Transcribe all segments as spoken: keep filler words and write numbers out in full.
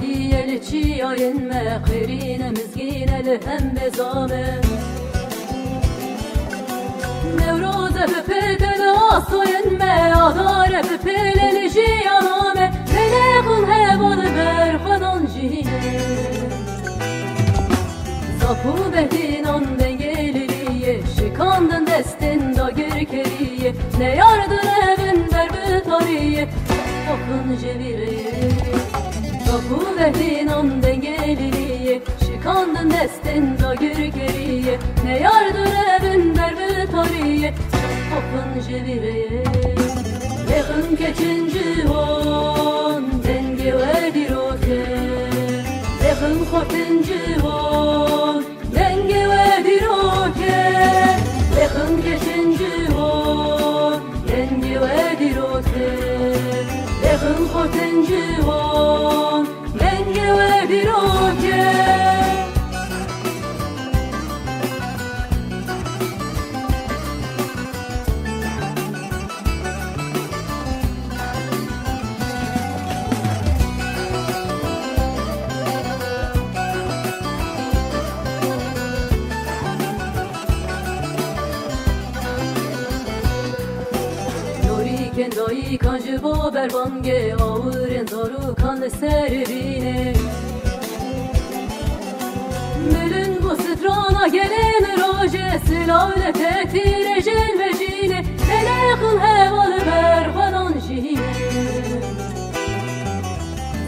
Yê li çiyayên me xêrîne mizgîne li hembêza me. Newroze bi pête li asoyên me, adare bi pêle li jiyana me. Pêlê xwe heva li ber xwe dan jî. Zap û behdînan dengê liliyê, şikandin destên dagirkeriyê, neyar direvin ber bi tariyê, xafin ji vî rê. Zap û behdînan dengê liliyê, şikandin destên dagirkeriyê, neyar direvin ber bi tariyê, xafin ji vî rê. Lêxin keçin ciwan, dengê we dîrok e. Lêxin xortin ciwan, dengê we dîrok e. Lêxin keçin ciwan, dengê we dîrok e. Lêxin xortin ciwan, dengê we dîrok e. Norîkên dayikan ji bo berbangê awirên zarokan li ser rînê. Miling û strana gelên rojê, silav li te tîrê jin vejînê, gelê xwe heval ber xwe dan jî.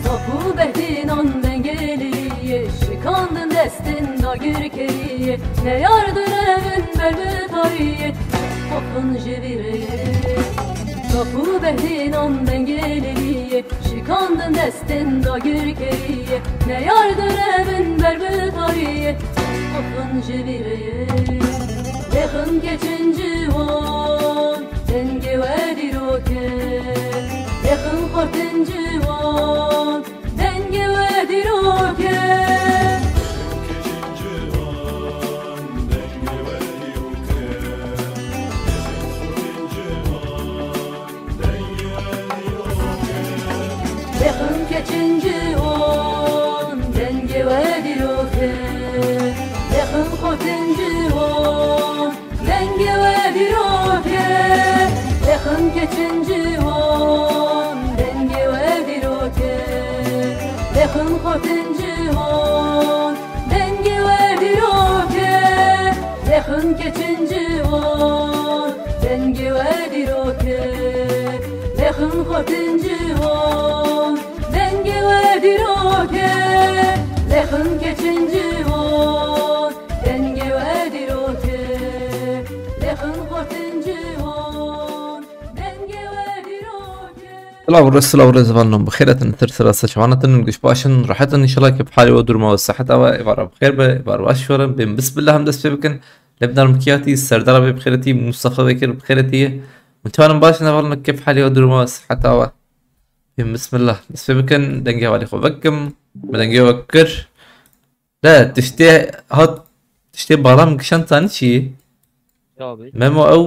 Zap û behdînan dengê liliyê, şikandin destên dagirkeriyê, neyar direvin ber bi tariyê, xafin ji vî rê. Zap û behdînan dengê liliyê, şikandin destên dagirkeriyê, neyar direvin ber bi tariyê, xafin ji vî rê. Lêxin keçin ciwan, dengê we dîrok e. Lêxin xortin ciwan, dengê we dîrok e. Lêxin keçin ciwan, dengê we dîrok e. Lêxin xortin ciwan, dengê we dîrok e. Lêxin keçin ciwan, dengê we dîrok e. Lêxin xortin ciwan, dengê we dîrok e. Lêxin keçin ciwan, dengê we dîrok e. Lêxin xortin ciwan, dengê we dîrok e. Lêxin keçin ciwan, dengê we dîrok e. Lêxin xortin ciwan, dengê we dîrok e. Silav û rêz, silav û rêz, hevalno, bi xêr hatin, tir sira saçvanatin, guş başin, rahetin, inşallah kêf halê we, durma we, siheta we, êvara bi xêr be, êvar baş şorin, bên bismillah em dest pê bikin. Lebdar Mikyatî, Serdar abi bi xêretî, Mustafa Bekir bi xêretî. Min tewanim baş, hevalno, kêf halê we, durma we, siheta we. Bên bismillah, dest pê bikin, dengê hevalê xwe vekim, me dengê we kir. Le, tiştê hat, tiştê bala min kişand, zanî çi ye? Çi abi? Memo, ew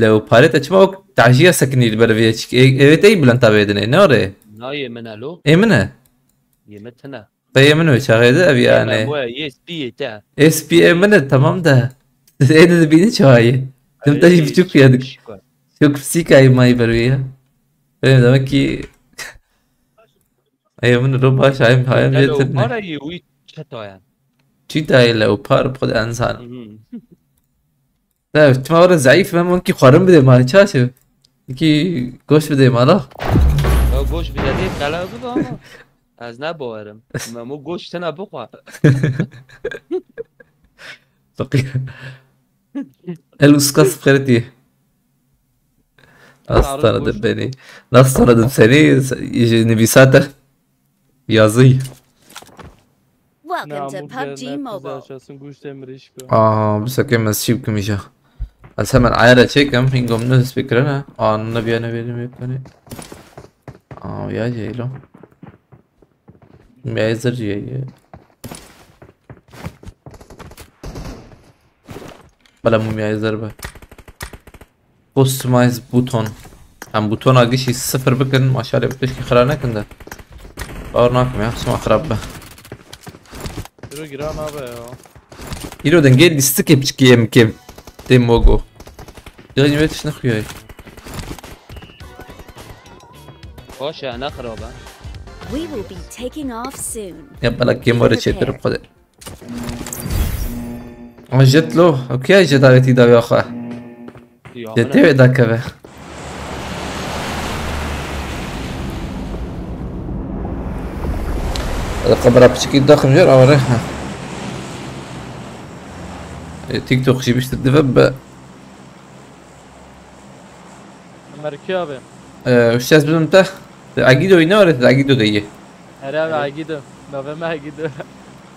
leoparê te çima wek tajiya sekinî li ber vê çik? Ê, ê, wê te yî bilenda vê dinê, ne orê? Na, yê min e lo. Ê min e? Yê min tine. Te yê min wê çaxê de ev Yê yani. Memo ye, yê spî yê te. Ê spî ê min e, tamam da. Ê de dibînî çawa ye? Dim te jî biçûk ya dik. Çok pisîka yê mayî ber vê ya. Benim demek ki Ey, min ro baş, hayım, hayım Gelo jetin. Para yê wî çeta ye. Çî dayê leopar, xwe de ensan. Mhm. Ne, çima were zayıf, ben wekî xwarin bidê ma, çaşe. Wekî goş bidê ma la. Ya goş bidê, dê qela bibe ama. Ez ne bawerim. Memo goş tena bixwe. Fakir. El uskas xeritiye. Nasıl tanıdım beni? Nasıl tanıdım seni? Nivîsate. Yazıyı. Welcome to PUBG Mobile. Aa, bu sefer ben sip kımışa. Ez hemen ayara çekim, hingom ne fikirine. Aa, ne bir yana verim yok hani. Aa, ya Ceylo. Mumya zırh ye. Bela mumya zırh be. Customize buton. Em butona gişî sifir bikin, maşallah, bi tişkî xira nekin de. Bawer nakim ya, sima xirab be. Biro giran abi ya. Îro dengê lîstikê piçikî yê min kêm. Tê mogo. Yayın ve tişne xuyay. Baş ya, ne xirab e. We will be taking off soon. Ya bela kêm were çêtir xwede. Ama jet lo, okey, jet avêtî dawiya xwe. Ya, Jet tê wê dakeve. Hadi kamera piçikî daxim jêr, awere. Ha. E, TikTok jî biştir dive be. Merkê abi. E, uştez bizim te. Agido ne öğretti? Agido da iyi. Herhalde Agido. Navê me Agido.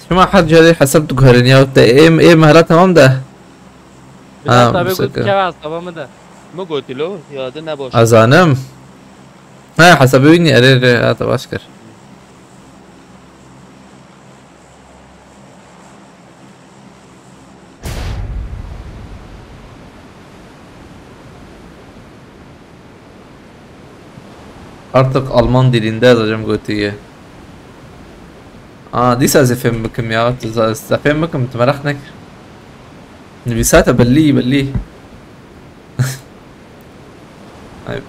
Şima her carê hesab diguherin ya, te ê, ê mehra tamam da. Biraz Ha, tabi bu gud şaka. Keva hesaba mı da. Mi gotî lo, yadî ne baş. Azanim. Ha, hesabê wî nî, erê, erê, ha, te baş kir. Artık Alman dilinde yazacağım gotiyi. Aa, dîsa ez ê fêm bikim ya. Tu za-, ez fêm bikim, tu meraq nekir. Nivîsate bellî, bellî. Ay.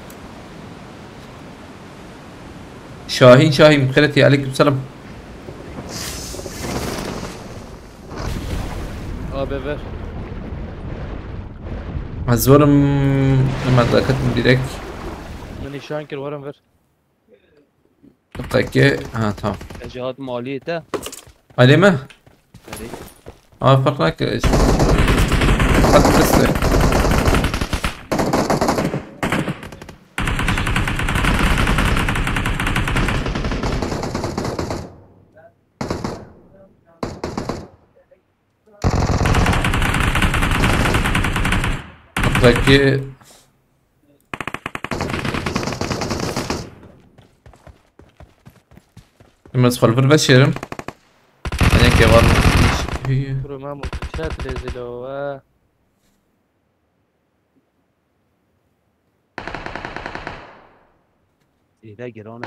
Şahîn, Şahîn, xêretî, aleyküm selam. Abi ver. Ez werim, hemen daketim direkt. Min nîşan kir, werim ver. Peki, ha, tamam. Ecihad maliyete. Alê me? Erê. Aa, fark nake. Bak, kıstı. Peki. Em ez xwe li vir veşêrim. Teneke var mı? Kuro Memo, çet rezil o, ha. Zêde giran e.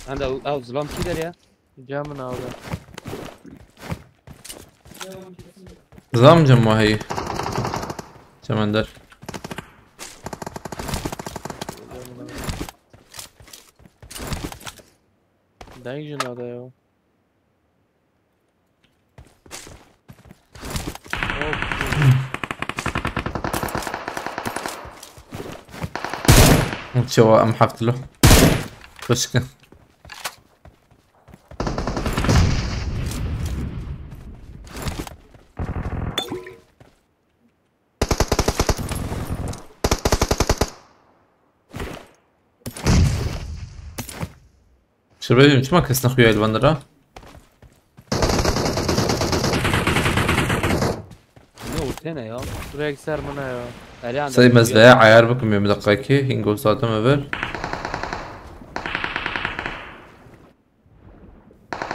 Hende ew, ew zilam kî der ya? Cem min abi. Zam cem wahî. Çemender. Deng jin ada ya. Çawa em heft lo. Xwişk e. Şirbê çima kes nexuya li van dira? Ne ortene ya? Direkt ser buna ya. Eryan Sey mezleye ayar bikim bir dakika ki. Hingo zaten över.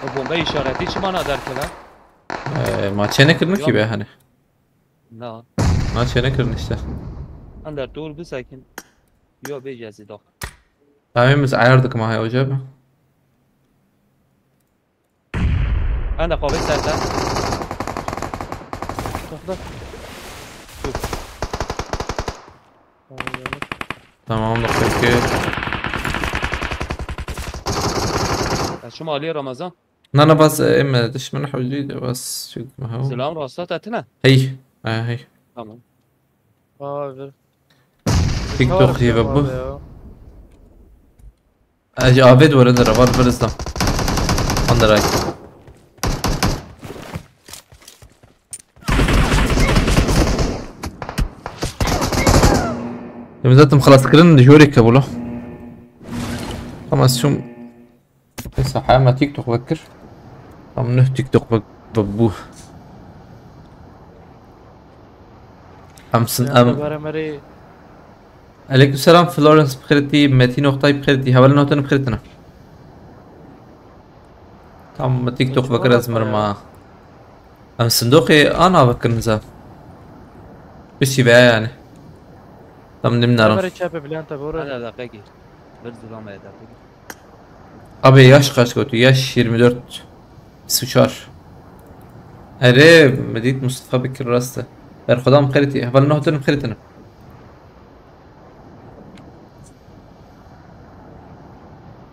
O bomba işareti çi mana derkeve? Ee, ma çene kırmızı ki be hani. Na. Na çene kırın işte. Ender dur bir sakin. Yo, bêje ez ê daxim. Tamam, biz ayardık ama ya hocam. Ender qavê ser te. Dur, dur. Dur. Tamam, bak peki. Ya şu maliye Ramazan. Nana bas, e, emme dişmen hewlî de bas, çünkü ma hew. Selam, rasta tetine. Hey. Ha, hey. Tamam. Aa, ver. TikTok Çağır gibi bu. Abi ya. Ay, Aved var, Ender var, bir hızla. Anderay. Em zaten xelas kirin, di jorê ke bûlo. Ama şum Esa hema TikTok vekir. Em neh TikTok vek-, vebû. Em sin, em. Aleyküm selam, Florence bixêrî, Metin Oktay bixêrî, hevalên otin bixêrî tine. Tam TikTok vekir ez mirma. Em sindoqê ana bikin za. Piştî veya yani. Tam nimnarim. Kamera çepe Bülent abi orada. Hadi dakika gir. Bir zılamaya dakika gir. Abi yaş kaç gotu? Yaş yirmi dört. Suçar. Erê, medît Mustafa Bekir rastı. Berxudam xeritî. Heval noh dinim xeritinim.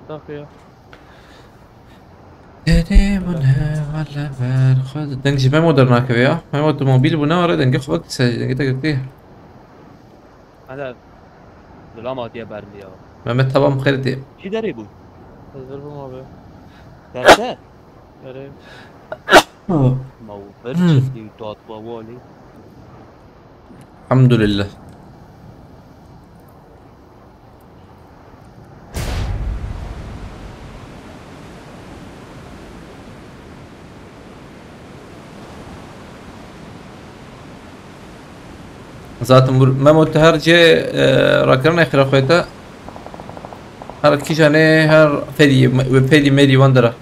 Tabii ya. Tenê min heval ber xwe. Deng ji Memo dernakeve ya. Memo tu mobil bû ne were dengê xwe vekî se dengê te girtî. Hadi. Dulam hatiye bermiya. Mehmet tamam xeritî. Kî derê bû? Hazır bûm abi. Derse? Erê. Ma û her çekî û tatwa walî. Elhamdülillah. Zaten bu Memo te her cê, e, rakirine xira xwete. Her kîjanê her fedî, we fedî medî wan dira.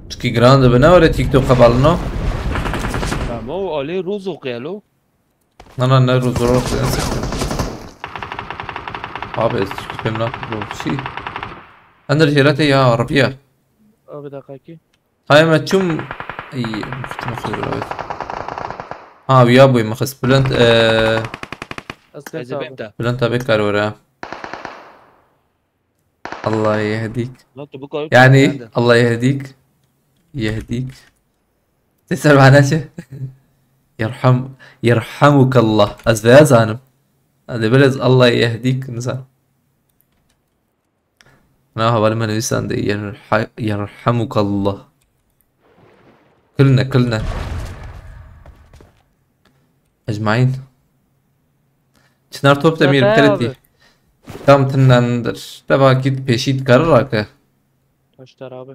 Çikî giran dibe ne were TikTok hevalino. Tamam o alê rozo qelo. Na na ne rozo rozo. Abi ez pêm na rozo. Ender jêrete ya arabiya. Abi dakika ki. Hayır, me çum. İyi, muhtemelen evet. Ha, ya bu mı kız? Bülent, eee, Bülent abi. Bülent abi kar var ha. Allah yehdik. Lan tu bu kadar Yani, beğendin. Allah yehdik. Yehdik. Tesir bana şey. Yerham, yerhamukallah. Az beyaz hanım. Hadi biraz Allah yehdik, nizam. Na hevalê me nivîsandê, yerha-, yerhamukallah. Kulne, kulne. Ecmaîn. Çinar Topdemir Mete abi. Xeritî. Tam tinendir. Te vakit peşî dikare rake. Taşlar abi.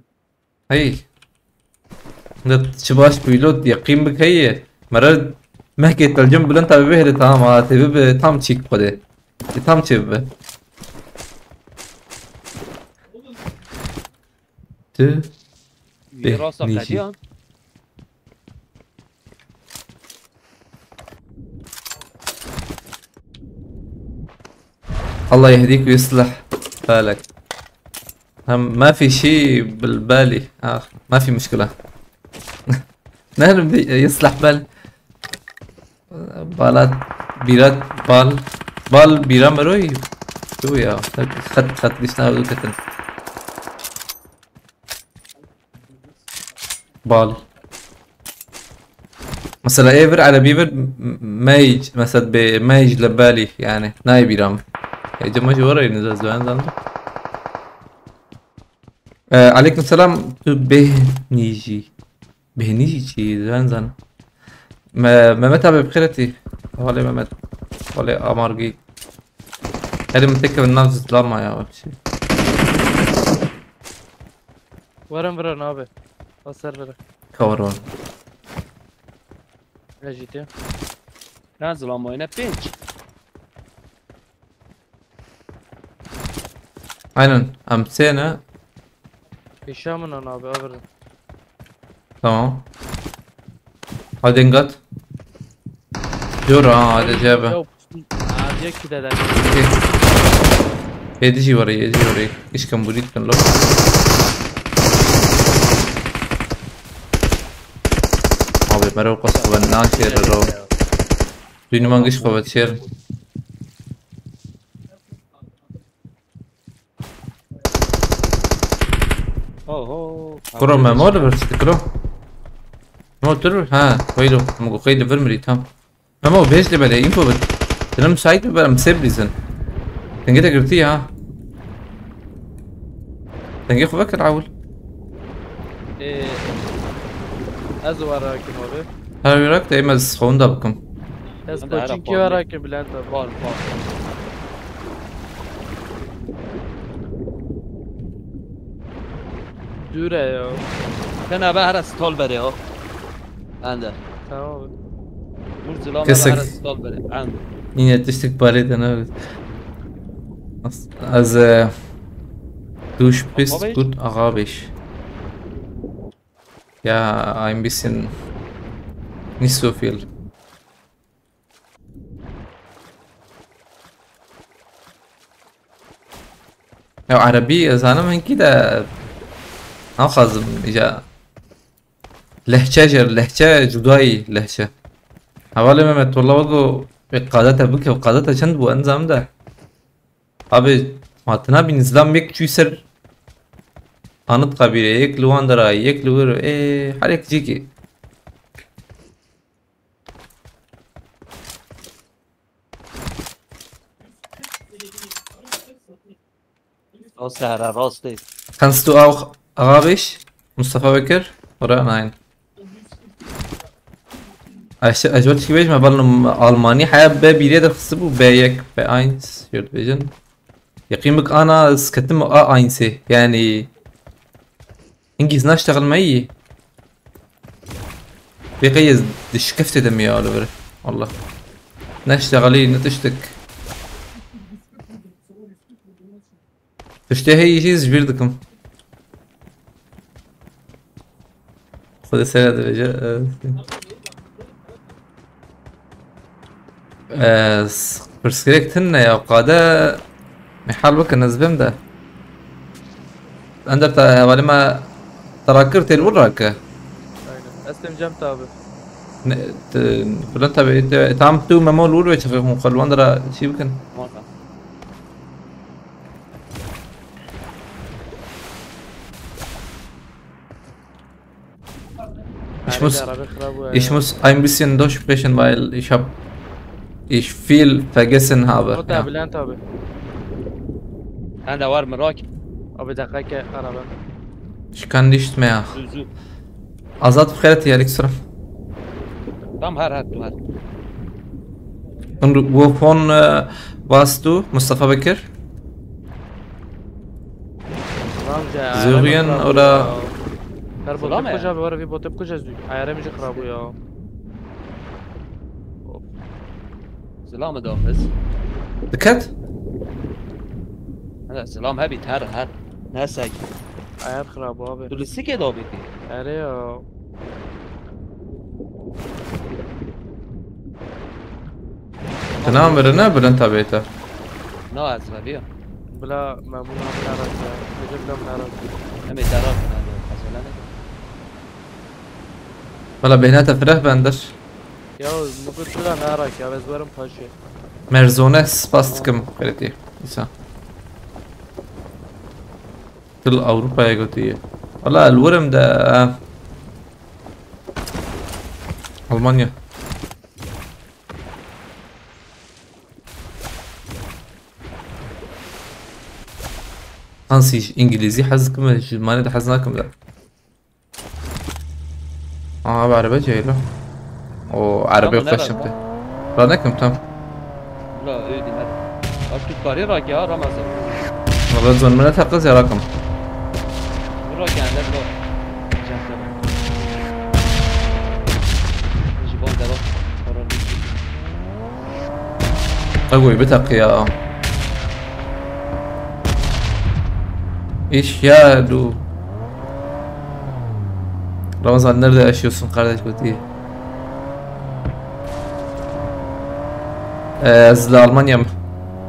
Hey. Ne çi baş pilot yeqîn bikeye. Mere mehkê telcim Bülent abi bihêle tamam ha, tê bibe tam çîk xwedê. E, tam çê bibe. Tu Yê rasta bêhnî jî. Qediyan. الله يهديك ويصلح بالك. هم ما في شي بالبالي. آه، ما في مشكلة. نحن بدي يصلح بال. بالات، بيرات، بال. بال بيرا مروي. شو يا؟ خط، خط قشنا ودو كتن. Bal. Mesela ê vir erebî vir m-, meyc, mesela bê meyc li belî, yani, nayê bîra min. Ê, cema jî were yine zan zan. Ee, aleyküm selam, tu bêhnî jî. Bêhnî jî çi, zan zan. Me-, Mehmet abi bi xêretî. Wale Mehmet. Wale Amargî. Elim tek nav zilama ya, bir şey. Werin virin abi. Aser virin. Cover var. Ne jî te? Ne zilamayne pênc. Aynen. Em sê ne? Pêşa min an abi, avirin. Tamam. Hadi engat. Diyor ha, hadi cebe. Yok. Aa, diyor ki dede. Okey. Yedi jî var, yedi jî var. İşkan bu ritken lo. Abi, mero qas xwe naşêr ro. Duynuman giş xwe çêr. Oho. Kuro me mor bir çıktı kuro. Motor ha, koydu. Mu koydu bir miri tam. Ama o beş de böyle info bir. Canım müsait mi, ben sebrizin. Denge de girdi ya. Denge xwe vekir awil. Ee, ez wara kim abi? Her wirak da emez honda bakım. Ez Hadi ara koçinki puanı. Wara kim Bülent abi? Var, var. Dûre ya. Sen abi her stol bere o. Ben de. Tamam abi. Vur zilama Kesik. Her stol bere. Ben de. Yine tiştik parayı da ne? Az, az, e, Du sprichst gut Arabisch. Ja, ein bisschen nicht so viel. Ya Erebî ez zanim hinkî de naxwazim îca lehçe jêr, lehçe cudayî lehçe. Hevalê Mehmet, wela wego wê qadete bike, qadete çend bû, en zanim de. Abi, ma tu nabînî zilam yek çûyî ser Anıtkabir'e, yek li wan dera, yek li wir, ê, her yek cîkî. O sehra rastê. Kannst du auch Arabisch, Mustafa Bekir? Oder nein? Eş-, ez ji we tişkî bêjim, hevalno, Almanî heya B bîrê derxistibû, B yek, B eins, jêr dibêjin. Yeqîn bik ana ez ketim A einsê, yani. Hingî ez naştexil me yî. Vê qey ez di şikeftê de me ya li vir. Allah. Neştexilî ne tiştik. Tiştê heyî jî ez ji bîr dikim. Xwedê sere dibêje. Pirsgirêk tune ya, qade mihal bikin ez bêm de. Ender te hevalê me te rakir tê li wir rake. Aynen. Ez têm cem te abi. Ne, te, filan tabi, te, tam tu Memo li wir ve çixê hûn xwe li wan dera çî bikin. Tamam. Ich muss, ich muss ein bisschen durchbrechen, weil ich hab, ich viel vergessen habe. Hatta ja. Bülent abi. Sen de var mı Rock? Abi dakika araba. Ich kann nicht mehr. Zu, zu. Azat, bixêret, aleyküm selam. Tam her, her, tu her. Und wovon, äh, warst du, Mustafa Bekir? Sırrî ora. Her botê kuca bi were vî botê kuca zû. Ayarê min jî xirab bû ya. Zilam daxiz. Diket? Hele zilam hebî her her. Nesek. Ayar xirab bû abi. Tu li sikê dabî. Erê ya. Tena mirine bilind tabê te. Na ez vediya. Bila memûn abi narazî. Gece bila min narazî. Em ê derak ne. Mesela ne? Valla bêhna te fireh bendir. Ya, min got bila narak ya, ez werim paşê. Merzone spas dikim xêretî. Îsa. Til Ewropayê gotiye. Valla li wir im de, eh, Almanya. Hansi ji îngilîzî hez dikim, ji manê de hez nakim de. Aa, abi araba çeylo. O araba. Tamam, yok, ne kaçtım var? Te. Ranekim tam. La öyle deme. Bak, tu karî rak ya, Ramazan. Valla zon mene takız ya rakım. Bu rak yani, bu. Cahil. Jibon da bak. Karar bitti. Egoy bir dakika ya. İş ya du. Ramazan, nerede yaşıyorsun kardeş, bu diye. Ee, ez li Almanyam.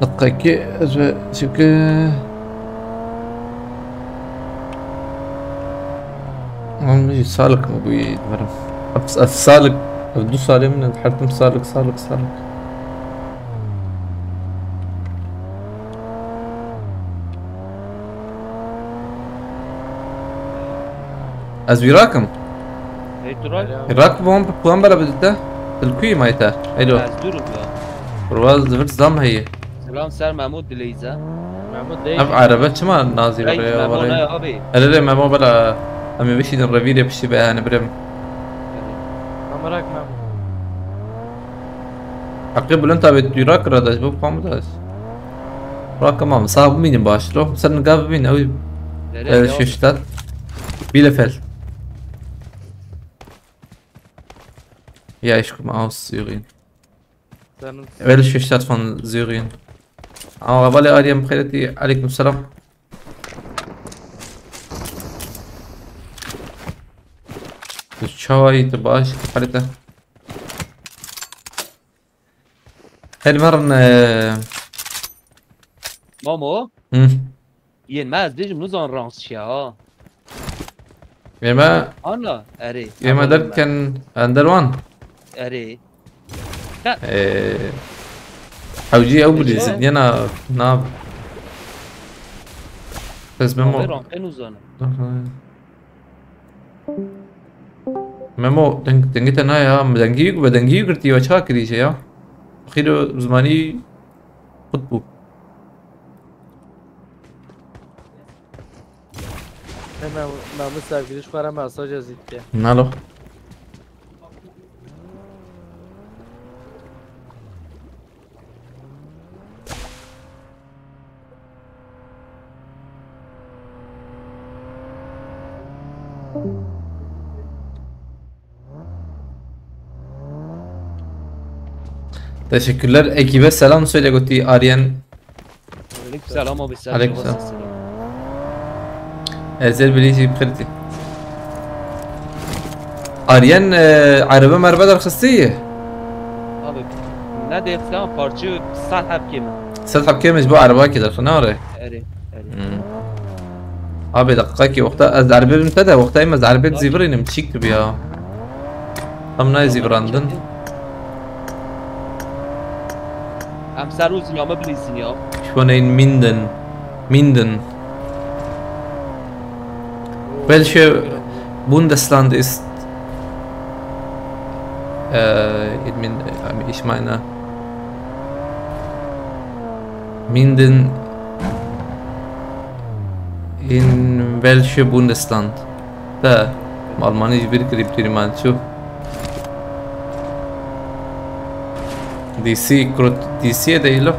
Dakika iki, ez ve çünkü Oğlum, salak mı bu yiğit varım? Ev, ev salak, ev du salê min, her tim salak, salak, salak. Ez wî rakim. Hey, tu rak. Rak bu an, bu an bela bidite. Dilkuyi mayta. Alo. Ez durum ya. Kurwa zıvır zam heye. Selam ser Mahmut Dileyza. Mahmut değil. Ev araba çima nazi Hey, oraya Memo oraya? Ne abi? Hele hele Memo bela. Em ê bişînin revîrê piştî be, yani birem. Kamerak Mahmut. Heqê bilind tabi tu rak radaş, bu pamdaş. Rak tamam, sağ bimînin başlo. Sen gav bimîn, ew. Nereye ya? Şiştat. Bielefeld. Ja, ich komme aus Syrien. Senin Welche Stadt von Syrien? Aa, vale, Aryan, bixêretî, aleyküm selam. Çawa yî tu baş, tu xelî te. Her merin, e, Mamo, hı. Yên me ez dêjim nizan rans çi ya. Ê me, Ana, erê. Ê me derken ender wan. Erê. Ee, hewcî ew bilîzin, yena nav. Pes Memo. Abi rampê nûzane. Memo, deng, dengê te naya, dengî, bi dengî girtî, we çawa kirî ya? Xîro zimanî xurt bû. Hemen Mahmut sevgili şu para mesaj yazık ki. Nalo. Teşekkürler. Ekibe selam söyle, Guti, Aryen. Aleykümselam abi, sen Aleykümselam. Nasılsın? Ezel bilî jî bi xêr tî. Aryen, e, erebe merbe derxistî? Abi, ne dêxistan parçe sed heb kêm. Sed heb kêm ji bo ereba ki derxi, ne are? Erê, erê. Hmm. Abi, deqîqekî wexta ez erbê bim te de, wexta em ez erbê Abi. Zîvirînim, çîk dibi ya. Em nayê zîvirandin. Em ser û zinya me bilîzin ya. Ich wohne in Minden. Minden. Welche Bundesland ist, äh, in Min-, äh, ich meine, Minden, in welche Bundesland? Te, Almanî ji bîr kirî, bi tîrî man çû. D C, kurot, D C'ye de îlo.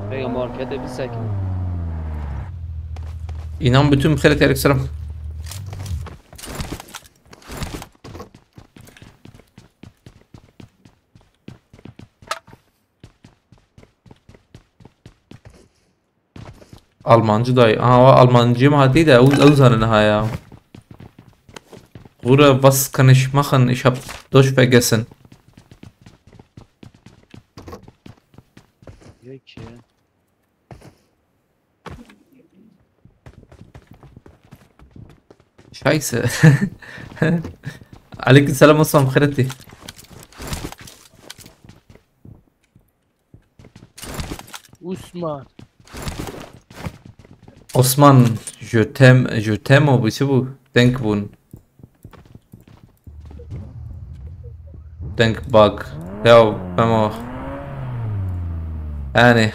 Peygamber kete bir sakin. İnan bütün bu kere terik selam. Almancî dayê. Aha, o Almancî mi hatî de, ew, ew zanin ha ya. Gure, was kann ich machen? Ich hab Deutsch vergessen. Peki. Scheiße. Aleyküm selam Osman, xêretî. Usman. Osman, je t'aime, je t'aime û bi çi bû? Denk bûn. Denk bak. Ya, Memo. Yani.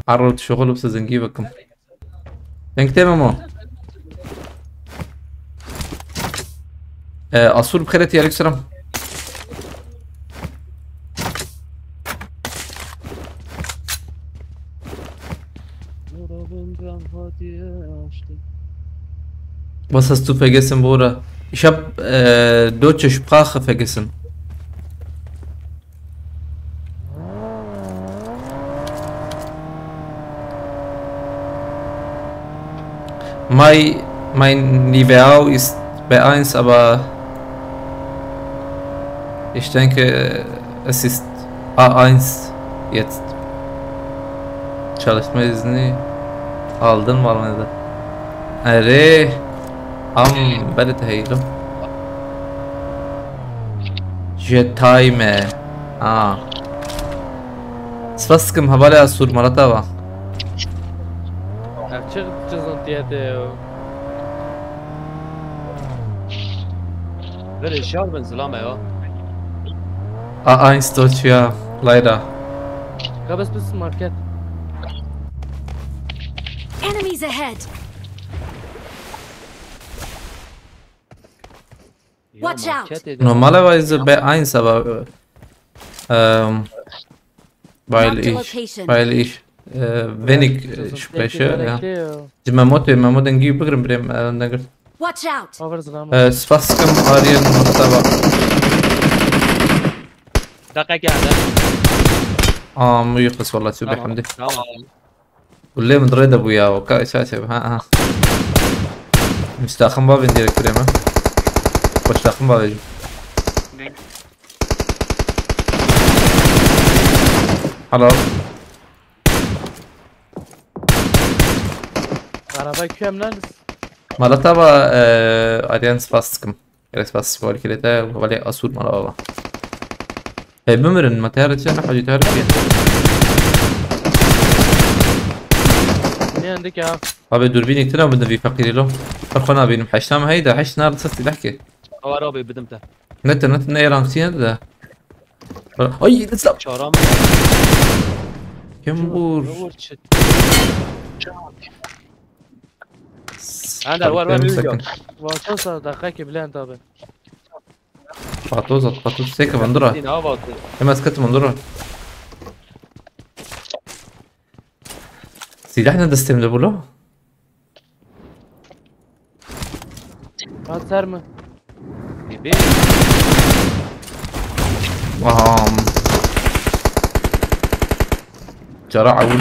Her rot şoxul bise zengî bikim. Denk te Memo. Ee, Asur bi xêretî, aleyküm selam. Was hast du vergessen, Bruder? Ich hab, äh, deutsche Sprache vergessen. Mein, mein Niveau ist B eins, aber ich denke, es ist A eins jetzt. Çalışma izni aldın mı Almanya'da? Erê, am, belê te heylo. Je t'aime. Ha. Spas dikim, hevalê Asûr, mala te va. Ev çi cizantiye te yo? Verê şar bin zilame ya. A eins Deutsch ya, leider. Ka bes bis market. Enemies ahead! Ya Watch out! Marketê de. Normalerweise B eins, aber, ähm, weil Marked a ich, location. Weil ich, äh, wenig, äh, spreche, ja. Ji Memo tê, Memo dengî bigirim birêm, äh, dengir. Watch out! Over zilama. Äh, spas dikim, Aryan, mala te va. Deqe geldi. Aa, mı yıkız valla, Tamam, subhanallah. Tamam. Kulê min dirê de bû ya. Ka ça çe ha ha. Müstahım bavên direkt kurê me. Müstahım bavê. Helal. Araba küyem lan. Malata va e, Aryan spas sıkım. Gerek spas spas kirete vale asur mala baba. Hey bimirin ma teyar çe ne hacı teyar ki. Ne yandık ya? Abi dürbün iktira mı bir fakir lo. Farkona benim haştam heyda haş nar sas silah ki. Awar abi bidim te. Ne te ne te ne yaran siyen de. Ay, lezza. Çaram. Kim vur? Vur çıt. Ender, var, var, Benim video. Sakın. Vatosa, dakika ki Bülent abi. Patoz at, patoz. Seke bandura. Din hava atıyor. Hemen sıkıntı bandura. Silah ne destemde bu lo? Hat ser mi? Bibi. Aha. Cara awul.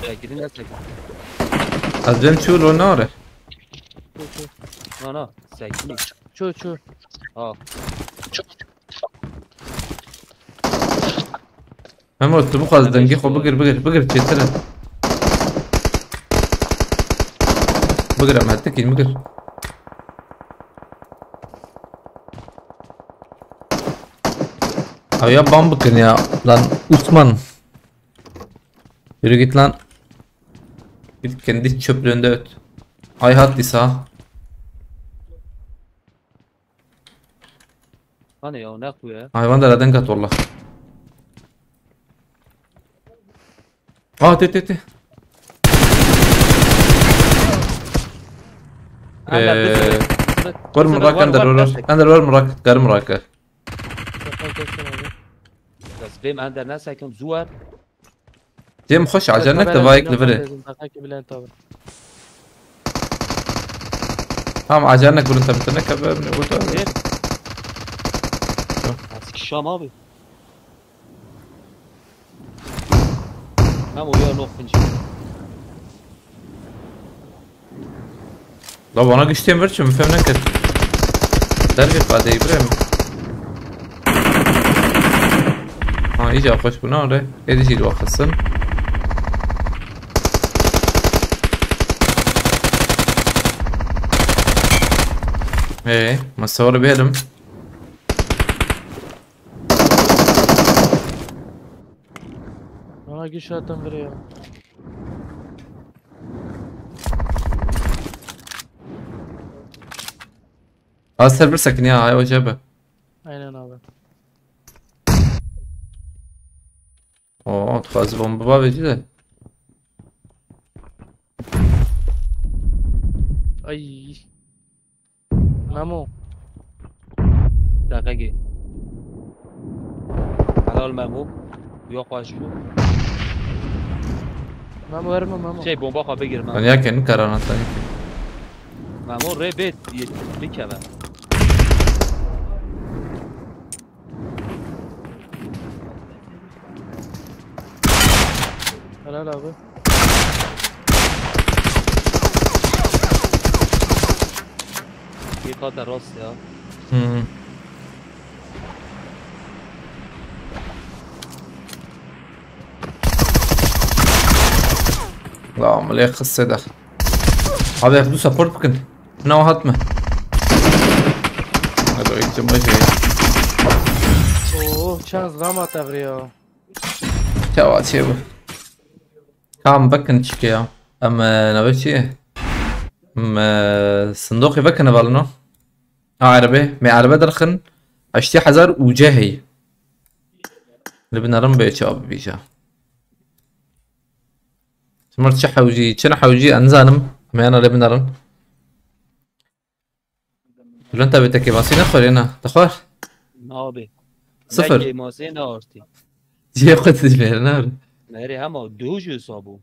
Ya gidin ne çekin? Ez benim çuğul o nare. Çu çu. Na na. Sekiz. Çu çu. Ha. Memo, tu bu kadar dengê xwe bigir, bigir, bigir, çêtir e. Bigir em hetikî, bigir. Abi ya ban bikin ya. Lan Usman. Yürü git lan. Git kendi çöplüğünde öt. Ay hat disa. Hani ya, ne kuya? Hayvan da raden kat valla. Aa, tê, tê, tê. Ender, Ee, bizi, bizi, Kur bizi mırak var, ender var, olur. Gerçek. Ender var mırak, gar mırak. Şaka kesin abi. Das benim ender ne sakın zuar. Cem hoş, acele et de vayık livre. Dakika ki Bülent abi. Tamam, acele et, bunu tabii ne kadar ne bu da. Eski Şam abi. Hem oraya nok pinci. La bana güçten ver çim, fem ne kır. Der bir kadeyi bre mi? Ha, iyice hoş bu ne öyle? Edici de bakılsın. Ee, masavara bir elim. Bana güç attım buraya. Az ser bir sakın ya, ay o cebe. Aynen abi. Oo, tu fazla bomba var veci de. Ay. Memo. Dakika. Helal Memo. Yok aç bu. Memo verme Memo. Şey bomba kabe girme. Sen ya kendi kararına sen. Memo rebet. Bikeme. Helal abi. Bir kata rast ya. Hmm. La amele kısse de. Abi hep du support bakın. Ne o hat mı? Hadi o ilk cuma şey. Oo, chance rama tavri ya. Çawa çê bû. Tam bikin çike ya. Em e, navê çi ye? Em e, sindoqê vekine valino. A erbe. Me erbe derxin. Heştê hezar uce hey. Li binarim bê çawa bibîja. Simar çi hewcî, çi ne hewcî, em nizanim. Em yana lê binarin. Bülent abi tekê masî nexwarê na. Dixwar? Nabê. Sıfır. Ne kêmasê ne artî. Cihê xwe tu dibêre, ne? Merê hema du jî wisa bû.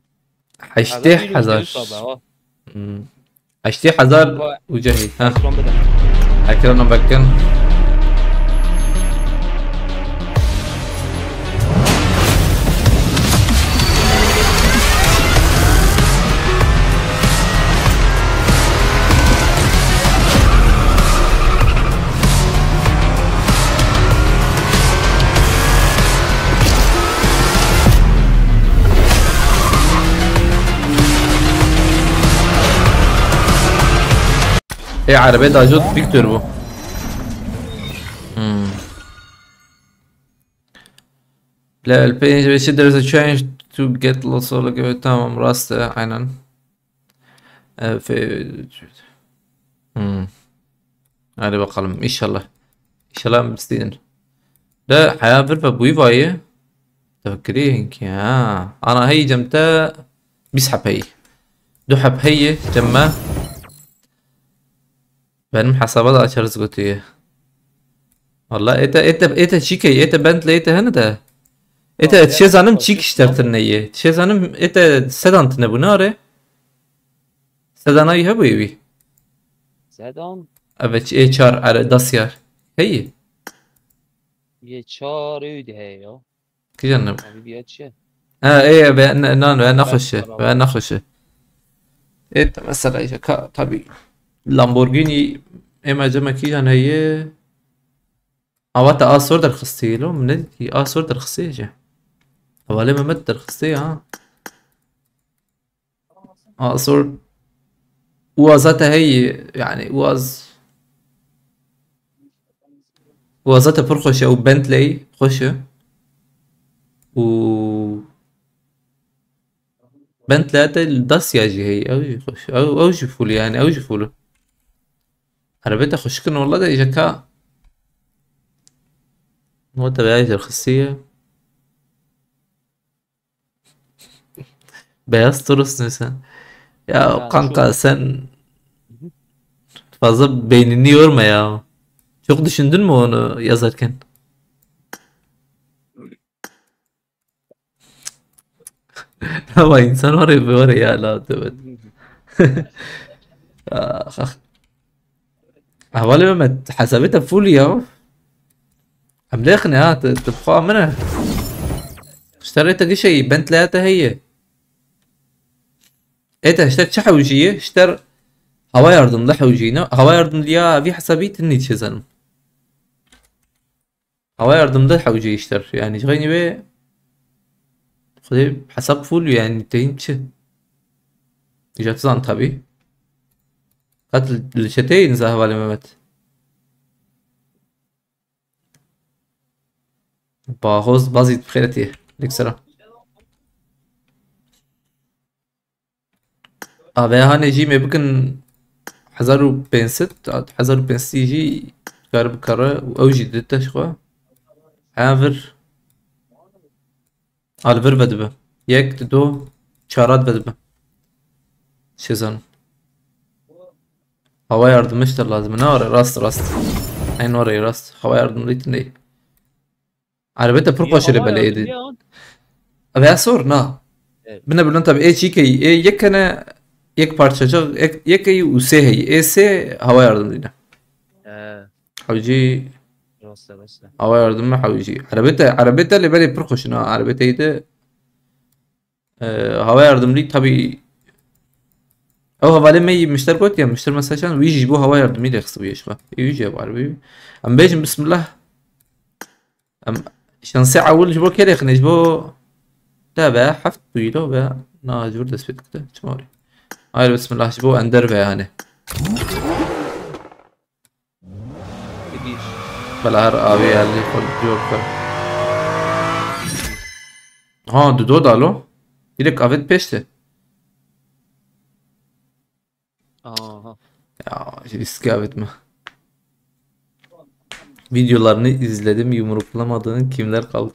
Heştê hezar. Hezar jî wisa be, ha. Hmm. Heştê hezar Baba, uca hî. Ha. Ekran bide. Ekranı bakın. Ê, erebe Dajot Victor bû. Hmm. Level pênc ve çi, there is a chance to get lots of, tamam, rast e, aynen. E, fe-, hmm. Hadi bakalım, inşallah. İnşallah em bistînin. De heya vir ve bûyî vayê. Tefekirî hinkî, ha. Ana heyî cem te bîst heb heyî. Du heb heyî cem me. Benim hesaba da açarız gotiye. Valla ete, ete, ete çîkey, ete Bentley ete hene de. Ete, ya, çê zanim çîk iştertirine ye. Çê zanim ete sedan tine bu ne are? Sedana yi hebu evi. Sedan? Evet, E çar, are, Dacia. Hey. Ye çar öde he ya. Kîjan ne? Abi bir aç ya. Ha, ê, ve ne, nan, ve nexweş e, ve nexweş e. Ê, te mesela îşte ka, tabii Lamborghini, ê, me cem me kîjan heye. Awa te a sor derxistî lo, min nedîtî, a sor derxistî jî. Hevalê Mehmet derxistî ha. A sor, û a zate heye, yani û az, û a zate pir xweş e, û Bentley xweş e. Û Bentley te li Dacia jî heye, ew jî xweş e. Ew, ew jî full e, yani ew jî full e. Erebê te xweşik in walla de, îja ka. Wate veya derxistî ye. Beyaz Toros ne sen? Ya, yani kanka, çok sen fazla beynini yorma ya. Çok düşündün mü onu yazarken? Ama insan var ya, var ya, la, tövbe. Ah, ah. Hevalê Mehmet, hesabê te full ya. Em lêxine ha, tu, tu bi xwe min e. Ji te rê te gişeyî, Bentley te heye. Ê te ji te çi hewcî ye? Ji te hewa yardımlı hewcî ne? Hewa yardımlı ya vî hesabî tinî çi zanim. Hewa yardımlı hewcî ji te. Yani ji xeynî wê Xwedê hesab full yani teyin çi? Îja tu zan tabî. Qet li çeteyê niza hevalê Mehmet. Bahoz bazî bi xêretî. Lêk sera. A veya hanê jî me bikin hezar û pênc sed, hezar û pênc sed jî kar bikare û ew jî dite ji xwe. Heya vir. A li vir vedibe. Yek, du, çarat vedibe. Çi zanim. Hava yardımı işte lazım. Ne var? Rast, rast. Aynı orayı rast. Hava yardımı için değil. Arabete pir xweş li belê êdî. Ev ya sor na. Evet. Bine bilin tabi ê çîkeyî, ê yek hene, yek parçacık, yek, yek ey û sê heyî. Ê sê hava yardımlıydı. He. Hewcî. Rasta, rasta. Hava yardımı hewcî. Arabete, arabete li belê pir xweş na. Arabeteyî de, e, hava yardımlıyı tabi. Ew hevalê me yî mişter got ya, mişter mesajan, wî jî ji bo hava yardımlıyı de xistibû yê ji xwe. Ê wî jî hev arabeyî. Em bêjin bismillah. Em şansê ewil ji bo kê rêxine, ji bo te be heft bûyî lo be. Na ji vir dest pê dikite. Çima wî? Hayır, bismillah, ji bo ender be yani. Bela her avê elî xwe cor kir. Ha, dudo dalo. Direkt avet peşte. Aha. Ya, işte eski evet mi? Videolarını izledim, yumruklamadığın kimler kaldı?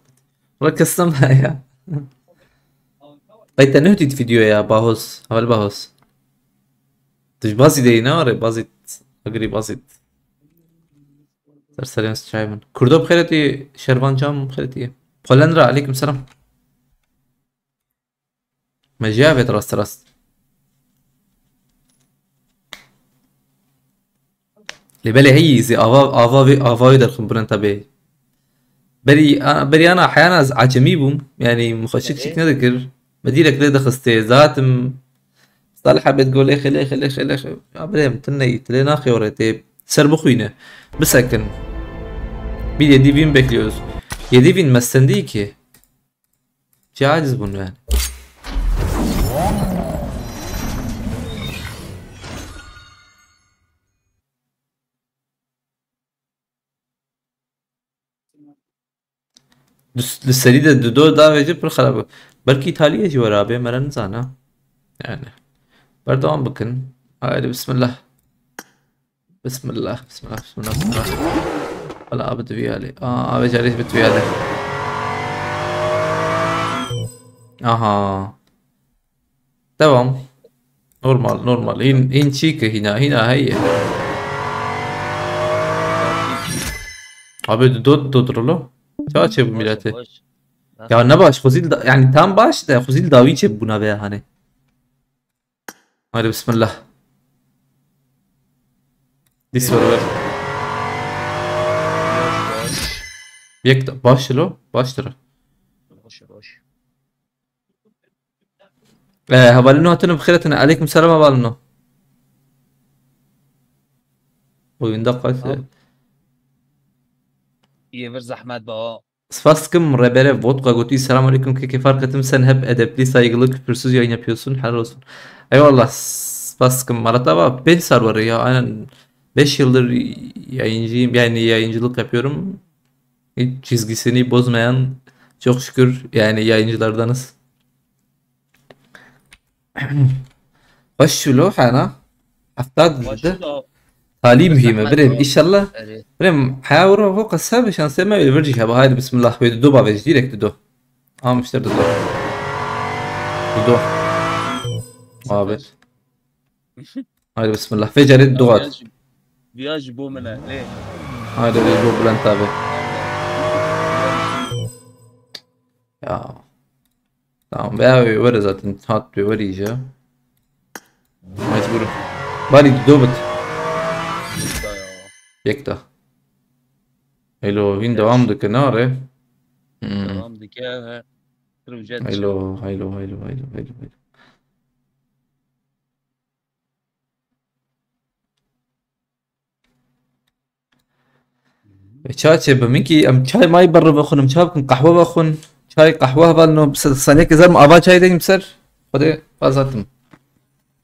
Bırak kıstım ya. Ay te ne hüdit video ya, Bahos. Haval Bahos. Dij bazı değil ne var ya, bazı. Agri bazı. Serserên Strayman. Kurdo bi xêretî, Şervan Can bi xêretî. Polen re, aleyküm selam. Me jî avêt rast rast. Lê belê heyî zî ava, ava vê, ava wê derxin birin tabi. Berî, a, berî ana heyana ez acemî bûm. Yani min xwe çik çik nedikir. Me dîrek lê dixistê. Zatim Salih Abed go lêxe, lêxe, lêxe, lêxe. Ya birê min, tu neyî, tu lê naxê orê tê. Ser bixwîne. Bisekin. Bir yedi bin bekliyoruz. Yedi bin mestendî ki. Caiz bunu yani. Li serî de dido davêje pir xerab bû. Belkî Îtaliyê jî were abê, me re nizana. Yani. Berdewam bikin. Haydi bismillah. Bismillah, bismillah, bismillah, bismillah. Wala abi diviyalê. Aa, abi carê bi diviyalê. Aha. Devam. Normal, normal. Hîn, hîn çî ki hîna, hîna heye. Abi dot dot rolo. Ça çê bu milletê? Baş. Ya ne baş, xuzîl da, yani tam baş de xuzîl dawî çê bûna veya hani. Haydi bismillah. Dis ver ver. Yek da, baş lo, baştır. Baş, baş. Ee, hevalino hatine bixêr hatine. Aleyküm selam hevalino. Oyunda kaç? Tamam. Yê vir zehmet be ha. Spas dikim, Rebere Vodka gotî, "Selam aleyküm, kekê Fark ettim, sen hep edepli, saygılı, küfürsüz yayın yapıyorsun. Helal olsun." Eyvallah, spas dikim. Marat abi, pênc sal var ya, aynen beş yıldır yayıncıyım, yani yayıncılık yapıyorum. Hiç çizgisini bozmayan, çok şükür, yani yayıncılardanız. Xweş çû lo hena. Hefta dide. Talî muhîm e birêm. Înşallah. Birêm heya wira ho qese bi şansê me wê vir jî heba. Haydi bismillah. Wê dido bavêj. Direkt dido. Amiştir dido. Dido. Abi. Haydi bismillah. Vê carê dido hat. Viya ji bo min e. Lê. Haydi vê bo Bülent abi. Ya. Tamam, veya wê were zaten hat wê werî jî. Mecbûr. Balî dido bit. Yek da. Elo, hîn devam dike, ne re? Hmm. Devam dike, he. Kırmızı Elo, haylo, haylo, haylo, haylo, haylo. E, ça çê bi min kî em çay may berre vexwin, em ça bikin, qehwe vexwin. Çay, qehwe hevalno, bi se-, senekê zer min ava çay deyim ser. Xwedê bazatim.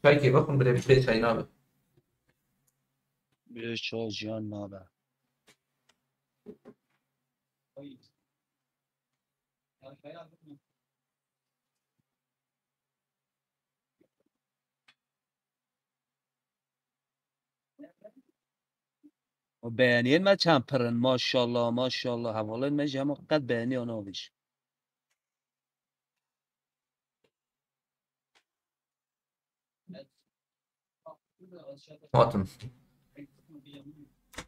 Çay kê vexwin bile bê çay nabe. Bê çay jiyan nabe. Û beyaniyên me çend pir in, maşallah, maşallah. Hevalên me jî hema qet beyaniya navêj. Hatim.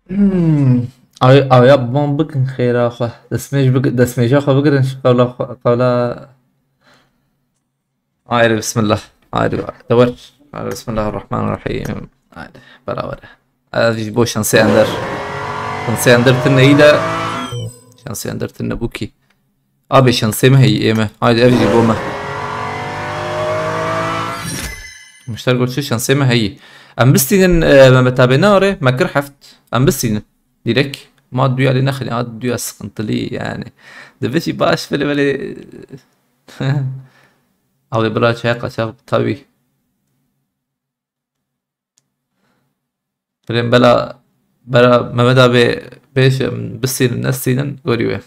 Hmm. Ay, aya ban bikin xêra xwe. Destmêj bik-, destmêja xwe bigirin, ji qewla xwe, qewla. Haydi bismillah. Haydi, te wer. Haydi, bismillahirrahmanirrahim. Haydi, beraber. Ez ji bo şansê ender. Şansê ender tune î de. Şansê ender tune bû kî. Abi şansê me heyî ê me. Haydi ev jî bo me. Muşter got, "Şansê me heyî." Em bistînin, e, Mehmet abi ne are? Me kir heft. Em bistînin. Direkt. Ma duya lê nexin. Ha duya sıkıntılı yani. Dibe jî baş böyle böyle. Abi bira çaya kaçak tabii. Birên bela, bela Mehmet abi bêş, em, bistînin, nestînin, gorî wê.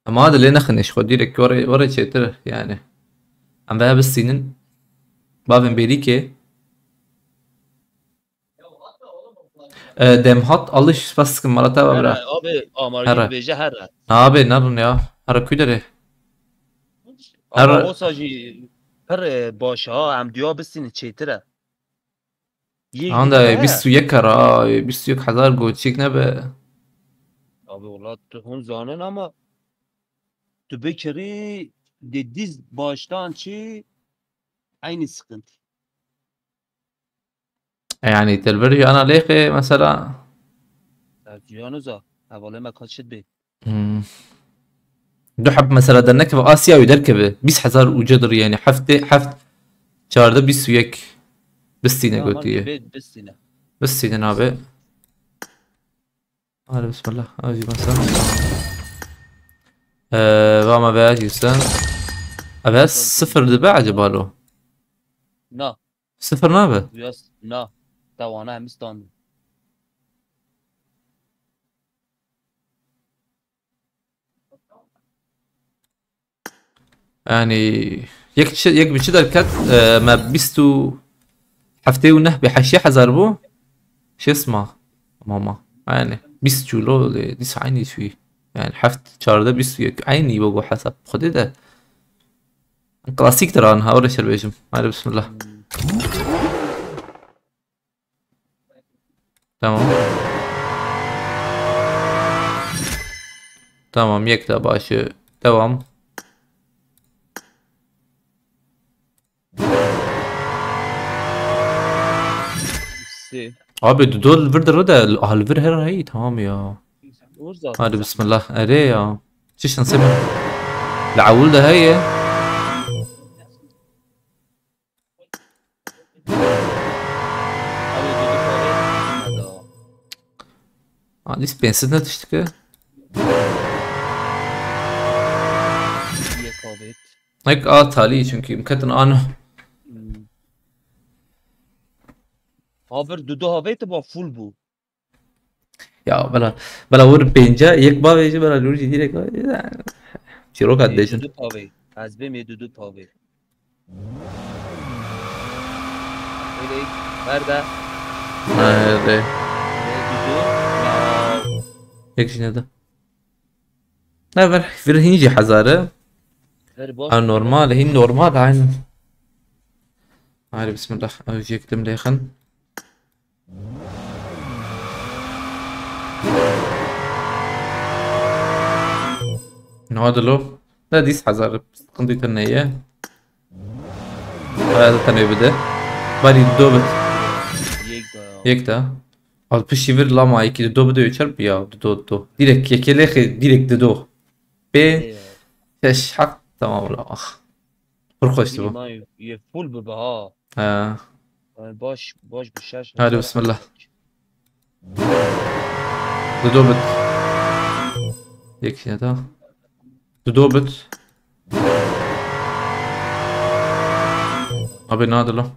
Em a dilê nexin, ji xwe direkt were, were çêtir yani. Em veya bistînin. Bavên Bêrîkê. E, Demhat, alış, spas dikim, mala te be bira. Here, abi, amargî Here. Dibêje here. Abi, narin ya. Here ku derê? Ama Her osa jî pir, e, baş ha, em duya bistînin çêtir e. Yê Anda yî bîst û yek kara, bîst û yek hezar goçik nebe. Abi, wala tu hûn zanin ama tu bikirî di diz baştan çi aynı sıkıntı. Yani, telberî ana lêxê, mesela. Ciyanoza, hevalê me kaçit bê. Hmm. Du heb mesela dernekeve Asya û derkeve. Bîst hezar ucadır yani. Hefte, heft, çarde, bîst û yek. Bistîne Tamam, gotiye. Bê bistîne. Bistîne abi. Hadi bismillah. Hadi ben sana. Ee, vama veya yüzden. Evet, sıfır dibe acaba lo? Na. Sıfır ne abi? Duyas, na. Tawana hem standı. Yani yek çi, yek bi çi derket, e, me bîst û heftê û neh bi heştê hezar bû. Şêst ma. Mama. Yani bîst kilo, e, dîsa aynî şûyî. Yani heft, çardeh, bîst û yek. Aynî bu, bu hesap. Xwedê de. Klasik dir an, ha, öyle şey bêjim. Hadi bismillah. Tamam. Tamam, yek daha başı. Devam. Sê. Abi, du dol vir de, ah, li vir her hey, tamam ya. Hadi bismillah. Erê ya. Çi şansê min. Li ewil de heye. Abi, du dol pavê. Hadi pênc sed ne tiştike. Yek avêt. Hek a talî çünkü imketin ano. Hmm. Haber du dol avêt ba full bû. Ya bela, bela vur pênce, yek bavê jî bela lûr jî direkt. Çîroka dibêjin. Dudu pavê. Ez bêm ê dudu pavê. Elê, ver de. Nerede? Lê dudu. Ya. Yek jî nede. Ne ver, vir hîn jî hezar e. Ver bak. Ha, normal, hîn normal, aynen. Hadi bismillah. Ew jî yek dim lêxin. Niha dilo. Ne dîs hezar, sıkıntı tane ye. Haya da tane bide. Bari do bit. Yek daha. Yek daha. Altmış yedi lama iki do bide, çarp ya, do, do. Direkt yekele, direkt do. Pê. Eyvallah. Şeş hak, tamam la, ah. Pir xweş dibû. Îman yê full bibe ha. He. Yani baş, baş bir şaş. Hadi bismillah. Dudo bit. Yek ya da. Dudo bit. Abi ne adı lan?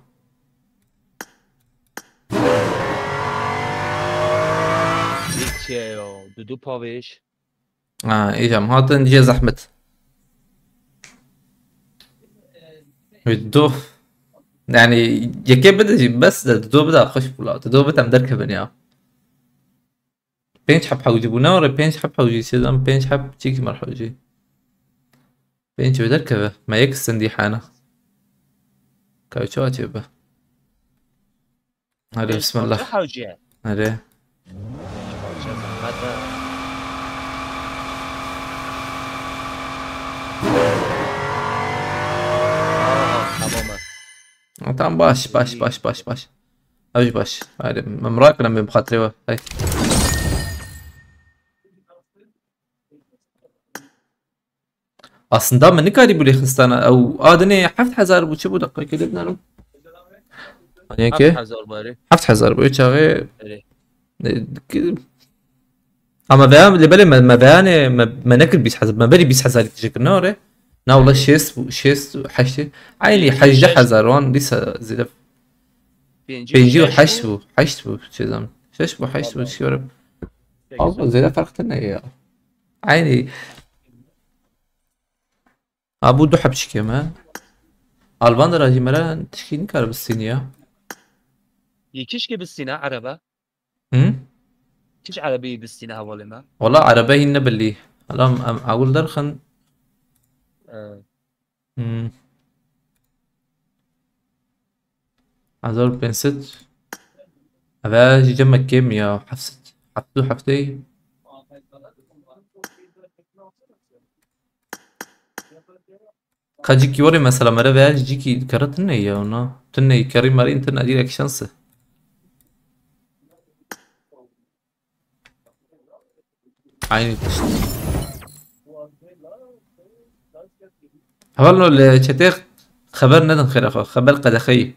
Yek şey ya. Dudu pavêj. Ha, îcam hatin cê zehmet. Wê do. Yani yekê bide jî bes de, do bide xweş bû la. Do bide em derkevin ya. Pênc heb hewcî bû, ne were pênc heb hewcî, sêzan pênc heb çîkî mer hewcî. Pênc wê derkeve. Me yek sindî hene. Kawçe çê be. Hadi bismillah. Parça hewce. Hadi. Parça zahmet ha. Aa, tamam ha. Ha, tamam, baş, baş, baş, baş, baş. Hadi baş. Hadi, me merak etme, benim hatırı var. Hay. Aslında min nikarîbû lê xistana. Ew a dinê heft hezar bû, çi bû, deqekê lê binarim. Hani ki? Heft hezar barê. Heft hezar bû, çaxê. Erê. E, ki-, ama veya lê belê me, me veyanê, me, me nekir bîst hezar, me berî bîst hezar tije kir, ne ore? Na wala şêst bû, şêst û heştê. Aynî hejdeh hezar wan dîsa zêde. Pêncî û heşt bû, heşt bû, çi zam. Şeş bû, heşt bû, çi ore? Abi, zêde ferq tine ya. Aynî. Ha, bu du heb çikê me. Alvan de rajî me re tişkî nikare bistînî ya. Yê kişkê bistîne erebe? Hı? Kiş erebeyî bistîne hevalê me? Wala erebe hîn ne bilî. Hala em, em ewil derxin. Ee. Hmm. Hezar û pênc sed. Eve jî cem me kêm ya. Heft sed. Heft û heftê. Ka cîkî warê mesela mere veya jî cîkî kere tune ya ona. Tune kerî merîn tune direkt şansı. Aynı tişt. Heval no li çetê xeber nedin xêra xwe. Xeber qedexeyî.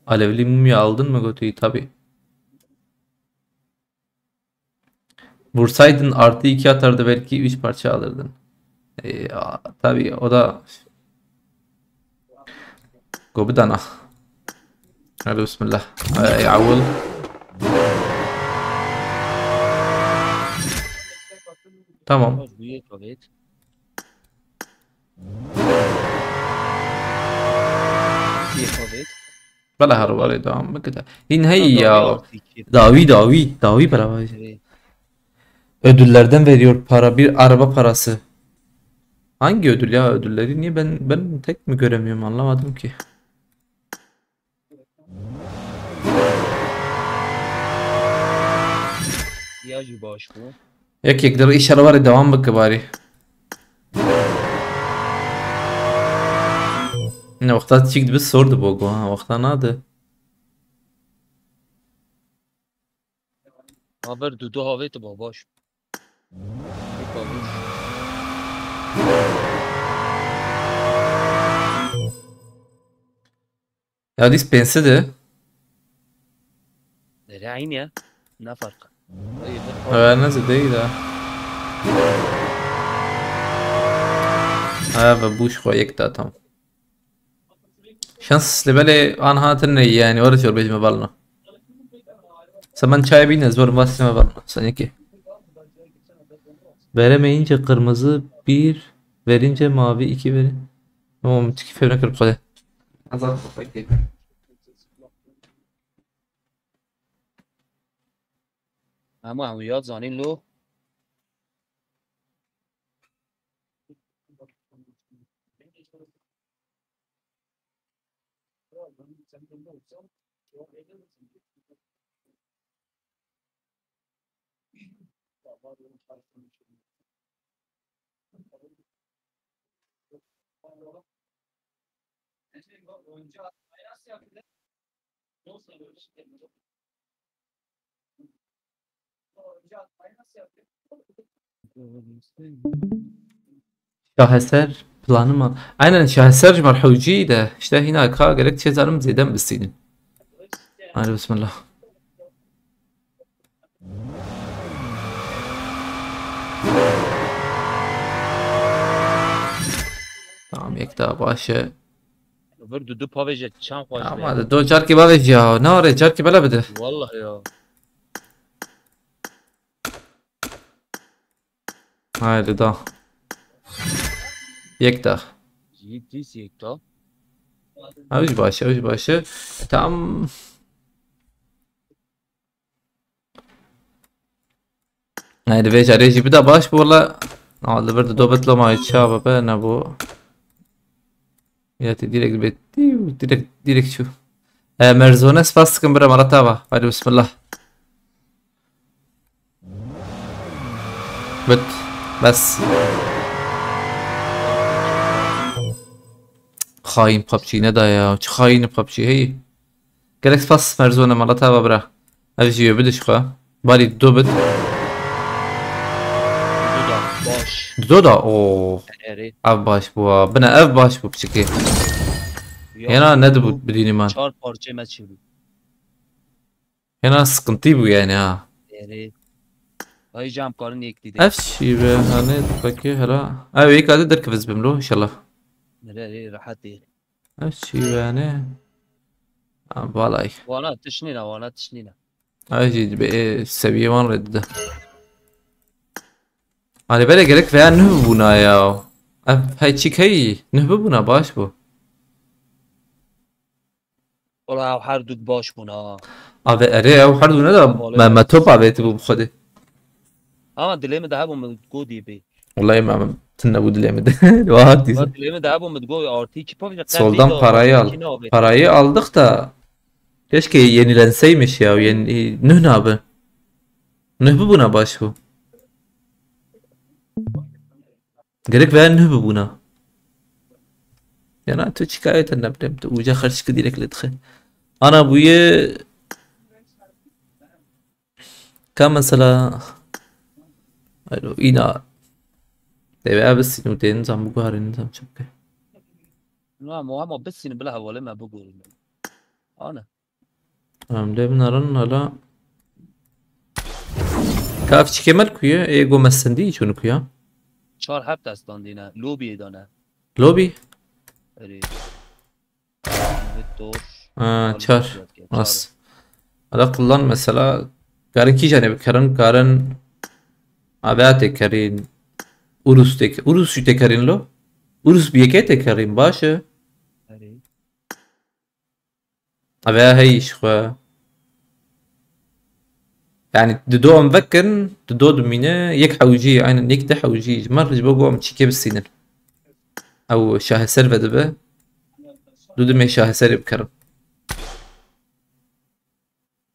Alevli mumya aldın mı, götü? Tabii. Vursaydın artı iki atardı, belki üç parça alırdın. E, a, tabii o da. Go bidana. Hadi bismillah. Ay, awul. Tamam. Buyur, evet. Bela her warê devam bike de. Hîn hey ya. Dawî, dawî, dawî bela vay. Ödüllerden veriyor para, bir araba parası. Hangi ödül ya? Ödülleri niye ben ben tek mi göremiyorum, anlamadım ki. Ya jî baş bû. Yek yek dir inşallah bari devam bike bari. Ne wexta çîk dibi sor dibo go ha, wexta nade. Haber du du havê tu babaş. Ya dîs pênc sed e. Derê aynı ya. Ne fark? Hayır, ne fark? Evet, nasıl değil ha. Ha, ve bu şu yek daha tam. Şans li belê an hatin ne yani, orası yor bejme balno. Sen ben çay bin ez var vasime balno. Sen iki. Veremeyince kırmızı bir, verince mavi iki verin. Tamam, tiki fevne kırıp hadi. Azar. Hemû hemû yad zanîn lo. Şaheser planım al. Aynen, Şaheser ji Merhûcî de. İşte hîna ka gerek çê zanim zêden bistînin. Hadi bismillah. Tamam, yek daha baş e. Vir du du pavêje çend xweş. Ama de do carkê bavêje ya. Ne var ya, carkê bela bide. Vallahi ya. Haydi da. Yek daha. Jî dîs yek da. Ew jî baş e, ew jî baş e. Tam. Haydi vê carê jî bida baş bû wala. Al, li vir dido bit loma çawa be, ne bû. Ya te direkt bet, direkt, direkt çû. E, Merzone spas dikim bira, mala tava. Haydi bismillah. Bit. Bes. Xayîn PUBG ne da ya. Çi xayîn PUBG hey. Gelek spas Merzone, mala tava bira. Ev jî wê bidişka. Barî du bit. Du da, baş. Du da, oo. Erê. Ev baş bû ha. Bine ev baş bû piçikê. Ya, Hena ne dibû bidînî man. Çar parçe me çêbû. Hena sıkıntı bû yani ha. Erê. Ay cam karın yek dide. Ev çî be, hani peki hela. Ev yek adı derkeviz bim lo inşallah. Nere, erê, rahat değil. Ev çî be yani. Ha, balay. Wana tişnîna, wana tişnîna. Ev jî be, e, seviye wan re dide. Hani böyle gerek veya nuh bûna ya. Ev hey çîk hey, nuh bûna baş bû. Wala ew her du baş bûn ha. Abi, erê, ew her du ne da Wala me, me top avêtibû bi xwedê. Ama dilê min de hebû min go dî bê. Wallahî me, me tune bû dilê min de. Wa dî. Dilê min de hebû min go artı iki pavî. Soldan parayı al. Parayı aldık da keşke yenilenseymiş ya. Yeni, nuh nabi. Nuh bûna baş bû. Gerek veya nuh bibûna. Yana tu çikayete ne bileyim, tu uca xerç ki direkt li dixe. Ana bûye ka mesela. Alo, îna. Deve ev sîn û tên zam biguharîn zam çi bike. Na, mo ama bisîn bila hevalê me bigurin. Ana. Em lê binarin hala. Ka ev çikê me li ku ye? Ê go me sendî çûn ku ya? Çar heb destan dîne. Lobiyê dane. Lobi? Erê. Victor. Ha, Al çar. Victor, çar. As. Hala kullan mesela. Karin kîjanê bikerin? Karin Avea têkerîn. Urus têk-, Urus jî têkerîn lo? Urus bi yekê têkerîn, baş e. Erê. Eve hey ji xwe. Yani dido em vekin, dido dimîne, yek hewcî, aynen yek de hewcî. Ji me re ji bo ku em çîkê bistînin. Ew şaheser vedibe. Du dimê şaheserê bikerim.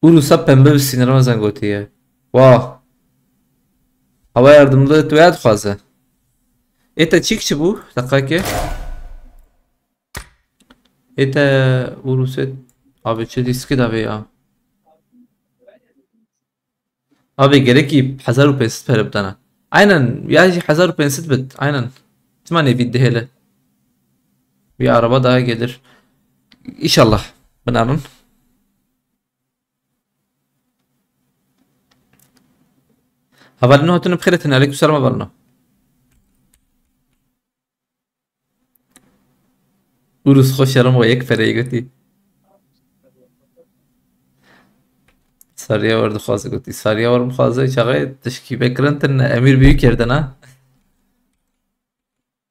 Urusa pembe bistîne Ramazan gotiye. Wah. Hava yardımlı tu ya dixwaze. Ê te çîk çi bû? Deqakê. Ê te Urusê abi çi dîskî davê ya. Abi gerekî hezar û pênc sed pere bidana. Aynen ya jî hezar û pênc sed bit. Aynen. Tima nêvî dihêle. Bir araba daha gelir. İnşallah. Binanın. Hevalino hatunu bixêretin. Aleyküm selam hevalino. Urus xwe şerm we yek pereyê gotî. Sariya wer dixwaze gotî. Sariya wer bixwaze çaxê tişkî vekirin tin emîr büyük yerden ha.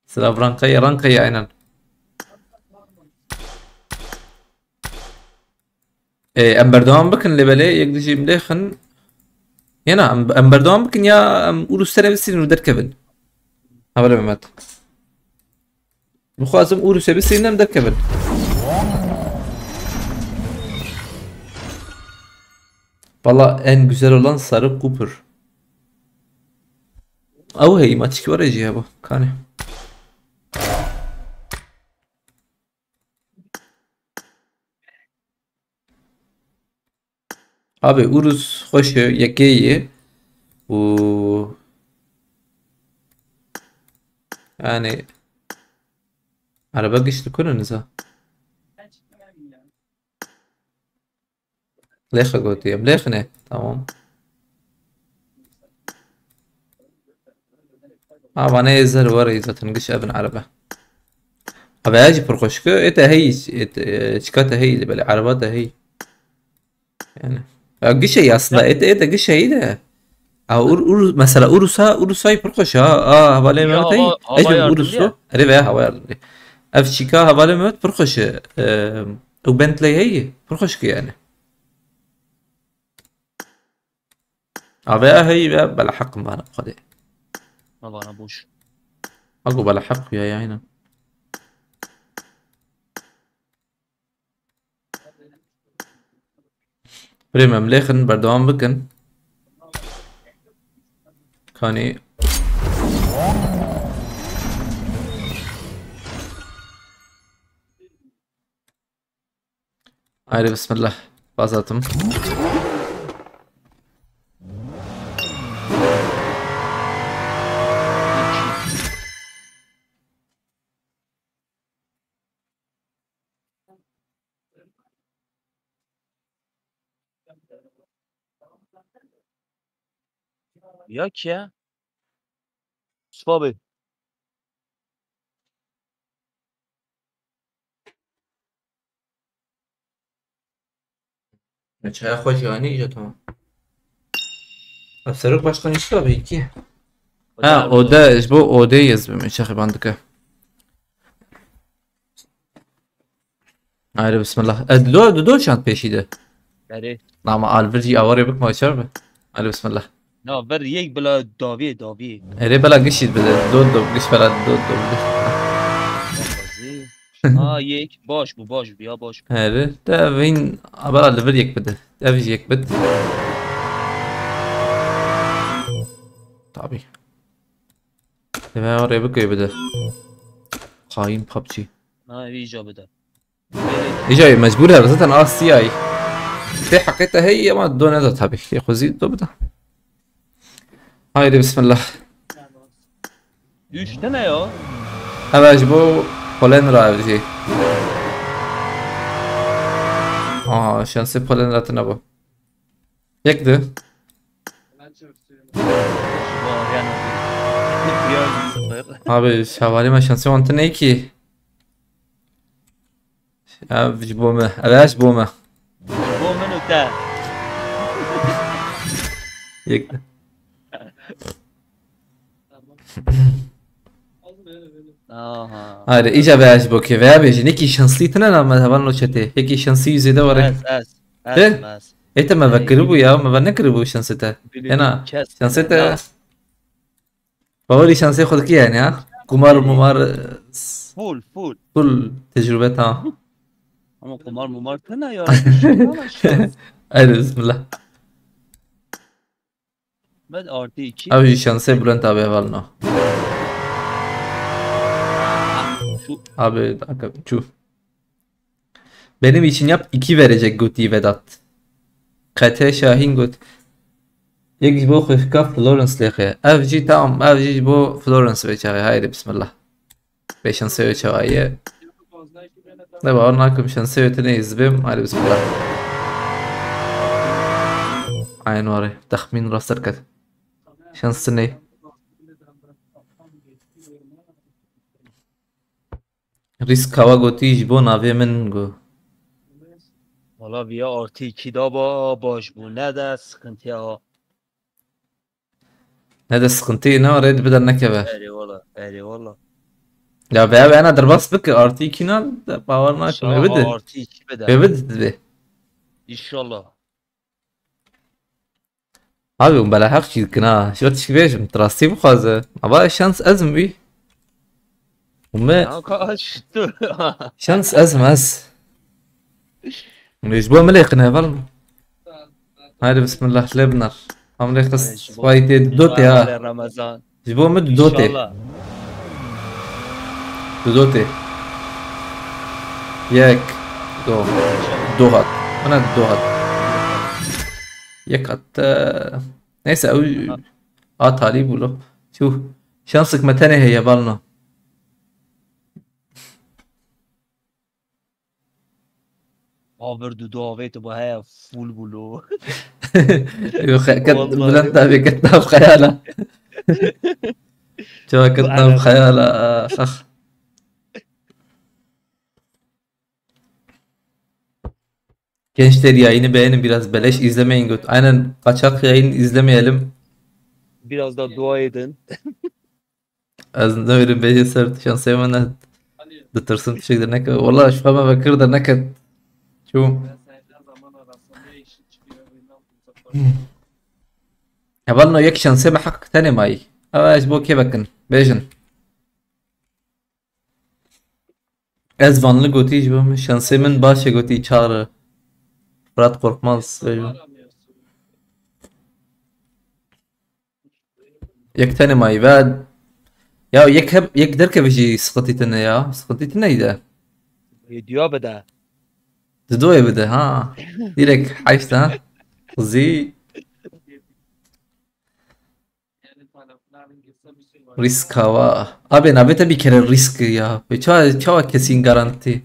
Silav rankayê rankayê aynen. Ê, em berdewam bikin lê belê yek dijî em lêxin. Yena em, em berdewam bikin ya em Urusere bisînin û derkevin. Hevalê Mehmet. Bixwazim Urusê bisînin em derkevin. Valla en güzel olan sarı kupur. Ew heyî ma tişkî were jî hebû. Kanê. Abi Urus xweş e, yekê ye û yani araba giş dikune niza. Lêxe gotiye. Lêxine. Tamam. Ha, vane zer were zaten giş ebin araba. Abi ya jî pir xweşik e. Ê te hey, ê te, e, çika te hey, belê araba te hey. Yani. Ya giş hey aslında. Ê te, ê te giş hey de. Ha, ur, ur, mesela Urusa, Urusayı pir xweş ha. Aa, hevalê Mehmet hey. Hava, hava yardımlı Urusu. Erê veya hava yardımlı. Ev çika hevalê Mehmet pir xweş e. Eee, ew Bentley heye, pir xweşik e yani. Ave heye ve bela heqim vana xwedê. Ma vana boş. Ago bela heq ya yani. Birê me em lêxin berdewam bikin. Kanî. Haydi bismillah. Bazattım. Ya ki ya. Yusuf abi. Çaya xwe jî anî îca tamam. Ev Serok Başkan Yusuf abi ki. Ha, ode, ji bo odê yez bim, çaxê bandike. Haydi bismillah. E, do, do, do şant peşî de. Erê. Ama alvir jî awarê bikma çar be. Haydi bismillah. Na, ver yek bila davî, davî. Erê bela gişî bide. Do, do, giş bela do, do, bide. Xwezî. Ha, yek. Baş bû, baş bû, ya baş bû. Erê, de vîn, a, bela li vir yek bide. Ev jî yek bid. Tabii. Deme oraya bir köy bide. Hain PUBG. Na, ev îca bide. Îca mecbur her zaten a siyay. Te hakikaten hey ama do ne da tabii. Yek xwezî do bide. Haydi bismillah. Üç tane ya. Hemen ji bo polen ra ev jî. Aa, şansê polen ra tine bu. Yek di. Var yani. Ya sıfır. Abi şavalê me şansê wan tine ki. Ev ji bo me. Ev ji bo me. Bo min û te. Yek. Aha. Hayır, iyice veya ji bo kê veya bêjin. Yekî şanslî tine na me hevalno çetê. Yekî şanslî zêde were. Ez, ez. Ez, He? ez. Ê te me vekiribû ya, me ve nekiribû şansê te. Ena, Kes şansê tine te. na. Bawerî şansê xwe dikî yani ha. Kumar mumar, e, Full, full. Full tecrübe tamam. Ama kumar mumar tine ya. Ama şans. Haydi bismillah. Ben artı iki. Abi şansê Bülent abi hevalno. Şu Abi dakika çu. Benim için yap iki verecek gotî Vedat. Kete Şahin got. Yek ji bo xwefka Florence lêxe. Ev jî tamam, ev jî ji bo Florence ve çaxê. Haydi bismillah. Pê şansê ve çawa ye. Ne bawer nakim şansê ve tine izbim. Haydi bismillah. Aynen ware. Tahmin rast derket. Şans ne? Risk kawa gotî ji bo navê min got. Valla viya artı iki da ba baş bu ne de sıkıntı ya. Ne de sıkıntı ne var, red bir de ne keve. Eyvallah, eyvallah. Ya veya bana derbas bike artı iki nan da bawer nakim. İnşallah Eve de. Artı iki be de. Eve de. İnşallah. Abi hûn bela heq çî dikin ha. Ji we tişkî bêjim, tu rastî bixwaze. Ava şans ez im wî. Û me Ya kaç dur. şans ez im ez. Hûn ê ji bo min lê qine heval. Haydi bismillah lê binar. Em lê qist Ji bo- vay tê dotê ha. Ramazan. Ji bo min dotê. İnşallah. Dotê. Yek. Do. Do hat. Bana do hat. Yek hat. Neyse ew a talî bû lo. Çû. Şansik me tenê heye balno. Avir du dua avê tu bu heye full bû lo. Yo, ket Vallahi. Bülent abi ket nav xeyala. Çawa ket nav xeyala. Xax. Gençler yayını beğenin biraz beleş izlemeyin göt. Aynen kaçak yayın izlemeyelim. Biraz da dua edin. Ez ne bileyim bence sert şansê min ne. Ditirsim tişek de neke. Valla şu heme vekir de neket. Çû. Hevalno yek şansê me hak tenê mayî. Ev ez bo kê vekin. Bêjin. Ez Vanlı gotî ji bo min. Şansê min baş e gotî Çağrı. Fırat Korkmaz. Bêjin. Yek tenê mayî ve ya yek hep yek derkeve jî sıkıntı tine ya. Sıkıntı tine de. Video bide. Didoyê bide ha. Direkt heşt ha. Zî. Risk hava. Abi navê te bir kere risk ya. Ve çawa, çawa kesin garanti.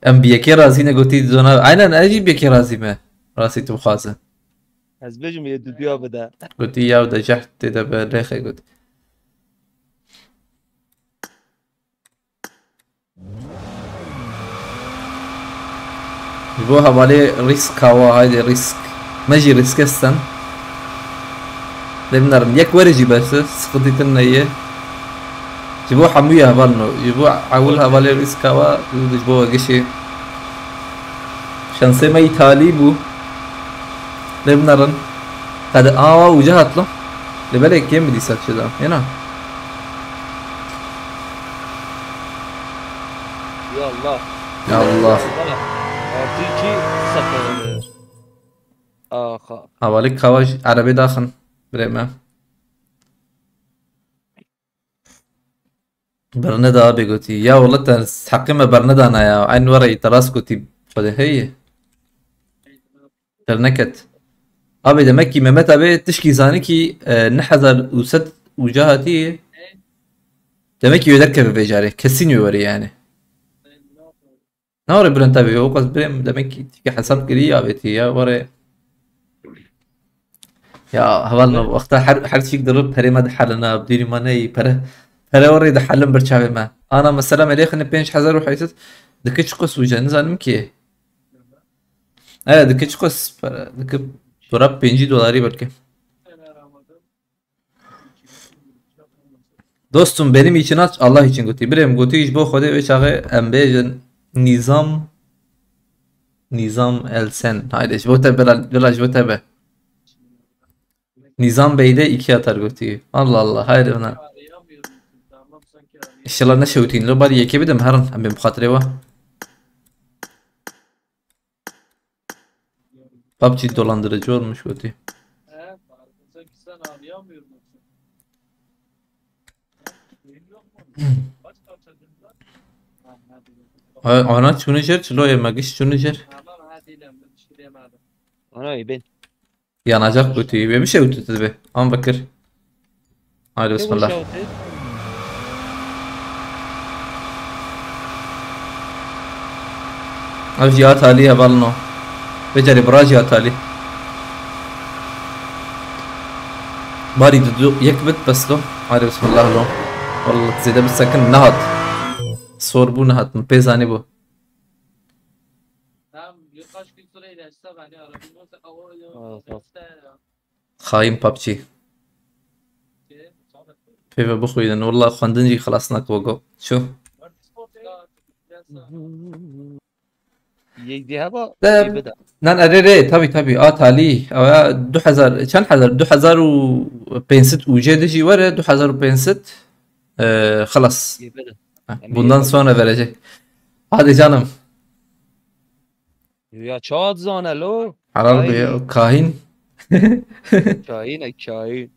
Em bi yekê razî ne gotî dona. Aynen ez jî bi yekê razî me. Rastî tu bixwaze. Ez bêjim yê duduya bide. Gotî yaw de cehd tê de be lêxe got. Ji bo hevalê risk kawa haydi risk. Me jî risk estin. Lê binerin yek were jî bes e, sıkıntı tine ye. Ji bo hemû ye hevalno. Ji bo ewil hevalê risk kawa, ji bo gişê. Şansê me îtalî bû. Lê binerin. Qede awa uca hatlo. Lê belê kêm bidî saçê da. Yena. Ya Allah. Ya Allah. Artı iki sıfır. Aha. Havalik kavaj erebê daxin. Birê me. Birine da abi gotî. Ya wala te heqê me birine dana ya. Eyn were te rast gotî. Xwedê heye. Derneket. Abi demek ki Mehmet abi tişkî zani ki e, ne hezar û sed uca hatiye. Demek ki öder keve vecarê. Kesin were yani. Nare Bülent abi o kadar birem demek ki tiki hesap giri ya beti ya were. Ya hevalno wexta her her çîk dirib perê me dihelina, bi dîrî me neyî pere. Pere were dihelim bir çavê me. Ana mesela me lêxine pênc hezar û heyşt sed dike çi qas uca nizanim ki. Evet dike çi qas pere dike dora pêncî dolarî belki. Dostum, benim için aç, Allah için gotî. Birêm gotî ji bo Xwedê wê çaxê em bêjin Nîzam, Nîzam Elsen. Haydi ji bo te bila, bila ji bo te be. Nîzam Bey de iki atar gotî. Allah Allah, haydi ona. İnşallah ne şewtîn. Lo bari yekê bidim herin em bên bi xatirê we. PUBG dolandırıcı olmuş gotî. Ana çûne jêr, çilo ye me giş çûne jêr. Ana ê bên. Yanacak gotî. Ve bir şey utu be. An bakır. Haydi bismillah. Ev jî a talî hevalno. Becerê bira jî a talî. Barî didu yek bit bes lo. Haydi bismillah lo. Wallah zêde bi sekin nehat. Sor bû nehat. Min pê zanî bû. Xayîn PUBG. Pê ve bixwînin. Walla xwendin jî xilas nake wego. Ço? Yek dî heba, De- yê bide. Nan erê rê, tabii tabii. A talî. Ewa du hezar, çend hezar? Du hezar û pênc sed U C de jî were, du hezar û pênc sed. Ee, xelas. Yê bide. Heh, Em ê bundan yê bide. Sonra verecek. Hadi canım. Ya çawa dizane lo? Helal be Ay. Ya, kahin. Kahin e kahin.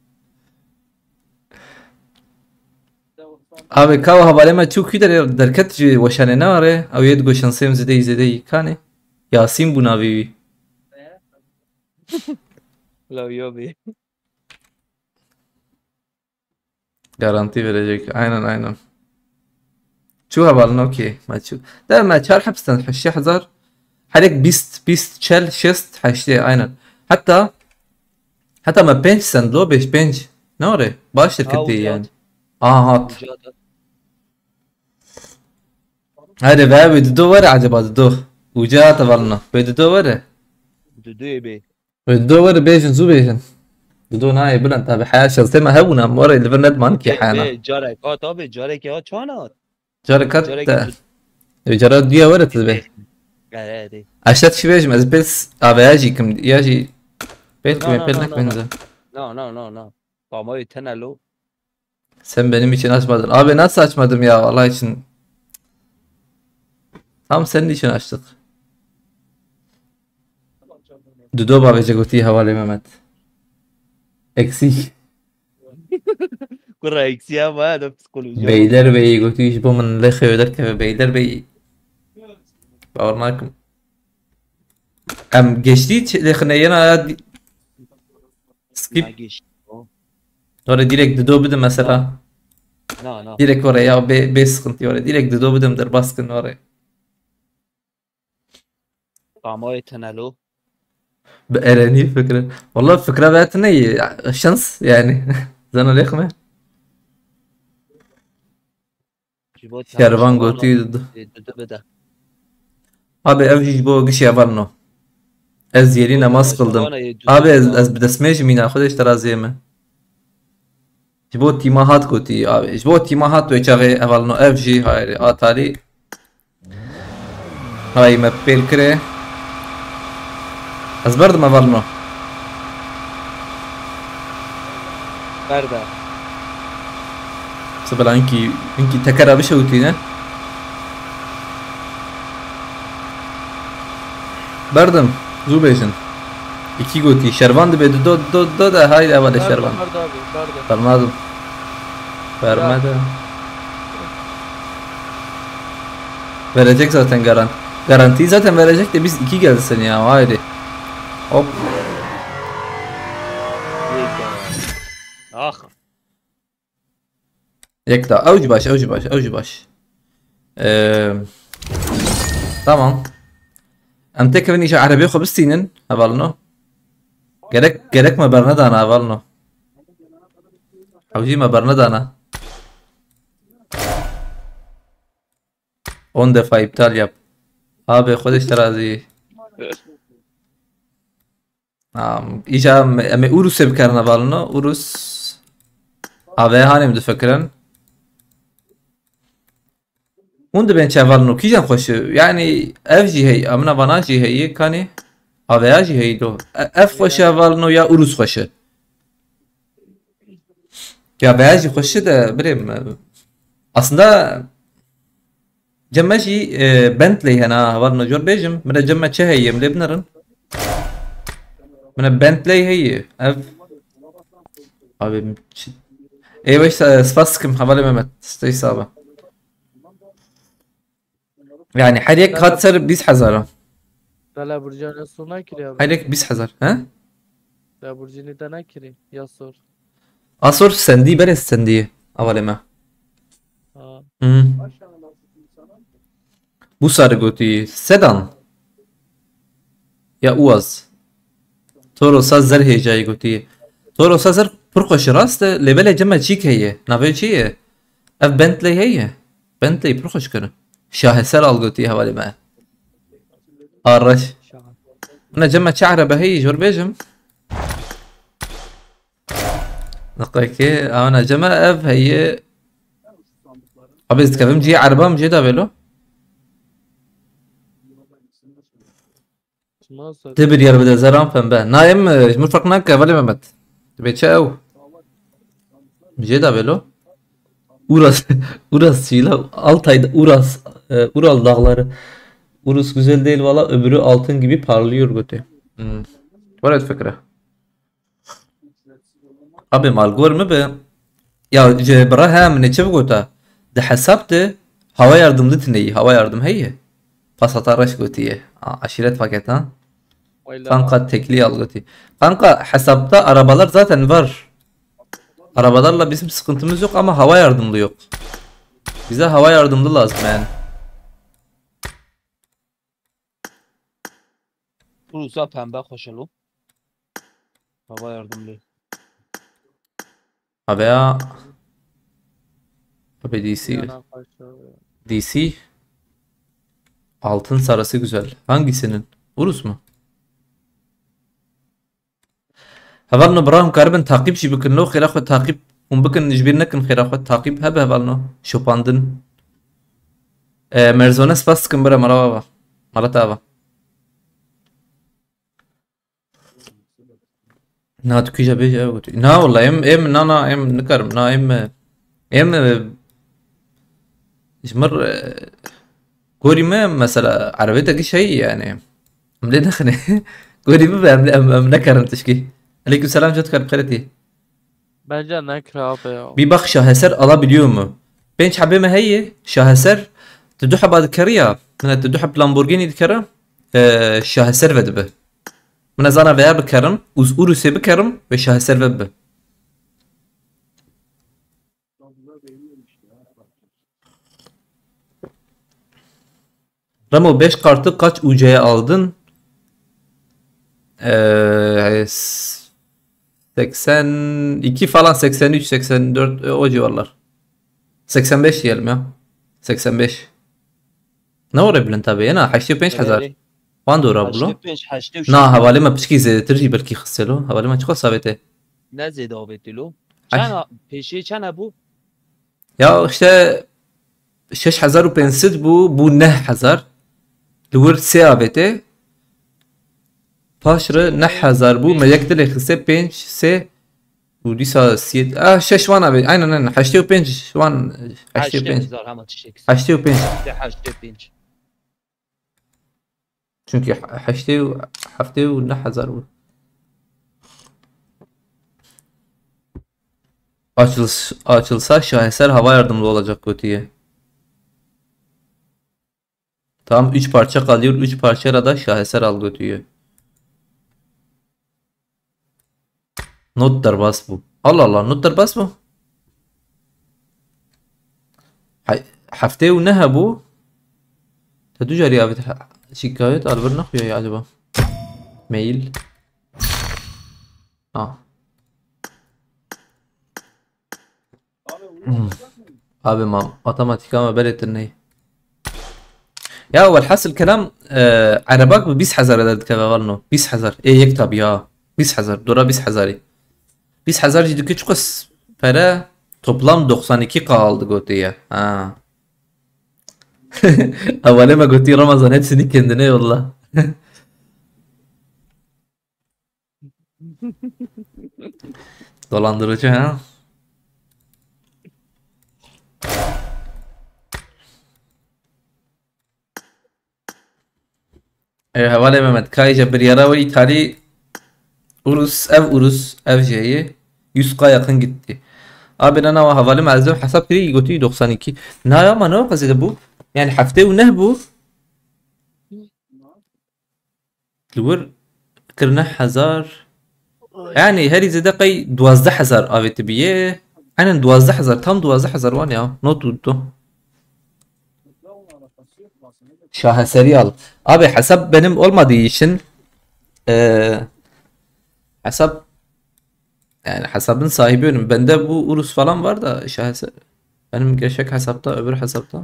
Abi ka hevalê me çû kî derê derket ji weşanê ne are? Ew yê digo şansê em zêdeyî zêdeyî kanê. Yasîn bû navê wî. Law yo bê. Garanti verecek. Aynen aynen. Çû hevalin okey. Me çû. De me çar hepsten heştê hezar. Herek bîst, bîst, çel, şêst, heştê aynen. Hatta hatta me pênc send lo, beş pênc. Ne ore? Baş şirketê yani. Aha hat. Uca da. Hadi be abi, Dido were acaba Dido? Uca hat hevalina. Be Dido were. Dido bê. Wê Dido were bêjin, zû bêjin. Dido nayê bilind tabi. Heya şansê me hebûna, em were li vir nediman kî Bê, heyana. Bê, carek hat abi, carek ya çana. Carek hat Carek te. Wê cara duya were tu dibê. Erê, erê. Eşet çi bêjim, ez pês aveya jî kim, ya jî pêl kim, pêl nekim. No, no, no, no. Pamayê tene lo. Sen benim için açmadın. Abi nasıl açmadım ya Allah için? Tam senin için açtık. Dudo bavêje gotî hevalê Mehmet. Eksik. Kura eksiya ma da psikoloji. Beyler Bey'i gotî ji bo min lê xeyo derkeve Beyler Bey'i. Bawer nakim. Em geçtî lêxine yena ya di- Skip. Were direkt Dido bidim mesela. Na, na. Direkt oraya ya bê, bê sıkıntı were. Direkt Dido bidim derbas kin were. Pamayê tene lo. Bi Erenî fikre. Valla fikre ve tine iyi. Şans yani. Zana lêxme. Şervan gotî Dido. Abi ev jî ji bo gişê hevalino. Ez yêrî namaz qildim. Abi ez, ez bi destmêjim îna, Xwedê ji te razî me. Ji bo tîma hat gotî abi. Ji bo tîma hat wê çaxê hevalino ev jî hayrê a talî. Hay me pêl kirê. Ez berdim hevalino. Berde. Mesela inkî, inkî tekera bişewitîne. Berdim. Zû bêjin. Îkî gotî. Şervan dibe. Do, do, do de. Haydi hevalê şervan. Berdim abi. Berdim. Bermadim. Vermedi. Verecek zaten garant. Garantiyi zaten verecek de biz iki gelsin ya. Haydi. Hop. Ah. Yek daha. Ew jî baş, ew jî baş, ew jî baş. Ee, tamam. Em têkevin îşa erebê xwe bistînin. Hevalino. Gerek, gerek me bernedana hevalino. Ew jî me bernedana. On defa iptal yap. Abi, Xwedê ji te razî. Am, îca em, em ê Urusê bikerine hevalino. Urus. Ave hanê min difikirin. Hûn dibên çi hevalno, kîjan xweş e? Yanî ev jî heye, amina vana jî heye, kanê aveya jî heye do. E-, ev xweş e hevalno ya Urus xweş e? Ya veya jî xweş e de birê min. Aslında cem me jî, e, Bentley hene ha, hevalno jor bêjim. Min re cem me çi heye, em lê binerin. Min re Bentley heye. Ev. Abi, çi-, ê weş, e, spas dikim, hevalê Mehmet. Stay sağ be. Yani her yek hat ser bîst hezar. Te Lamborghini sor nakiriye abi. Her yek bîst hezar, he? Lamborghini te nakiriye. Ya sor. A sor sendî, berê sendî. Avalê me. Ha. Hı. Bu sarı gotî. Sedan. Ya Uaz. Torosa zer hêcayî gotî. Torosa zer pir xweş e, rast e. Lê belê cem me çîk heye. Navê çi ye? Ev Bentley heye. Bentley pir xweş kir. Şaheser al gotî hevalê me. Arreş. Şahan. Min cem me çi erebe heye, jor bêjim. Deqekê, ana cem me ev heye. Abi, ez dikevim cihê ereba, min jê da vêlo. Nasıl? Te bir yer bide zeran pembe. Na em, e, ji min ferq nake, hevalê Mehmet. Dibê çi ew? Jê da vêlo. Uras, Uras çîla, Altay'da Uras, e, Ural dağları. Urus güzel değil valla, öbürü altın gibi parlıyor götü. Hmm. Were fikre. Abi mal gor mi be? Ya ji bira he min ê çi bigota? Di hesab de hava yardım de tineyî. Hava yardım heye. Pasata reş gotiye. A, aşiret paket ha. Wayla. Kanka tekli al goti. Kanka hesapta arabalar zaten var. Arabalarla bizim sıkıntımız yok ama hava yardımlı yok. Bize hava yardımlı lazım yani. Rusa pembe koşalım. Hava yardımlı. Abi ya. Abi D C. Yana koşalım. D C. Altın sarısı güzel. Hangisinin? Urus mu? Hevalno bira hûn karibin taqîb jî bikin. No xêra xwe taqîb hûn bikin, ji bîr nekin xêra xwe. Taqîb hebe hevalno. Şopandin. E, Merzone spas dikim bira, mala ava. Mala te ava. Na tu kîja bêje ew tu. Na wala em, em, na, na, em nikarim. Na em, em, e, ji mir, e, gorî me mesela erebê te giş heyî yani. Em lê nexine. Gorî bibe em, em, em nekarin tişkî. Aleyküm selam, cot kar bixêretî. Bence nekir abi ya. Bir bak şaheser alabiliyor mu? Pênc hebê me heye, şaheser, tu du heba dikeriya, min tu du heb Lamborghini dikere, e, şaheser ve dibe. Min ez ana veya bikerim, uz Urusê bikerim ve şaheser ve bibe. Remo, beş kartı kaç U C'ye aldın? Ee, s-, seksen iki falan, seksen üç, seksen dört, e, o civarlar. Seksen beş diyelim ya. Seksen beş. Ne var bilin tabi ya, heştê pênc hezar. Wan dora bilo. Heştê pênc, heştê û şeş. Na, hevalê me piçkî zêdetir jî belkî xistelo. Hevalê me çiqas avête? Ne zêde avêtî lo? Heş- Çend a-, pêşê çend hebû? Ya işte şeş hezar û pênc sed bû, bû neh hezar. Li wir sê avête. Paş re neh hezar bû. Me yek dilê xiste pênc, sê û dîsa siyê. Ah, şeş wan avê. Aynen, aynen. Heştê û pênc wan, heştê û pênc. Heştê hezar hema tiştek. Heştê û pênc. Heştê û pênc. Çünkü heştê û heftê û neh hezar bû. Açılış, açılsa şaheser hava yardımlı olacak kötüye. Tam üç parça kalıyor, üç parçayla da şaheser al götüyü. Not derbas bû. Allah Allah, not derbas bû. He-, heftê û neh hebû. Te du carî avêt he-, şikayet al vir nexuya acaba? Mail. Ha. Hmm. Abi mam, matematika me belê tirney. Ya welhasil kelam, e, erebak bi bîst hezar de dikeve valno. Bîst hezar. Ê yek tabi ya. Bîst hezar. Dora bîst hezarî. Bîst hezar jî dike çiqas pere, toplam doksan iki K aldı gotiye. Ha. Hevalê me gotî Ramazan hepsini kendine yolla. Dolandırıcı ha? E, hevalê Mehmet, kayê je biryara we îtalî Urus, ev Urus, ev jê ye. Yüz K yakın gitti. Abi nana wa hevalê me ez hesap kirî gotî doksan iki. Na ya ma ne kadar bu? Yani hafte û neh bu. Li wir kirine hezar. Yani herî zêde qey duwazdeh hezar avêtibiye. Aynen duwazdeh hezar, tam duwazdeh hezar wan ya. Not tuttu. Şaheserî al. Abi hesap benim olmadığı için, eee, hesap, yani hesabın sahibi benim. Bende bu Urus falan var da Şaheser. Benim gerçek hesapta, öbür hesapta.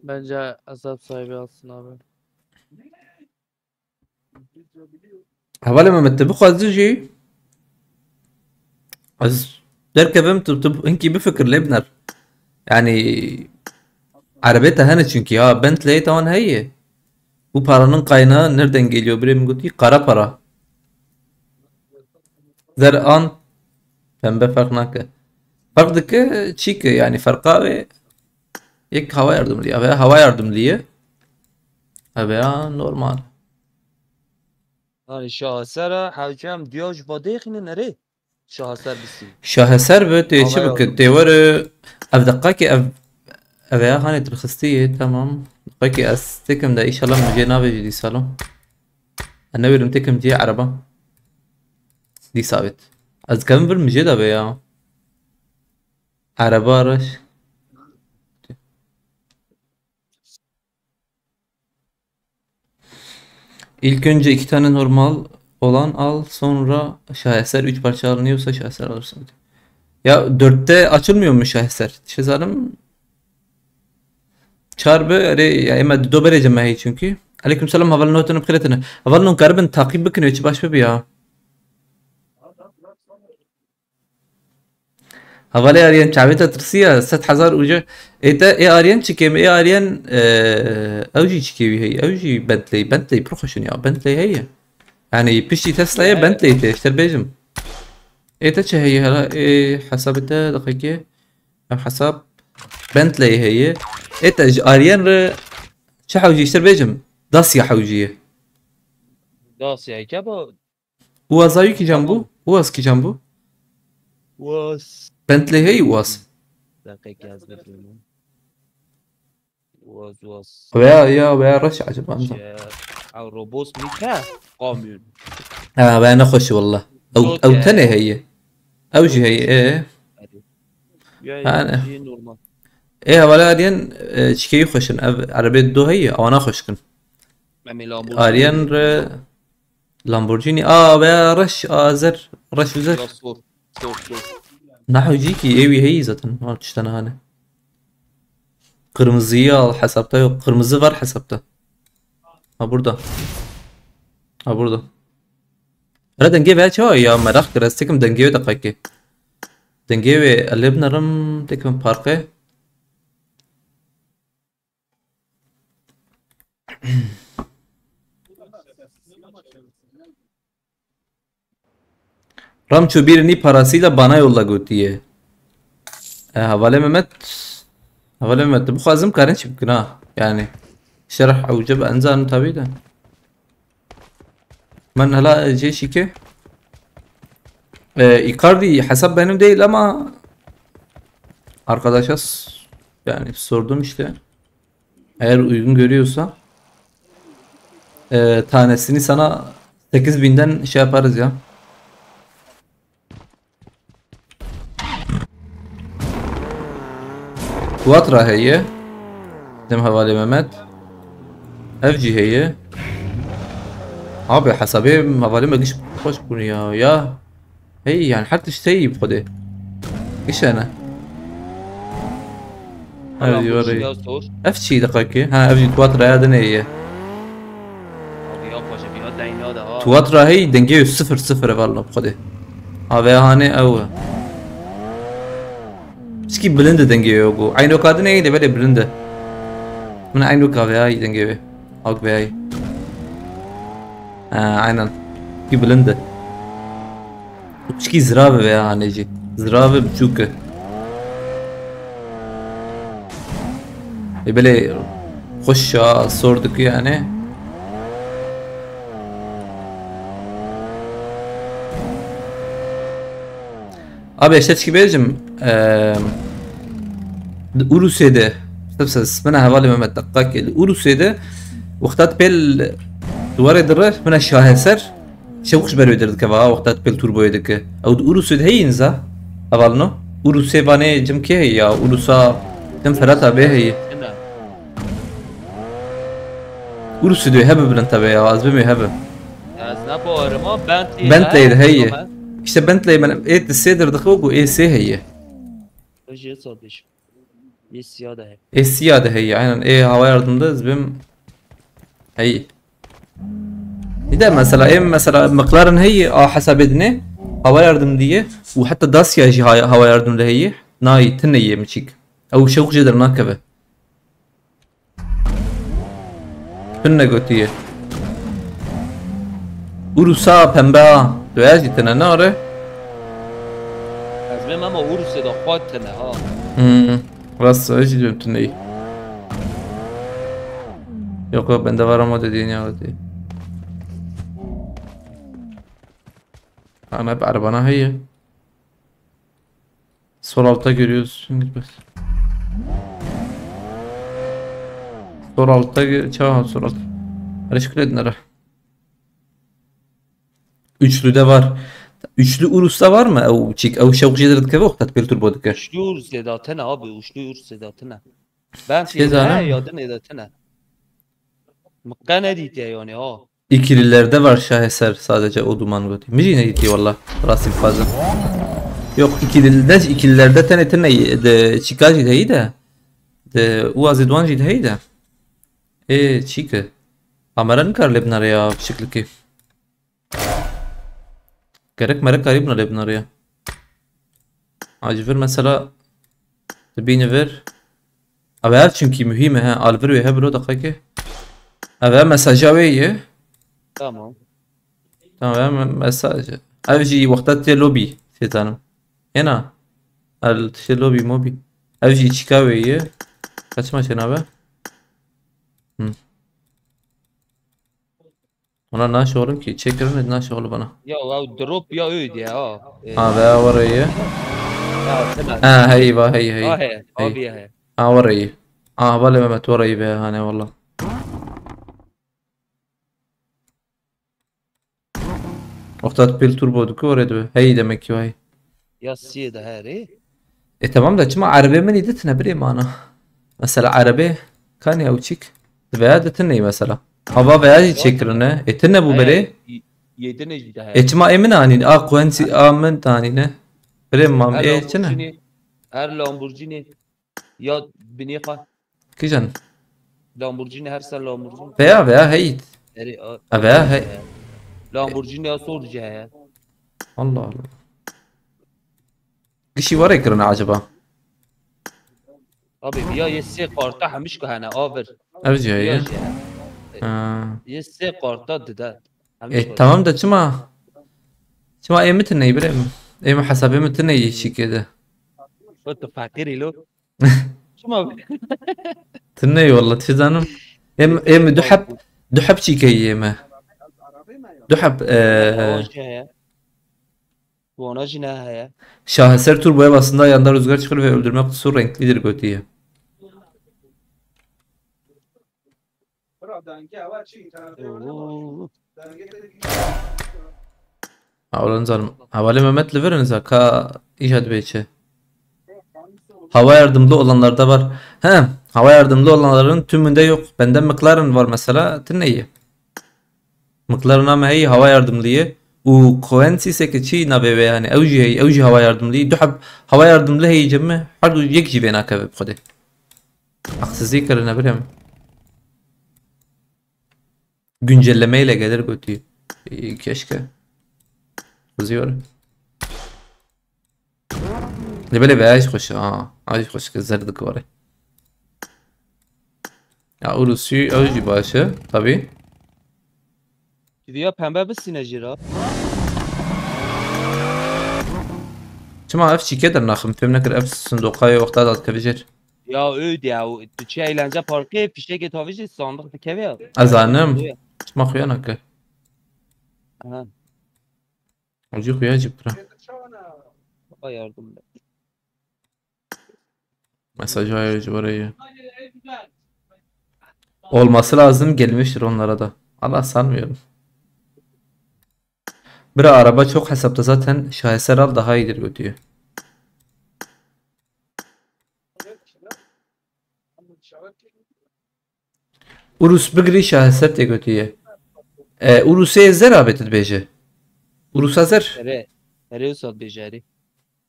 Bence hesap sahibi alsın abi. Hevalê Mehmet, te bixwazî jî ez derkevim, tu, tu hinkî bifikir lê biner. Yani erebê te hene çünkü ya, Bentley te wan heye. Bu paranın kaynağı nereden geliyor? Birê min gotî kara para. Zer an pembe fark nake. Fark dike çi ki yani, farka ve yek hava yardımı diye. Hava, hava yardımı diye. Hava ya normal. Hani şahesera hewcem diya ji vadêxîne nerê. Şaheser bisî. Şaheser bi tê çi bikin? Tê were ev deqakê ev ev ya hanê tirxistî ye, tamam. Deqakê ez têkim de, inşallah min jê navêjî dîsalo. Ez newêrim têkim cihê ereba. Dîsa bêt. Ez kevim vir min jê de be ya. Ereba reş. İlk önce iki tane normal olan al, sonra şaheser üç parça alınıyorsa şaheser alırsın. Ya dörtte açılmıyor mu şaheser? Şezalim çar be, erê, ya ema do berê cemahî çünkü. Aleyküm selam, heval notunu bixêretine. Heval non karibin takip bikin, çi baş be ya. Hevalê Aryen çavê te tirsiya, sed hezar uca. Ê te, ê Aryen çi kêm, ê Aryen, e, ew jî çi kêwî heye, ew jî Bentley, Bentley pir xweş in ya, Bentley heye. Yani piştî Tesla ye, Bentley te, işte bêjim. Ê te çi heye hela, ê hesabê te, deqekê, ev hesab Bentley heye. Ê te ji Aryen re çi hewcî, işte bêjim, Dacia hewcî ye. Dacia, keba Uaz ayû kîjan bû? Uaz kîjan bû? Uaz. Bentley hey Uaz. Deqekê ez bifirmim. Uaz, Uaz. Veya ya veya reş acaba anza. Şey, ew robot mîke? Kamyon. Ha veya nexweşî wallah. Ew, ew tenê heye. Ew jî heye. E. Yani normal. E hevala Aryen, e, çikeyî xweşin. Ev erebê do heye. Awana xweşkin. Em ê Lamborghini. Aryen re Lamborghini. Aa veya reş, aa zer. Reş û zer. Ya sor. Sor sor. Nahewcî ki êwî heyî zaten. Ha tiştene hane. Kırmızıyı al hesapta yok. Kırmızı var hesapta. Ha burada. Ha burada. Hele dengê veya çawa ya, merak kir, ez têkim dengê wê deqekê. Dengê wê elê binerim, têkim parke. Ramço birini parasıyla bana yolla gotiye. E, Havale Mehmet. Havale Mehmet, tu bixwazim karin çi bikin ha. Yani şerh ewce bi enzanim tabi de. Ben hala cê şike. E, Icardi hesap benim değil ama arkadaşa s- yani sordum işte. Eğer uygun görüyorsa, e, tanesini sana sekiz binden şey yaparız ya. Quattro heye. Dem Havale Mehmet. Ev jî heye. Abi hesabê hevalê me giş xweş bûne ya. Ya. Hey yani her tişt heyî bi xwedê. Giş hene. Her dîwarê. Ev çi deqekê? Ha ev jî Quattro ya dinê ye. Quattro hey dengê sifir sifir ev Allah bi xwedê. Ave hanê ew. Çikî bilind e dengê yogo. Eyno kadinê ye de belê bilind e. Min eyn wek aveyayî dengê wê. Ak veyayî. Ha, aynen. Ki bilind e. Piçkî zirav e veya hanê jî. Zirav e biçûk e. Ê belê xweş ya sor dikî yani. Abi işte çi bêjim, eee, di Urusê de, işte mesela, min hevalê Mehmet Deqqakê, di Urusê de wexta pêl duwarê dire, min şaheser, şewq ji ber wê derdikeve, ha, wexta pêl turboyê dike. Ew di Urusê de heyî niza, hevalno? Urusê vanê cim kê heye ya, Urusa cim Ferata bê heye. Urusê de hebe bilind tabi ya, ez bimê hebe. Ez ne bawerim ha, Bentley Bentley de heye. Tamam. İşte Bentley min ê di sê derdixe ku ê sê heye. Jê sadiş. Ê siya de heye. Ê siya de heye, aynen. Ê hava yardım da ez bim heye. Bir de mesela, ê mesela McLaren heye, a hesabê dinê hava yardım diye. Û hatta Dacia jî ha-, hava yardım de heye. Nayê, tine ye miçik. Ew şewq jê dernakeve. Tune gotiye. Urusa pembe ha. Doya jî tine ne are? Ez bêm ama Urusê de xwe tine ha. Hmm. Rast e, jî diyorum tune. Yok yok, bende var ama dediğin ya diye. Ana bir arabana hayır. Sol altta görüyorsun. Sol altta gö-, çağ sol alt. Hadi şükür edin ara. Üçlüde var. Üçlü Urus'ta var mı? Ew çik, ew şewq jêdir dikeve, o tatbil turbo dike. Üçlü Urus de tene abi, üçlü Urus de tene. Ben Şey seyirde zaten. He ya dine de tene. Mıkkane dite yani ha. İkililerde var şaheser sadece o duman götü. Mijine gitti valla. Rasim fazla. Yok ikililerde, ikililerde tene tene de çikajî de iyi de. De uazî duan jî de iyi de. E çi ki? Kamera nikar lê binare ya şekli ki. Gerek merek karî bûna lê binariya. A ji vir mesela dibîne vir. Ev her çimkî muhîm e he. Al vir wê hebiro deqekê. Ev he mesaja wê ye. Tamam. Tamam, ev me-, mesaj. Ev jî wexta tê lobî, sê zanim. Êna. El tiştê lobî mobî. Ev jî çîka wê ye. Kaçma çênabe. Hı. Ona naşoğlum ki, çekirin naşoğlu bana. Ya, ya drop ya öyle ya. E, Ha, veya orayı. Ya, tamam. Ha, hey, va, hey, hey. Ha, he, Hey. Abi ya, he. Ha, orayı. Ha, vale Mehmet, orayı be, hani valla. Wexta tu pêl turbo dikî, orê dibe. Hey, demek ki vay. Ya siyê de herê. E, tamam da çima erebê min î ditine birê mana? Mesela erebê kanî ew çîk? Veya ditinê mesela. Hava veya jî çêkirine. E, tine bû berê. Yedine jî de herê. E, çima ê min anîn? A Quensi, a min tanîne. Birê mam, Her e, çine? Lamborghini, her Lamborghini. Ya binê xwe. Kîjan? Lamborghini, her ser Lamborghini. Veya, veya heyt. Erê, a, Ha, veya hey. Lamborghini ya sor dice heye. Allah Allah. Kişî were kirine acaba? Abi, ya yê sê karta hemiş ku hene, a vir. Ev jî Ya heye. jî heye. Ha. Yê sê karta dide. Hemiş E, ku tamam da çima? Çima ê min tineyî birê min? Ê min hesabê min tineyî şîkê de. Wek tu feqîrî lo. Çima? Tineyî walla, tu zanim. Ê min, ê min du heb, du heb çîkeyî ê me. Du heb, e, Wana jî heye. Wana jî ne heye. Şaheser turboya basında ayağında rüzgar çıkır ve öldürmek su renklidir gotiye. Oo. Ha, ulan zalim. Hevalê Mehmet li vir in za ka îja dibê çi? Hava yardımlı olanlarda var. He, hava yardımlı olanların tümünde yok. Bende McLaren var mesela, tineyî. McLaren ama heyî hava yardımlıyı. Û Coensis ki çi navê wê yani, ew jî heyî, ew jî hava yardımlıyı. Du heb hava yardımlı heyî cem mi? Her du yek jî vê nakeve bi xwedê. Haksızlık kirine birem. Güncellemeyle gelir götü. Ee, keşke. Kızıyorum. Lê belê be, ay xweş, a, ay xweş ki zer dikore. Ya Urusî ew jî baş e, tabî. Diviya pembe bistîne jî ra. Çima ev çîke dernaxim, fêm nekir ev sindoqayê wexta da dikeve jêr. Ya öyle ya, o, tu çi eğlence parkı, fişek tavı jî sandık dikeve ya. Ez zanim. Çima xuya nake. Aha. Ucu xuya jî pira. Ay yardım be. Mesajı ayırıcı orayı. Olması lazım, gelmiştir onlara da. Allah sanmıyorum. Bira, araba çok hesapta, zaten şaheser al, daha iyidir götüyü. Urus bigirî şaheser tê gotiye. E, Urusê zer abê tu dibêje. Urusa zer. Erê. Erê usa dibêje erê.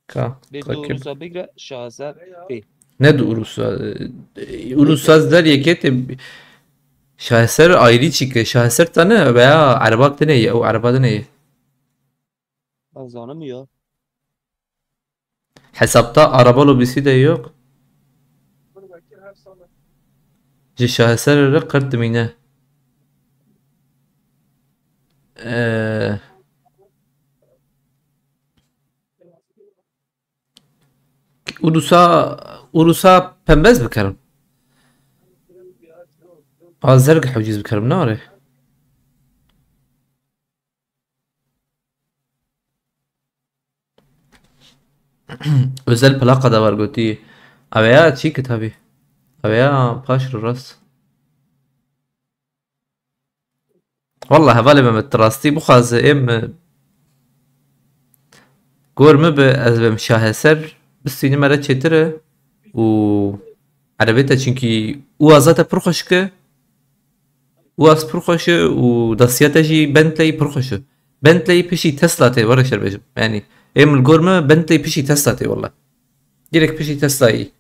Ka. Bê ka tu kim? Urusa bigira şaheser pê. Ne du Urusa. E, Urusa zer yekê tê. Şaheser ayrı çîke. Şaheser tane veya erebak tane ye. O ereba tane ye. Ben zanım ya. Hesapta araba lobisi de yok. Ji şaheser re qert dimîne. Ee, Urusa, Urusa pembez bikerim. Azerg hewciz bikerim, ne are? Özel plaka da var gotî. Aveya çi kitabî? Aveya paş rast. Vallahi hevalê Mehmet, rastî bixwaze êm gor min bi, ez bim şaheser bistînim, mere çêtir e û erebê te, çunkî û azate pir xweşik e. Û ez pir xweş e û destiya te jî Bentley pir xweş e. Bentley piştî Tesla tê, were şer bêjim. Yanî êm li gor me Bentley piştî Tesla tê wele. Direkt piştî Teslayî.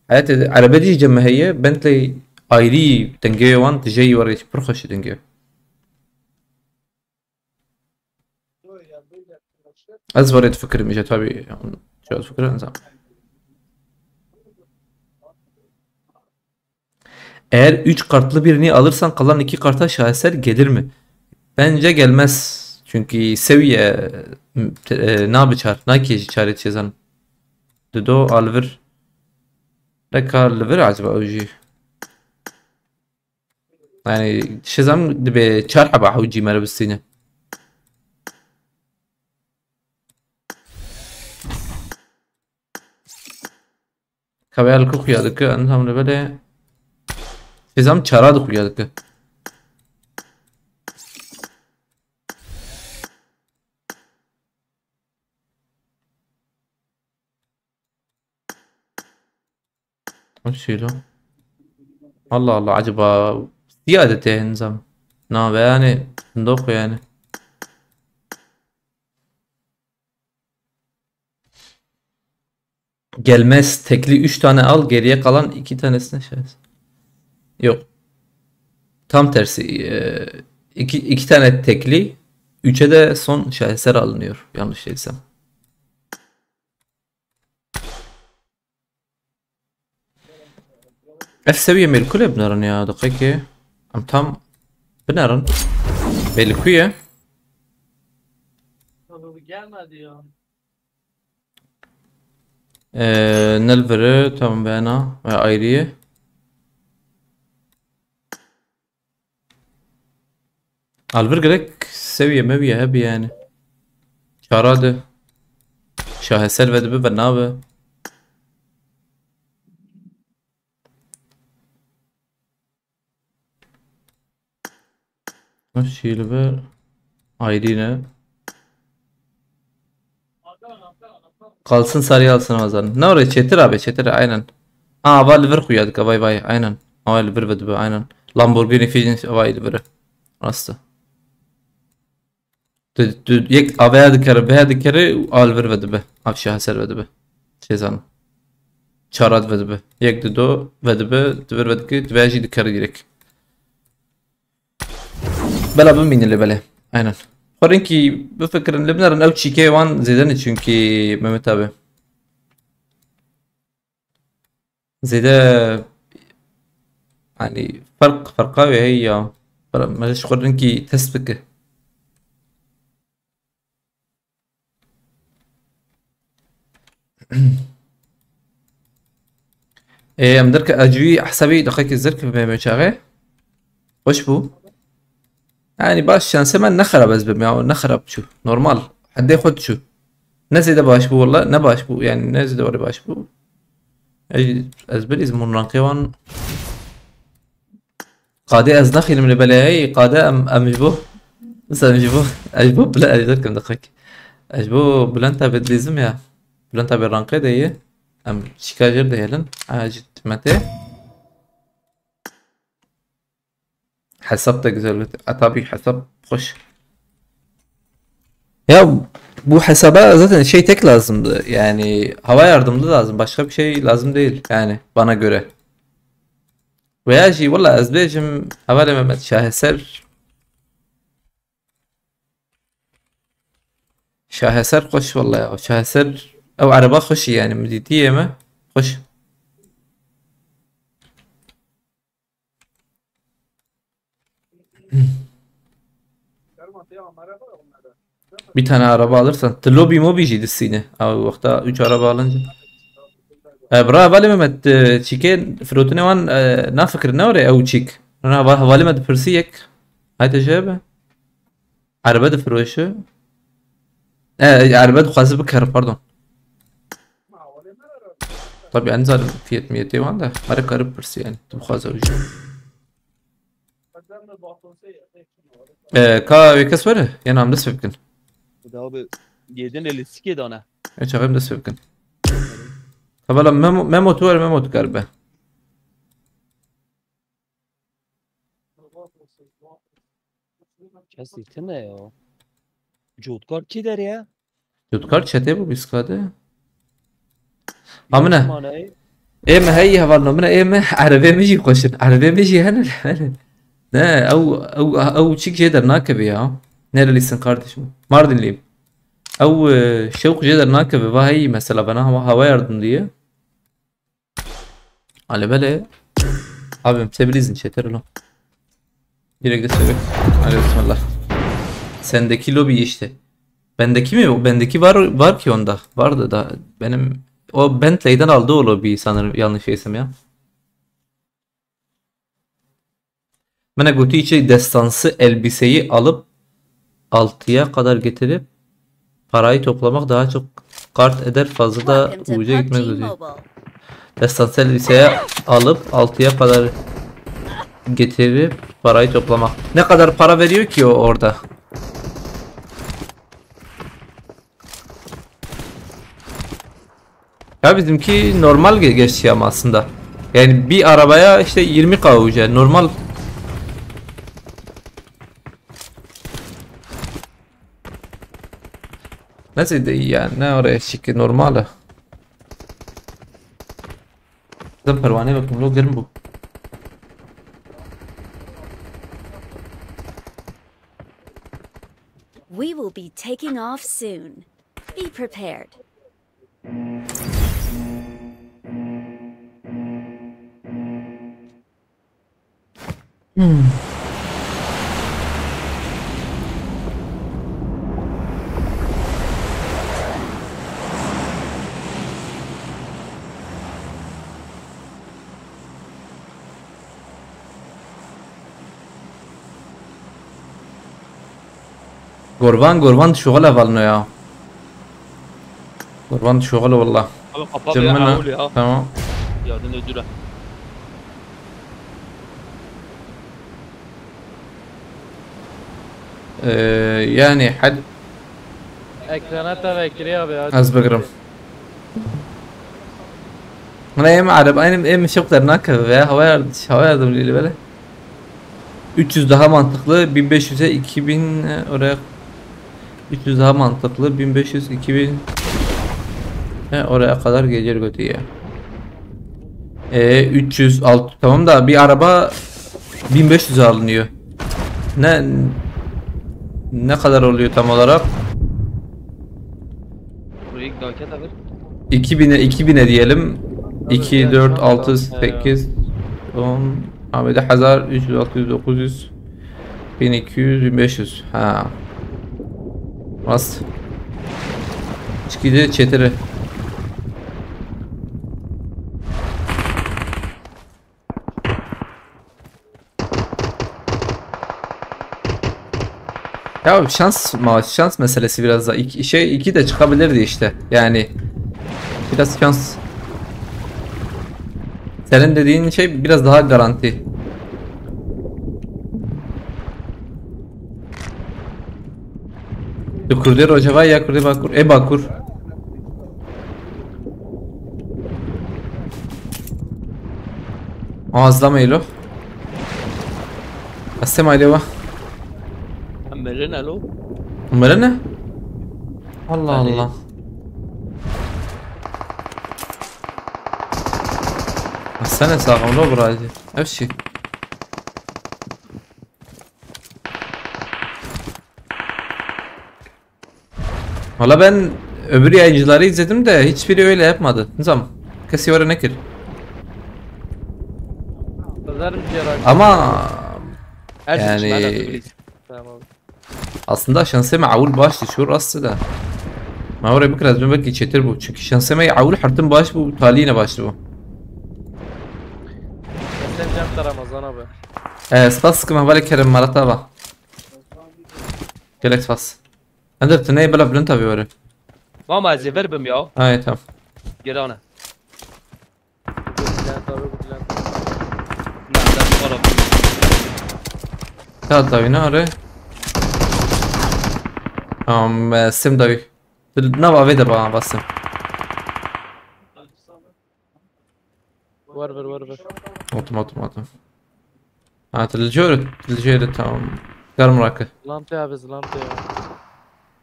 Heyetê erebe dî jî cem me heye, Bentley ayrî dengê wan tijeyî were pir xweş e dengê. Ez were difikirim îje tabii. Çawa difikirim, nizam. Eğer üç kartlı birini alırsan kalan iki karta şaheser gelir mi? Bence gelmez. Çünkü seviye, e, nabi çar, naki çare çezen. Dido alvir. Reka alvir acaba uji. Yani şizem dibe çar haba hewcî mere bistîne. Kaveyal ku xuya dike, em tam li belê. Şizem çara di xuya dike. O şey lo. Allah Allah, acaba ziyade te nizam. Na ve yani, doku yani. Gelmez, tekli üç tane al, geriye kalan iki tanesine şey. Yok. Tam tersi. E, iki, iki tane tekli, üçe de son şaheser alınıyor. Yanlış değilsem. Ev seviye mêlkûlê binerin ya, diqekê. Em tam binerin. Mêlkû ye. Abi bu gelmedi ya. Ee, nelvere tam bena ve ayrıye. Alvir gerek seviye meviye hebi yani. Çara de. Şaheser ve dibi ve nabe. Şîlve ayrî ne? Kalsın sarı alsın Ramazan. Ne oraya? Çetir abi, çetir, aynen. Aa, ava li vir xuya dike, vay vay, aynen. Ava li vir ve dibe, aynen. Lamborghini Fiorentino, ava li vir. Rastı. Tu, tu, yek ava dikere, be dikere, al vir ve dibe. Av şaheser ve dibe. Çezan. Çarad ve dibe. Yek di do ve dibe, di vir ve dike, di ve jî dikere direkt. Bela bimînin lê belê. Aynen. Xwe rinkî bifikirin, li binerin ew çîkeyê wan zêde ne, çunkî Mehmet abi. Zêde Yanî ferq, ferqa wê heye ya. Bira, me ji xwe rinkî test bike. Ê, em derke ecûyî hesabî deqekî zirk bime çaxê. Xweş bû. Yanî baş şansê me ne xerab ez bim ya, ne xerab çû. Normal. Hedê xwe diçû. Ne zêde baş bû walla, ne baş bû. Yanî ne zêde were baş bû. Ey, ez bilîzim hûn rankê wan. Qadê ez naxînim li belê, hey, qadê em, em ji bo. Mesela em ji bo, ez ji bo bile, ez derkim deqek. Ez ji bo Bülent abi dilîzim ya. Bülent abi rankê de ye. Em şika jêr de hêlin. A, ji Metê. Hesap da güzel gotiye. A, tabii hesap hoş. Ya bu hesaba zaten şey tek lazımdı. Yani hava yardımlı lazım. Başka bir şey lazım değil yani bana göre. Veya jî walla ez bêjim hevalê Mehmet Şaheser. Şaheser xweş walla ya. Şaheser ew ereba xweş e yani, min dîtiye me xweş. Bir tane araba alırsan. Ti lobby mobi jî distîne. Ew wexta üç araba alınca. E, bira hevalê Mehmet, e, çîkê firotinê wan, e, nafikirine were ew çîk. Rina va-, hevalê me dipirsî yek. Hayte jê be. Erebe difiroşe. E, erebe dixwaze bikere, pardon. Tabii en zalim fiyat miyeti wan da. Her karı pırsı yani. Dixwaze ucu. E, ka wê kes were? Yan em dest pê bikin. Daha bir yedin eli sikê dana. E, çaxê em dest pê bikin. Tabela Memo, Memo tu were, Memo tu kar be. Kes dîtine ya. Cotkar kî der ya? Cotkar çete bu biskade. Amine. Ê me heyî hevalno min e, ê me erebê min jî xweş in. Erebê min jî hene, hene. Ne, ew, ew, ew çîk jê dernakeve ya. Nerelisin kardeşim? Mardinliyim. Ew, e, şewq jê dernakeve. Va heyî mesela bana hava, hava yardım diye. Alê belê. Abim, te bilîzin çeter lo. Direkt de sebek. Hadi bismillah. Sendeki lobi işte. Bendeki mi? O bendeki var, var ki onda. Vardı da. Benim o Bentley'den aldı o lobiyi sanırım, yanlış değilsem ya. Bana götü içi destansı elbiseyi alıp altıya kadar getirip parayı toplamak daha çok kart eder, fazla da Welcome to uca gitmez PUBG dedi. Mobile. Destansı elbiseye alıp altıya kadar getirip parayı toplamak. Ne kadar para veriyor ki o orada? Ya bizimki normal ge-, geçti ama aslında. Yani bir arabaya işte yirmi K uca normal. Nasıl da iyi yani? Ne oraya şık normal. Zaten pervane bakın, lo germ bu. We will be taking off soon. Be prepared. Gorvan, Gorvan şoxel hevalno ya. Gorvan şoxel valla. Abi kapat ya, Cemil ha, ha, oluyor ha. Tamam. Yardım ediyor. Ee, yani hal Ekrana te vekirî abi ya. Ez bigirim. Buna em araba, em, em şok dernakeve veya hava yard-, hava yardımcılığı böyle. Üç yüz daha mantıklı, bin beş yüze iki bin, e, oraya üç yüz daha mantıklı, bin beş yüz, iki bin, e, oraya kadar gelir götü ya. E, üç yüz, altı, tamam da bir araba bin beş yüze alınıyor. Ne, ne kadar oluyor tam olarak? Burayı dakika da bir. iki bine, iki bine diyelim. Tabii, iki, biraz dört, daha altı, fazla ya. Sekiz, on, Abi de hezar, üç yüz, altı yüz, dokuz yüz, bin iki yüz, bin beş yüz. Ha. Rast. Çikî de çetiri. Ya şans ma şans meselesi biraz da. İki, şey, iki de çıkabilirdi işte. Yani biraz şans. Senin dediğin şey biraz daha garanti. Tu Kurdê Rojava ya Kurdê Bakur? E Bakur. Azlam Elo. Astem Alo. Em mirin elo. Mirin ne? Allah Hadi. Allah. Sen sağ ol bro. Her şey. Valla ben öbür yayıncıları izledim de hiçbiri öyle yapmadı. Nizam. Kesi öyle nekir. Pazarım ciğer abi. Ama Her şey yani- için alakalı. Tamam abi. Aslında şansê me ewil baş dî, çû rast da. Me orê bikir ez bin belkî çêtir bû. Çünkü şansê me ewil hertim baş bû, talî yine baş bû. Sen can Ramazan abi. E, spas ki me belê kerim marata va. Gelek spas. Ender, tu neyê bila bilind tabi were. Mama ez ê ver bim ya. Ay, tamam. Girane. Bülent abi, Bülent abi. Nereden para? Ka dawî ne are? Tamam, e, sim dawî. Nava vê de ba, basın. Var ver, var ver. Otum, otum, otum. Ha, tilcör, tilcör, tamam. Garm rakı. Lampe abi, lampe ya.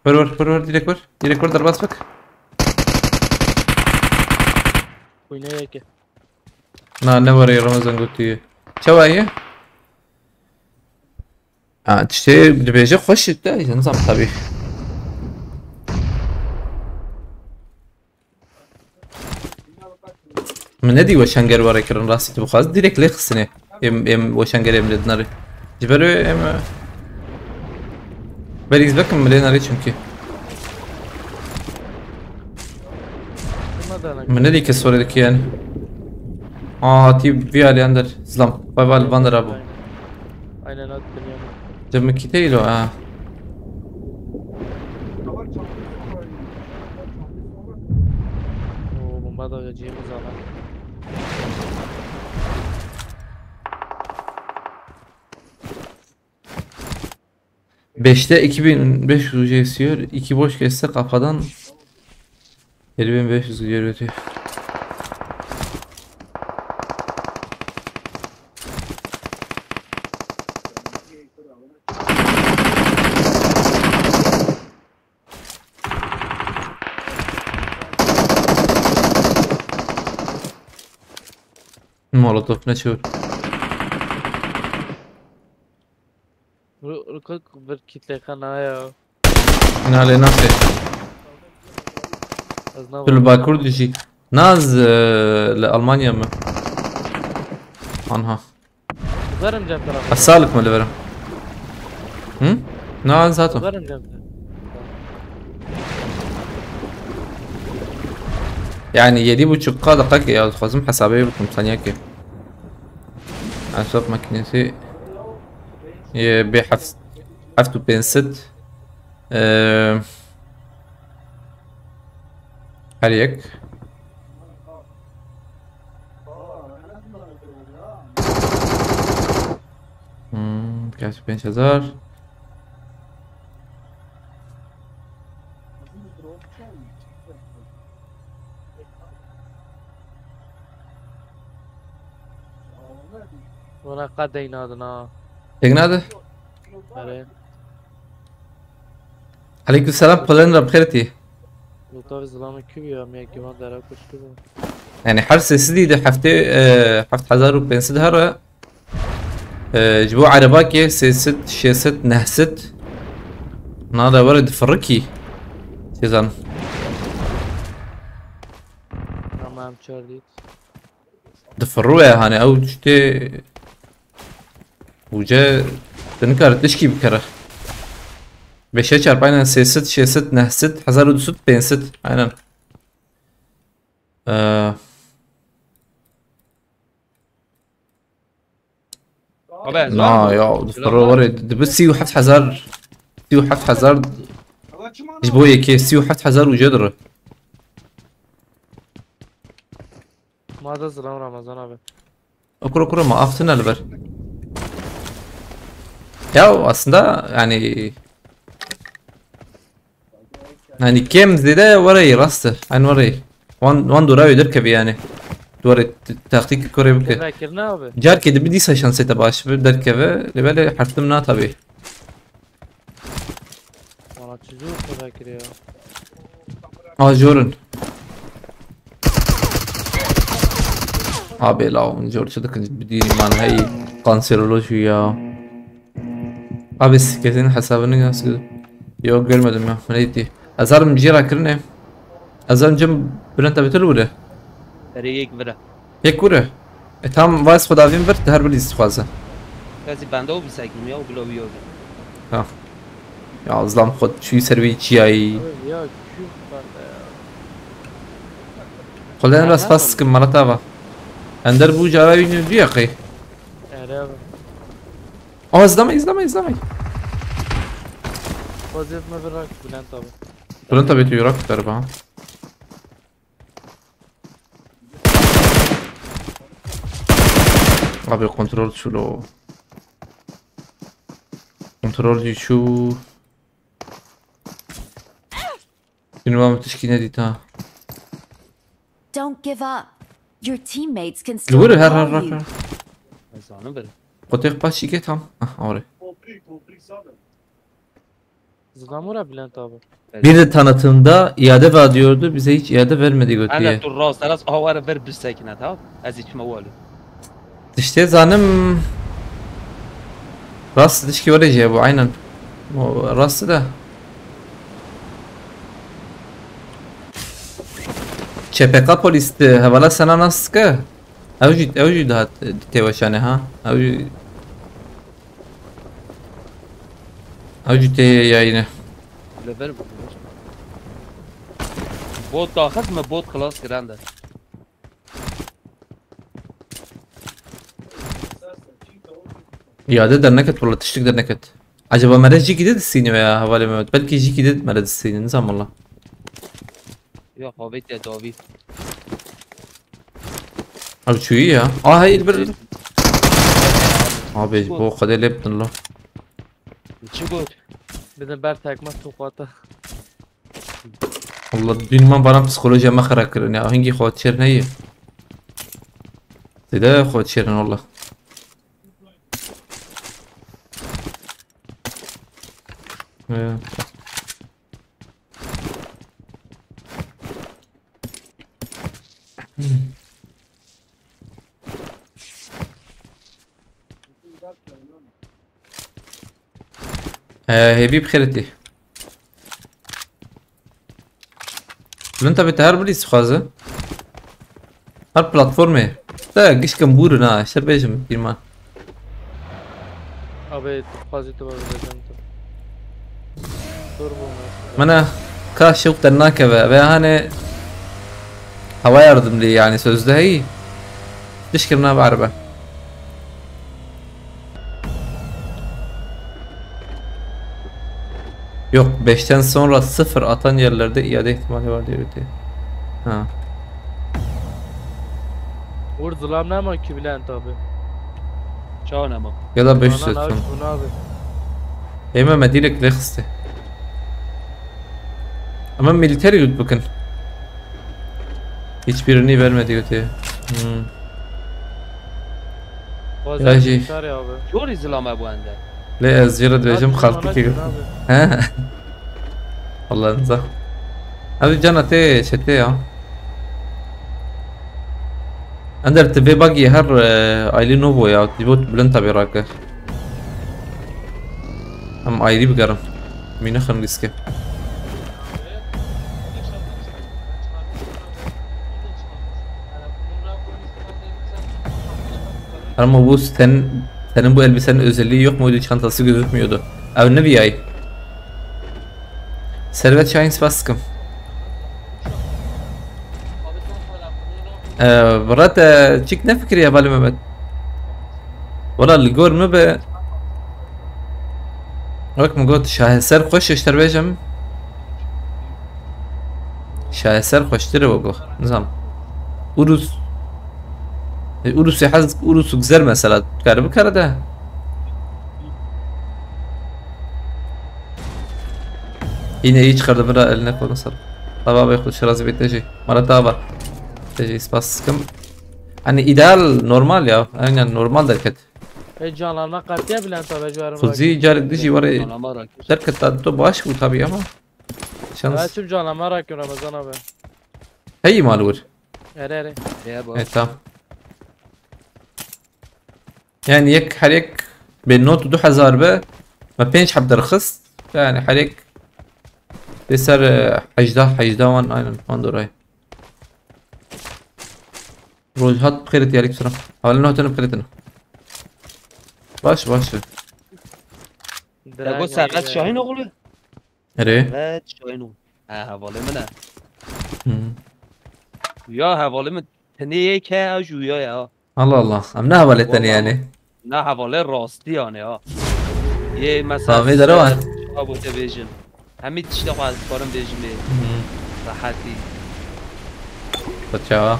Ver, ver, ver, ver, direkt ver. Direkt ver, derbas bak. Kuyne yeke. Na, ne var ya Ramazan götüyü. Çava ye? Ha, işte, dibêje xweş de, nizam tabii. Min nedî weşanger were kirin, rastî tu bixwaz, direkt lê xistinê. Em, em weşanger em lê dinarê. Ji ber wê em, e, berî ez vekim min lê narê çünkü. Min nedî kes were dikî yani. Aa, hatî vî alî ender. Zilam. Vay vay, van der abû. Aynen, at biniyorum. Cemekî değil o ha. Oo, bomba da vereceğimiz zaman. Beşte iki bin beş yüz ucu esiyor. İki boş kesse kafadan elli bin beş yüz gidiyor ötüyor. Molotof ne çevir. Ru-, rukak bir kitle kana ya. Nalê nasê. Ez Tu li Bakur dijî. Naz, e, li Almanya mı? Anha. Verin cem tarafı. Sağlık mı li verim? Hı? Naz zaten. Verin cem tarafı. Yani yedi buçuk K dakika ki ya, lazım hesabı yaptım saniye ki. Hesap makinesi. Yê bê heft, heft û pênc sed. Eee, her yek. Hmm, heft û pênc hezar. Wana qet deynadin ha. Têk nade? Erê. Aleyküm selam, pılın rab xêr tî. Lutavi zilamê kî bû ya, me givan dera kuştu bû. Yani her sesi dî de heftê, e, heft hezar û pênc sed here. E, ji bo erebakê sê sed, şêst sed, neh sed. Nade were difirikî. Sêzan. Ama em çar dît. Difirû e, hani ew tiştê Bûce, tu nikare tişkî bikere. Beşe çarp, aynen, sê sed, şeş sed, neh sed, hezar û du sed, pênc sed, aynen. Ee, Abi, Na ya, di fero were, dibi sî û heft hezar, sî û heft hezar, ji bo yekê sî û heft hezar û jê dire. Ma da zilam Ramazan abi. Okur okur ama aftine li ber. Ya aslında yani yani kem zede were rast e. Hani were. Wan wan dora öder kebi yani. Dore taktik kore bike. Vekirine abi. Car kedi bir dîsa şansê te baş bir derkeve. Lê belê hertim na tabi. Valla çizu olsa Vekir ya. Aa, Jorun. Abi la, Jorun çok da bir değil man, hey, kanseroloji ya. Abi, kesin hesabını nasıl? Yok, görmedim ya. Neydi? Azarım cira kirine. Azarım cem Bülent abi tül vure. Erê yek vira. Yek vure. E, tam vas xwe davîn vir, her bilî dixwaze. Gazî bende û bîsekîm ya û bila wî yobî. Ha. Ya zlam xwe çûyî ser wî çiyayî. Abi ya küf bende ya. Xweden rast pas sikim mala tava. Ender bu cara wî ne diye qey. Ere abi. Aa, izleme, izleme, izleme. Vaziyetme bir rak Bülent abi. Bülent abi tu yorak darba. Abi kontrol şu lo. Kontrol şu. Şunu ben müthiş ki ne dita. Don't give up. Your teammates can Li wir still her her call her. you. Her. Ez zanim bir. Kotek paşike tam. Ah, oraya. Zilam ora Bülent abi. Bir de tanıtımda iade var diyordu. Bize hiç iade vermedi Hele götüye. tu rast, rast aware ver bir sekine, tamam? Ez içme wali. İşte zanim rast dişki öyle şey bu aynen. O rast da. Ç P K polis de hevala sana nasıl ki? Ew jî, ew jî daha têweşane ha. Ew jî Ew jî tê yayîne. Level bu. Bot daxist me, bot klas girende. Îade derneket, wala tiştik derneket. Acaba mere jî gide disîne veya hevalê Mehmet? Belkî jî gide mere disîne, nizam wala. Ya havê te davî. Abi çuyu ya. Aa, hey, bir. Abi bu kadar leptin lo. Çi got? Bir de ber tekme tokwata. Allah, dün man bana psikolojiya me xera kirin ya. Hangi xwe çêr neyê? Dede xwe çêrin Allah. Ee. Ee, hêvî bi xêretî. Min tabi te her bilî dixwaze. Her platformê. Te gişkim bûrin ha, işte bêjim pîrman. Abi tu xwazî tu bavêjim tu. Dur bu mes. Mene ka şewq te nakeve. Ve hani hava yardımlı yani sözde hey. Dişkim na berbe. Yok, beşten sonra sıfır atan yerlerde iade ihtimali var diyor öte. Ha. Vur zilam nema ki Bülent abi. Çawa nema? Ya da beş yüz Bana etsin. Buna abi. Eme me direkt lexiste. Ama militer yut bakın. Hiçbirini vermedi öteye. Hmm. Bazen jî. Çare abi. Jorî zilame bu ende. Lê ez jê re dibêjim Abi, xaltik bana kî. çare abi. He. Allah'ınıza. Abi cana tê çete ya. Ender ti vê bagî her e, aylî novo ya. Ti bot bilind tabi rake. Em ayrî bigerin. Mîne xingîske. Ama bu sten Senin bu elbisenin özelliği yok muydu? Çantası gözükmüyordu. Ew ne V I. Servet Şahin, spas dikim. Ee, Bira, te çik nefikiriye, hevalê Mehmet? Wela li gor min be. Wek min got, şaheser xweş e, ji te re bêjim. Şaheser xweştir e wek, nizam. Urus. E, Urusê hez, Urus û güzel mesela. Kare bikare de. Yine iyi çıkardı bira, eline koluna sağlık. Baba be, xweş razî bê te jî. Mala te ava. Te jî spas dikim. Hani ideal, normal ya. Aynen normal derket. E, canlanma qatiye Bülent abi, ji we re Xuzî carek dijî warê Canlanma rakir. Derket da to baş bû tabii ama. Şans. Evet, tüm canlanma rakir Ramazan abi. Hey mal wir. Ere ere. Ya bu. Evet, tamam. Yani yek, her yek bê not du hezar be, me pênc heb derxist. Yani her yek bê ser, e, hejdeh, hejdeh wan, aynen, wan dorayê. Roj hat bixêrê, aleyküm selam. Halin hatene bixêrê tene. Baş, baş. Te got Servet Şahin oğlu? Erê. Servet Şahin oğlu. Ha, hevalê min e. Hı. Ya hevalê min tenê yek e, ew jî ya ya. Allah Allah. Em ne hevalê tenê Vallahi yani? Ne hevalê rastî yani ha. Yê mesela Tamam, êdara var. Çawa bû te bêjim. Hemî tişta xwe ez dikarim bêjim ê. Hı. Rehetî. Xwe çawa?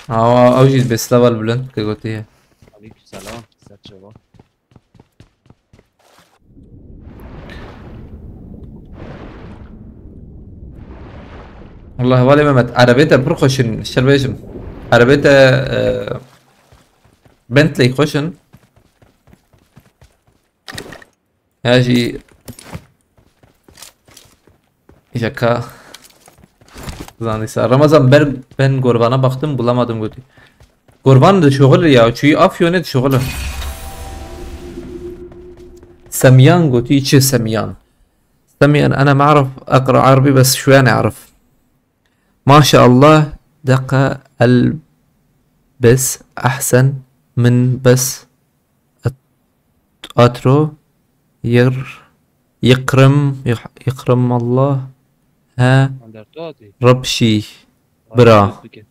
Awa, ew jî bêsleval bilind ke gotiye. Aleyküm selam. Ser çawa? Allah hevalê Mehmet, erebê te pir xweş in, şer bêjim. Erebê te, e, Bentley xweş in. Ya jî Şaka. Zandîsa. Ramazan ber ben Gorvana baktım, bulamadım götü. Gorvan da şoxil ya, çuyu Afyon'e de şoxil. Semyan götü içi Semyan. Semyan, أنا ما أعرف أقرأ عربي بس شوي أنا أعرف. ما شاء الله دقة ال بس أحسن من بس Atro, yir, yikrim, yih-, yikrim Allah, he, Anderto atî. Rabşî, bira. Bike.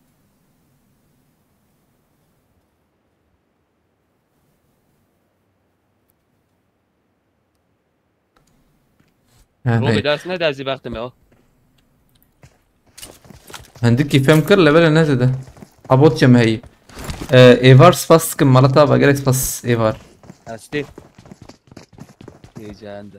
Ha, Robî hey. Ders ne derzi bextim ya. Hindikî fêm kir, levele nezêde. Abot çem heyî. Ee, Êvar spas dikim, mala te ava, gelek spas Êvar. Hestî. Gece ende.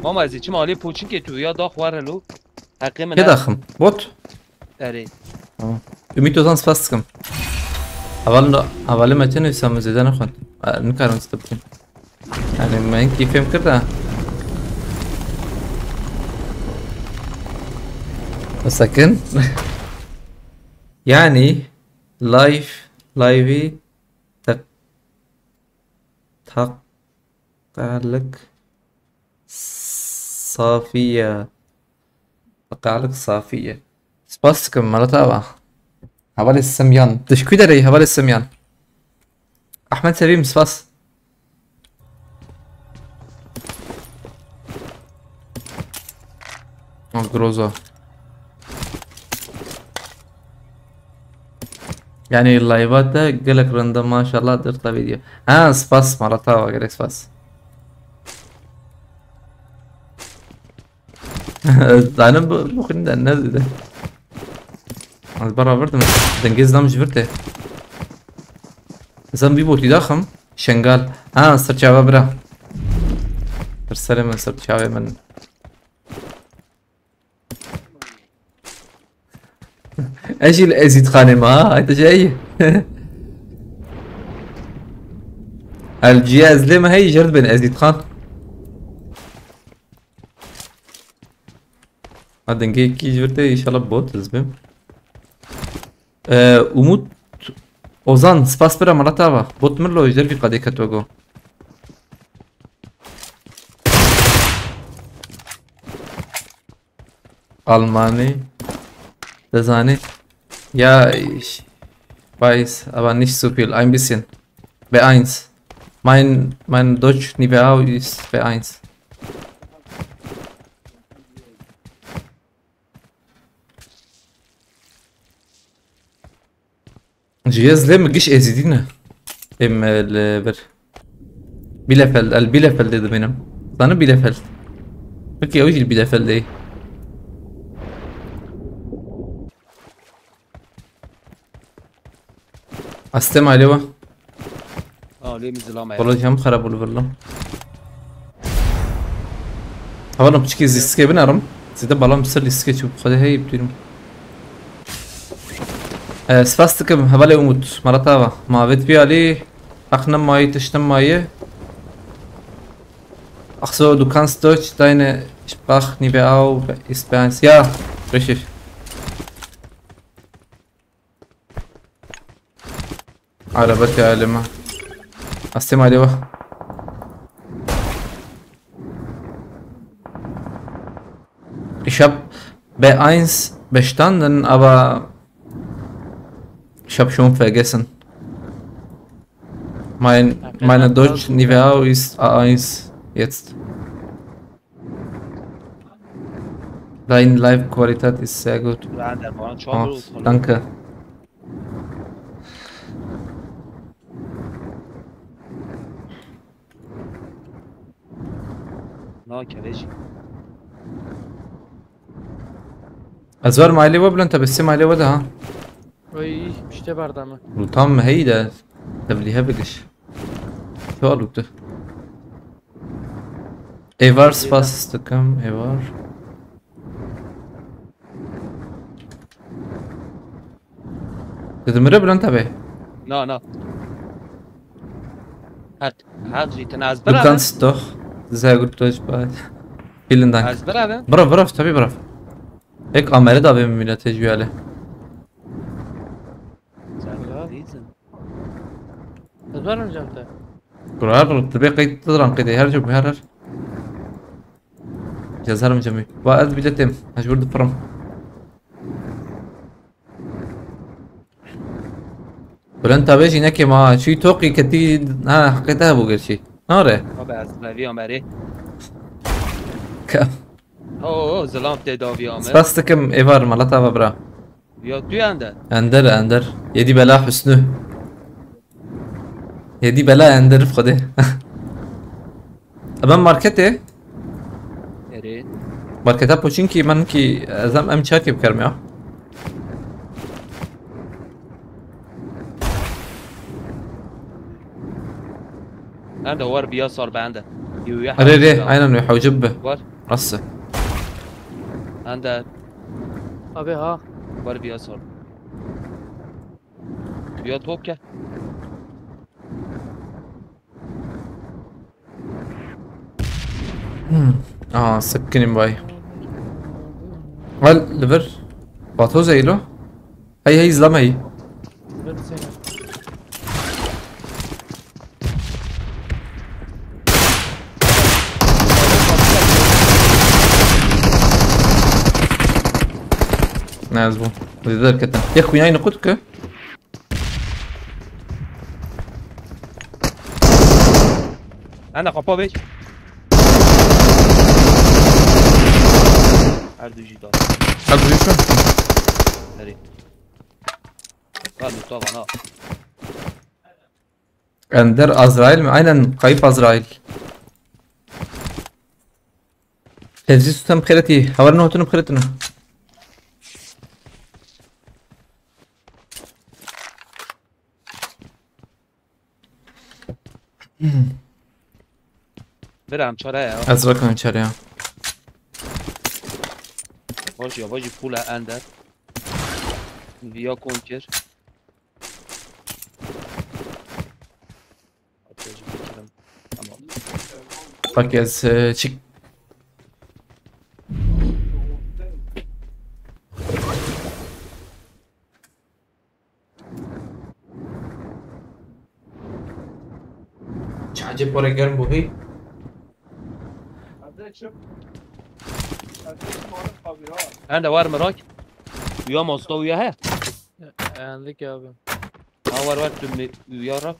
Mama ez ê çim alê poçinkê tu ya dax were lo. Heqê min Kê e. Daxim? Bot? Erê. Tamam. Ümit Ozan spas dikim. Hevalê, hevalê me çi nivîsa, min zêde nexwend. E, nikarim zêde bikim. Yani me hinkî fêm kir de. Sakin. Yani live, liveî tak, tak Qelik Safiye. Qelik Safiye. Spas dikim, mala te ava. Hevalê Semyan. Di ji ku derê yî, hevalê Semyan? Ahmet Sevîm, spas. Ah, Groza. Yani live'a te gelek rende maşallah, dert la video. Ha, spas, mala te ava, gelek spas. Zanim bu, bu xwîn de ne dedi. Az beraber de dengê zam ji vir te. Zam bir botî daxim. Şengal. Ha, serçava bira. Ser serê min, serçavê min. Ez jî li Ezîdxanê me, ha, hayte şey. El cihazlê me hey jerd bin Ezîdxan. Ha, dengê kî ji vir te, inşallah bot ez bim. Ee, Umut Ozan, spas bira, mala te ava. Bot min lo, ji dervî qadê ketwe go. Almanî. Dezanî. Ja, ich weiß aber nicht so viel. Ein bisschen. B eins. Mein, mein Deutsch Niveau ist B eins. Ji yê zilê min giş êzîdî ne. Êm, e, li vir. Bielefeld, el Bielefeldê dimînim. Zanî Bielefeld. Peki ew jî li Bielefeldê. Astê malê we. Alê min zilame ya. Wala cem xerab bû li vir lan. Hevalno piçikê lîstikê binerim. Zêde balam ser lîstikê çû, bi Xwedê hey bidîrim. E, spas dikim hevalê Umut. Mala te ava. Ma avêt bî alî. Heq nemayî, tişt nemayî. Ach so, du kannst Deutsch, deine Sprachniveau ist B eins. Ja, richtig. Arabetê alê me. Astê malê we. Ich hab B eins bestanden, aber ich hab schon vergessen. Mein, meine Deutsch Niveau ist A eins jetzt. Deine Live-Qualität ist sehr gut. Danke. Na kevê jî. Ez werim ailê we bilind, te bi sê ailê we de ha. Oy, işte berdame. Tam heyî de tevlîhe bigiş. Çi alû tu? Êvar spas dikim, êvar. Tu dimire bilind tebe? Na, na. Hat, hat jî tine ez bira. Du kannst doch sehr gut Deutsch bei. Vielen Dank. Ez bira be. Bravo, bravo, tabii bravo. Ek amere da benim millete jüyale. Sen de değilsin. Ez werim cem te. Kurar, tu bê qeyt diran qeyde her cem her her. Cezar mı cemi? Va ez biletim. Mecbur difirim. Bülent abi jî nekê ma çûyî toqî ketî, ha, heqê te hebû gerçî. Nare. Abi ez revî amerê. Ka- Oo, zilam tê davî ame. Spas dikim êvar, mala te ava bira. Ya tu ender. Ender, ender. Yedî bela Hüsnü. Yedî bela ender Xwedê. Em marketê. Erê. Marketa Poçinkî, min kî ez em, em çarkê bikerim ya. Ende war biya sar be ende. Erê, erê, aynen wê hewcib be. War. Rast e. Ende. Abi ha. War biya sar. Biya top ke. Hmm. Aa, sıkkınım bay. Al, liver. Batoz eğil o. Hey, hey, izleme hey. Ne yaz bu? Lider keten. Ya kuyayını kut ki. Anda kapa bek. Her du jî da. Her du jî. Nereye? Var Mustafa, ha. Ender Azrail mi? Aynen, kayıp Azrail. Tevzi tutan bixêretî. Haber ne otunu bixêretini. Bira em çare ya. Ez rakan çare ya. Hoş ya, hoş pula ender. Viya konkir. Atıyorum, geçelim. Tamam. Bak ez, e, çık. Çaje pore germ bû hî. Hende var mı rak? Uya masta uya he. Endik abi. Ha, var var tüm uya rak.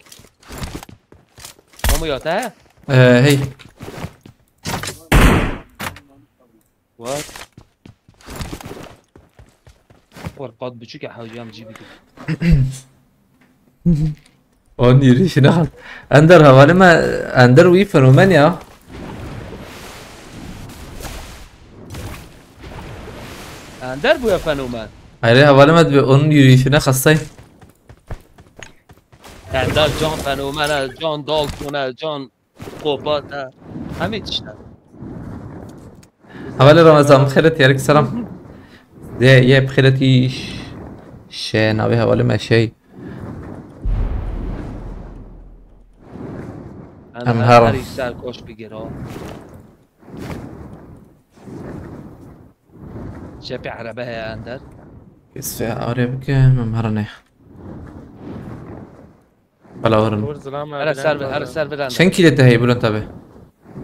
Ama ya te he? Ee, hey. Var. Var kat buçuk ya hocam gibi. Onun yürüyüşüne bak. Ender, havale me, Ender wî fenomen ya. Ender bu ya fenomen. Hayır, havale me, onun yürüyüşüne hastayım. Ender can fenomen, can dalton, can kopat, ha. Hemî tişt e. Havale Ramazan, bixêret, yarek selam. De, ye bixêret iş. Şey, navê havale me şey. Em Em her her serkoş bigir o. Çepê erebe heye Ender. Kes fe are bike, em her ne. Bela werin. Vur zilam Her abi, ser lan her abi. Ser bir Ender. Çend kilo te heye Bülent abi?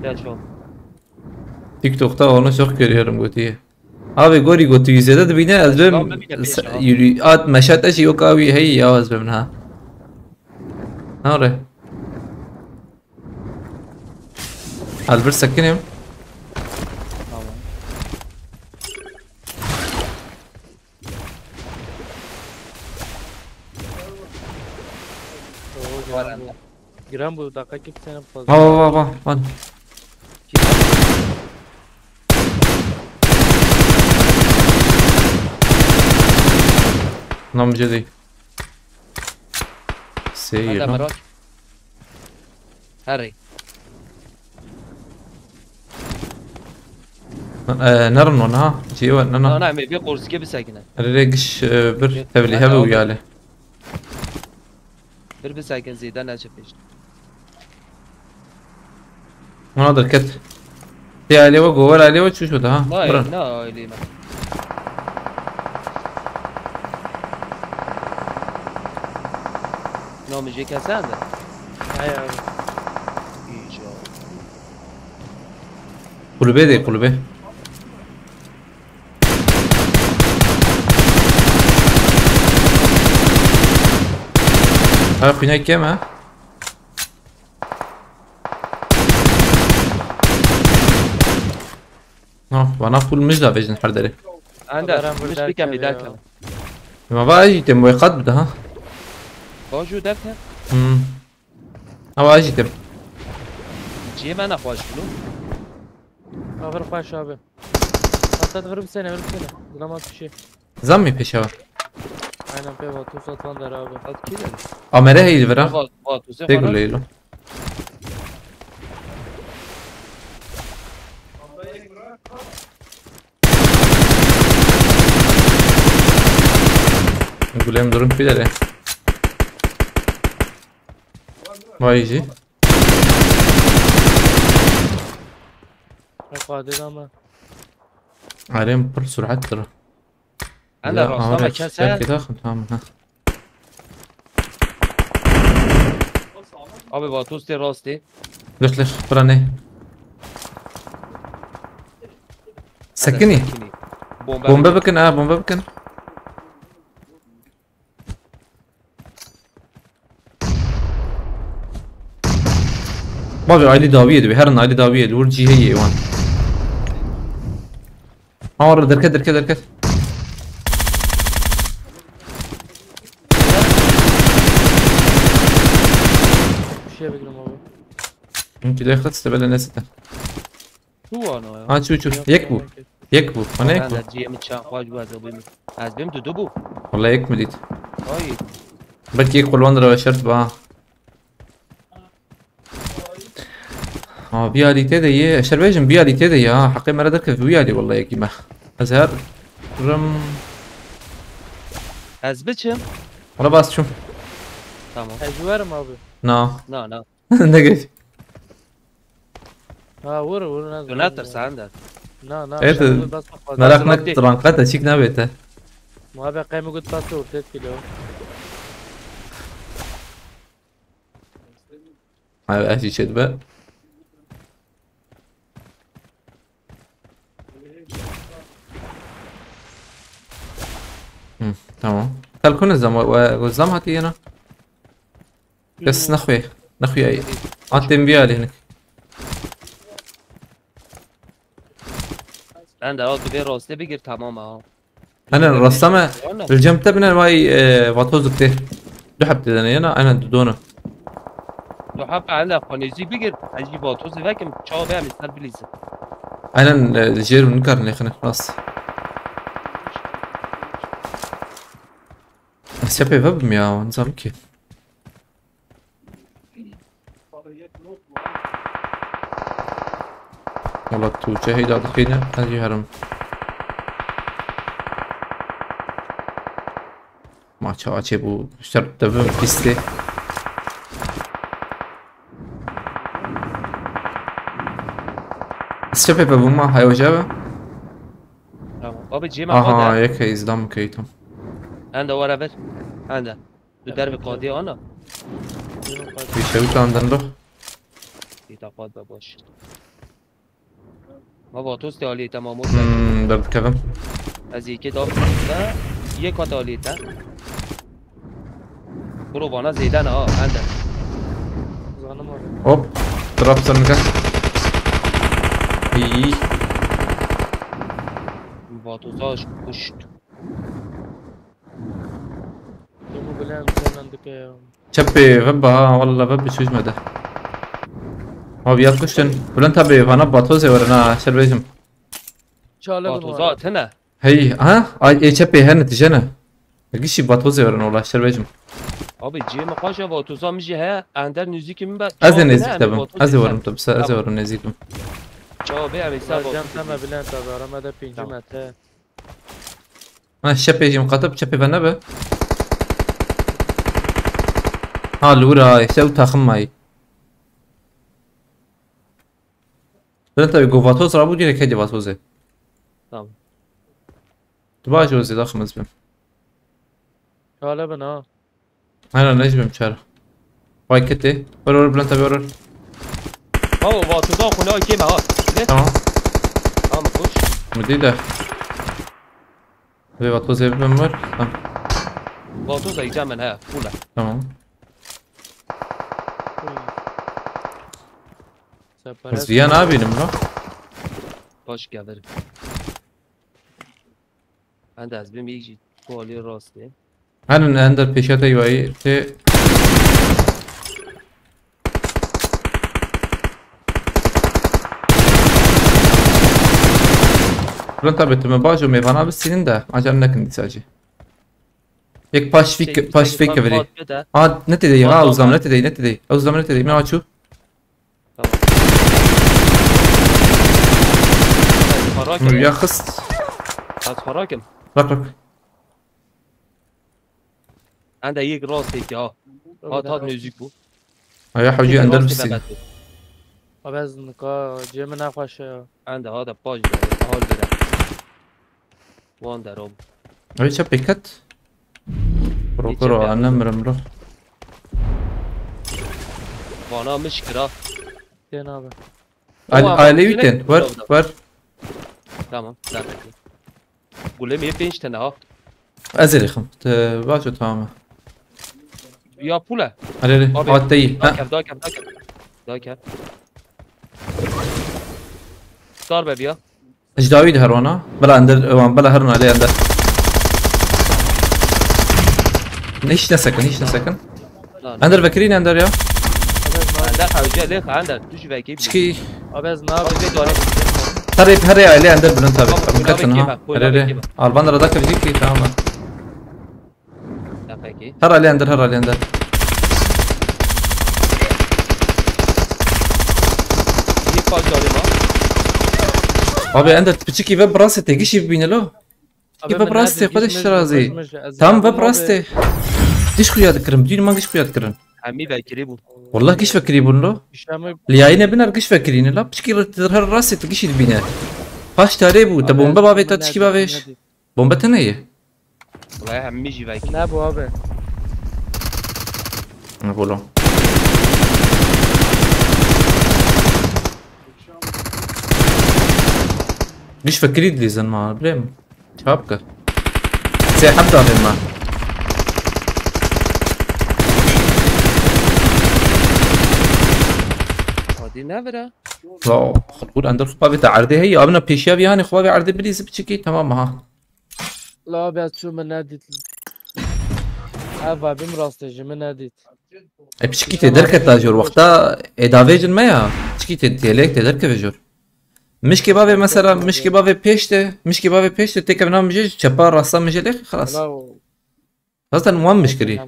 Geç ol. TikTok'ta onu çok görüyorum, götüyü. Abi gori götü yüzede de bine ez Lan bim bir de beş se- abi. Yürü at meşat eşi yok abi, hey ya ez bim ha. Ne ore? Albert sakinim. Tamam. Oo, Var giren anda. Bu. Giren bu dakika kimsenin fazla. Va va va va. Va. Nam jedi. Seyir. Hadi Merak. Harry. Ee, nerin wan ha? Cî we, ne, ne? Na, na, me bir Korsik'e bir sakine. Rê giş, e, bir Bir tevlî hebe abi. Uyali. Bir bir sakin zêde ne çe pêş. Ona derket. Tê ailê we, gower ailê we çû şû de ha? Nayê, Bira. Ne ailê me. Namê jê kesen de. Hay abi. İyice. Kulübe de kulübe. Ha, xwînek kem ha? No, bana full mij da vejin her derê. Ender, Kameram mich burada bikem bir geliyor. Dakika. Ma va jî tem boy qat bide ha. Baju derken? Hmm. Ama jî tem. Ciyê me nexweş bû. Kafir xweş abi. Hatta vur bir sene, vur bir sene. Bulamaz bir şey. Zam mı peşe var? Aynen, pe Vatus atlan der abi. At kî de? Amere heydi vera. Vat, Vatus Tek yapar. Guleylo. Gulem durum bir de. Vay jî. Yok, hadi ama. Arem pir sur'at tir. Anda Ya, rasta ama me kes sen he. Keda xun tamam ha. Abi Vatos tê rastê. Lix lix, bira ne? Sekinî. Bombe Bombe bikin. Bikin ha, bombe bikin. Bavê ailî dawiyê dibe, herin ailî dawiyê li wir cî heye wan. Ha, orada derket, derket, derket. Bir şey bekliyorum abi. Mümkün derket işte böyle neyse. Çû wana ya? Ha, çû, çû. Yok, yek bû. Yok, yok. Yek bû. Ana yek bû. Ciyê min çaxwaj bû, ez bim. Ez bim dudu bû. Wala yek mi dît? Ay. Belkî yek qulwan dira şert ba. Ha, bir alî tê de ye. Eşer bêjim, bir alî tê de ya. Heqê me re derkeve wî alî wala yekî me. Ez her rim. Ez biçim. Wala bas çûm. Tamam. Ez werim abi. Na. Na, na. Ne geç. Ha, vur, vur, ne Tu ne tirsa Ender? Na, na, Evet, şarjı bas bak, bak. Merak Bak, ne bak. Ranka te çik ne bete. Muhabbet kayma gut bas ortaya kilo. Abi, her şey çet be. Telkun zam we zam hatî yena. Kes nexwê. Nexwiyayî. Antên vî alî hinik. Ben de al tu vê rastê bigir, tamam ha. Hene rasta me. Li cem te bine vay, e, vatoz dikte. Du heb te dene yena, aynen du dona. Du heb ene xwe nêzî bigir. Ez jî vatozê vekim. Çawa be em ê ser bilîzin. Aynen, e, jêr min nikarin lêxine. Rast. Ez çepê vebim ya, nizam ki. Wala tu çehê da dixîne, ez jî herim. Ma çawa çê bû, ser devim pîstê. Ez çepê vebûma, heyo jebe. Tamam. Abi cê me Aha, xwe de. Yek heyî, zidam keytam. Hende were ver. Hende. Tu dervê qadiyê ana. Bir şey utandın da. Îta qad be baş. Ma vatos te alî te mamur. Hmm, derdikevim. Ez yekê da. Yek kat alî te. Bro bana zêde ne ha, hende. Zanim abi. Hop. Trap sen gel. İyi. Vatoza kuşt. Dumu bilen senen dike ya. Çepê vebe ha, walla vebe çözmedi. Abi yatmıştın. Bülent abi, bana batoz ya var ha, şerbecim. Çalı Batoza atına. Hey, ha? Ay, e, çepê hene tijene. Gişi batoz ya var ola, şerbecim. Abi cê me xweş e, vatoza min jî heye, ender nêzîkî min be. Ez de nêzîk te bim. Ez de werim te bise, ez de werim nêzîk bim. Çawa be, em ê ser vatoza. Cem te me Bülent abi, arama da pêncî metre. Ha, şepê jî miqate bi çepê ve nebe. Ha, li wir a, işte ew taxim mayî. Bülent abi, go vatoz rabû direk hedi vatozê. Tamam. Tu baş o zêde ximiz bim. Çale bin ha. Hena ne jibim çar. Vay kete. Ver ver Bülent abi ver ver. Baba, vatoza xuna kême ha. Ne? Tamam. Tamam, koş. Midi de. Ve vatoz evim var. Tamam. Vatoza icamen ha. Kula. Tamam. Biz bir yan abiyim lan. Baş gelir. Ben de ez bim iyi tuvalye rastı. Henin ender pêşiya te yî wayî tê. Bülent abi, tu me bajo mêvana bistînin de, acar nekin dîsa jî. Yek paş fik, paş fik keviri. Ha, ne tedey, ha, uzam ne tedey, ne tedey. Uzam ne tedey, me açu. Tamam. Para kim? Ya xist. Az para kim? Bak bak. Anda yek rastê ki ha. Hat hat nêzîk bû. Aya hewcî ender bistîne. Abi ez nika cê min nexweş e. Anda ha da paş de. Hal bire. Wan derom. Ay çe pêket. Pro pro anne mirim ro. Vana mişkira. Tên abi. Al aile wî tên. Wer wer. Tamam. Gulê me pênc tane ha. Ez ê rêxim. Te baş o tamam. Ya pule. Hadi hadi. Abi, hat değil. Dakev, dakev, dakev. Dakev. Star be biya. Ji dawî de her wana. Bela ender, wan, bela herin alê ender. Hiç ne sekin, hiç ne sekin. Ender vekirî ne ender ya? Ender hewce lê xwe ender. Tu jî vekî. Çiki? Abi ez ne abi? Abi dore. Herê, herê alê ender Bülent abi. Tamam, abi ketin ha. Herê. Alban da radar kevcik ki tamam. Peki. Her alê ender, her alê ender. Yek paç alê ma. Abi ender piçikî ve brasê te gişî bibîne lo. Piçikî ve brasê xwe de şirazî. Tam ve brasê. Giş xuya dikirin, bidîn man giş xuya dikirin. Hemî vekirî bûn. Wallah giş vekirî bûn lo. Li yayîne biner giş vekirîne la. Piçikî her rastê tu gişî dibîne. Paş tarê bû, te bombe bavê te tişkî bavêş. Bombe te neyê. Wala hemî jî vekî. Ne bu abi? Ne bu lan? Giş vekirî dilîzin ma, bilê mi? Çap ki. Sê heb davê ma. Navira. Wow, xulqûr ender xwe bavê te erdê heye. Abina pêşiya vî hanê xwe bavê erdê bilîzî piçikî, tamam ha. La abi ez çû min nedît. Ev vabim rastê ji min nedît. E piçikî tê derketa jor wexta ê davêjin me ya. Piçikî tê têlek tê derkeve jor. Mişkê bavê mesela, mişkê bavê pêş de, mişkê bavê pêş de têkevna mijê ji çepa rasta mijê lêxî xelas. Bravo. Zaten wan mişkirî.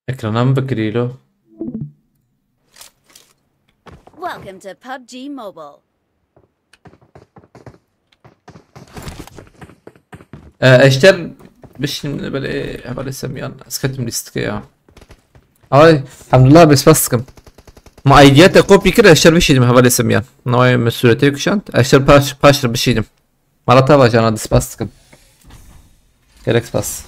Ekrana min bikirî lo. Welcome to PUBG Mobile. E, eşter bişînim belê hevalê Semyan. Ez ketim lîstikê ya. Ay, Hamdullah, bê spas dikim. Ma idea te kopî kir, eşter bişînim hevalê Semyan. Navê min sûretê kişand. Eşter paş, paş bişînim. Mala te va jana, di spas dikim. Gelek spas.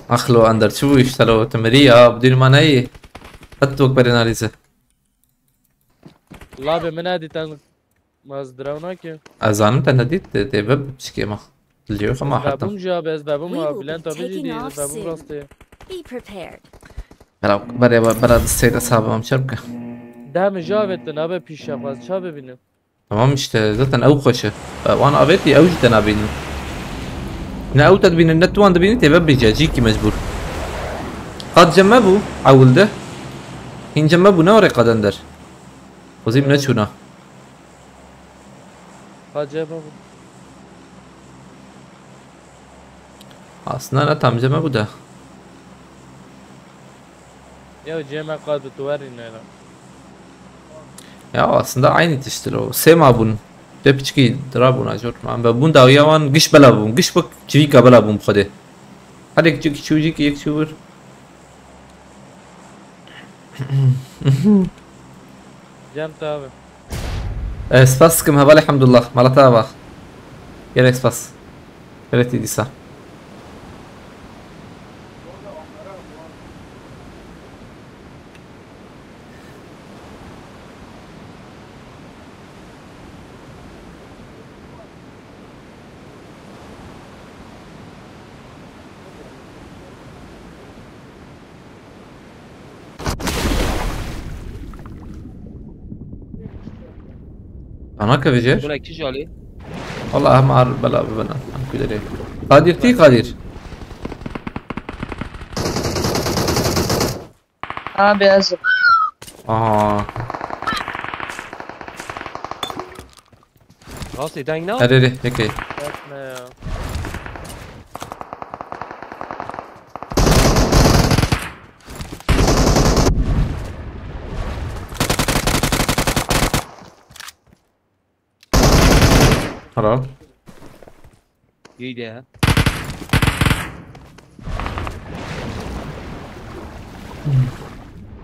Axlo ender çi bû işte lo, tu mirî ya, bi dîn ma neyî. Qet wek berê nalîze. Labê min edî ten ma ez diraw nake. Ez zanim te nedît, tê, tê veb çikê ma. Li cêwê xwe ma hetim. Vebûm jî abi, ez vebûm abi, Bülent abi jî dî, vebûm rastê. Be prepared. Bera, bera, bera, bera disteyde sabam çer bike. Deh min jî avêtin abi pîşe xwe, ez ça bibînim? Tamam işte, zaten ew xweş e. E, wan avêtî, ew jî te nabînin. Ne ew te dibînin, ne tu wan dibînî, tê vebêje, cîkî mecbûr. Qad cem me bû, ewil de. Hîn cem me bû, ne orê qaden der. Xwezî min neçûna. Qad cem me bû. Aslında ne tam cem me bû de. Ya cem me qad bi tu werî nêre. Ya aslında aynı tiştir o. Sema bûn. De piçkî dira bûn, ajor. Man be bûn dawiya wan giş bela bûn. Giş bik çivîka bela bûn bi xwedê. Her yek çik çû jî yek çû vir. Cem te abi. E, spas dikim hevalê Hamdullah. Mala te ava. Gelek spas. Gelek tî dîsa. Ana kevije? Buna iki jali. Allah, em ar bela bibin. Em kuderê. Kadir tî, Kadir. Abi ez. Aha. Rastê deng na? Erê, erê, yekê. Etme ya. Helal. Yedi ya.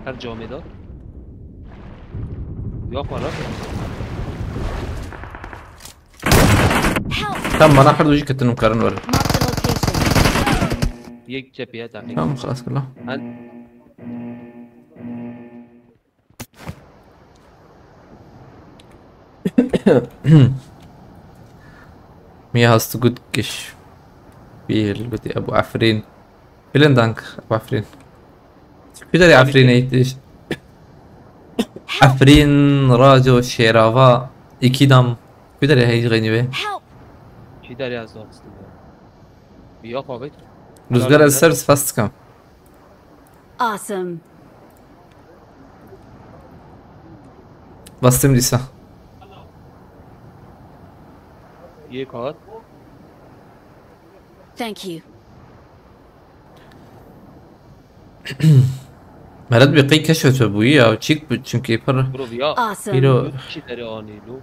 Her camê de. Yok var lan. Help! Tamam, bana her doji ketin karin var. Mark the location. Yek çepiye taktik. Tamam, xelas kila. An Mir hast du gut gespielt, gotî Ebu Efrîn. Vielen Dank, Ebu Efrîn. Ku derê Efrîn ey tiş? Efrîn, Raco, Şêrava, Îkîdam. Ku derê hey xeynî wê? Help! Kî derê ez doxistim ya. Bir yok abi. Rüzgar, ez ser spas dikim. Awesome. Bastım dîsa. Yek hat. Thank you. Meret bi qey keşf bûyî ya, çîk bi, çünkü pir. Bro ya. Awesome. Îro. Kî derê anî lo?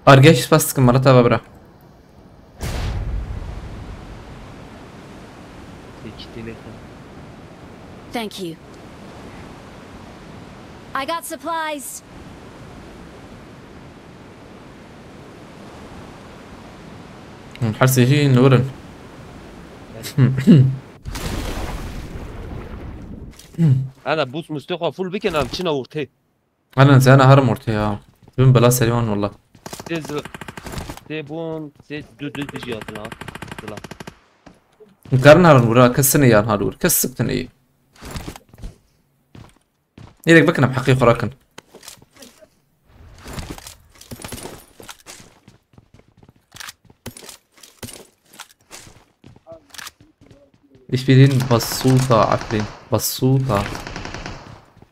Argeş spas dikim, Meret ava bira. Gelêxin. Thank you. I got supplies. Her sê jî li wir in. Ana bûs mustê xwe full bikin, em çina ortê. Ana zena herim ortê ya. Bin bela serî wan walla. Tê zi-, tê bûn, tê du du dijî hatin ha. Zila. Karin herin wira, kes sine yan har wir. Kes siktin iyi. Nêrek bikin em heqî xwe rakin. Ich bin Basuta, Efrîn. Basuta.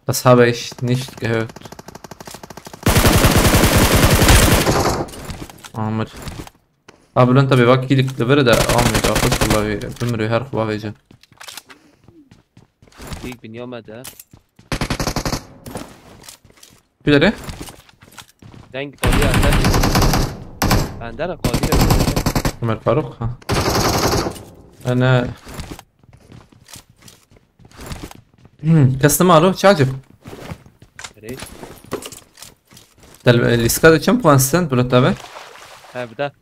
Das habe ich nicht gehört. Amir. Abi lan tabi bak iyilik de vere de Ahmet, afet vallahi bimri her kuba vece. Büyük bin yamede. Bileri? Deng tabi ender. Ender kadir. Ömer Faruk ha. Ana. Hmm, kes nema alo, çacık. Reis. Del liska de çem puan sen, Bulut abi? He bir de.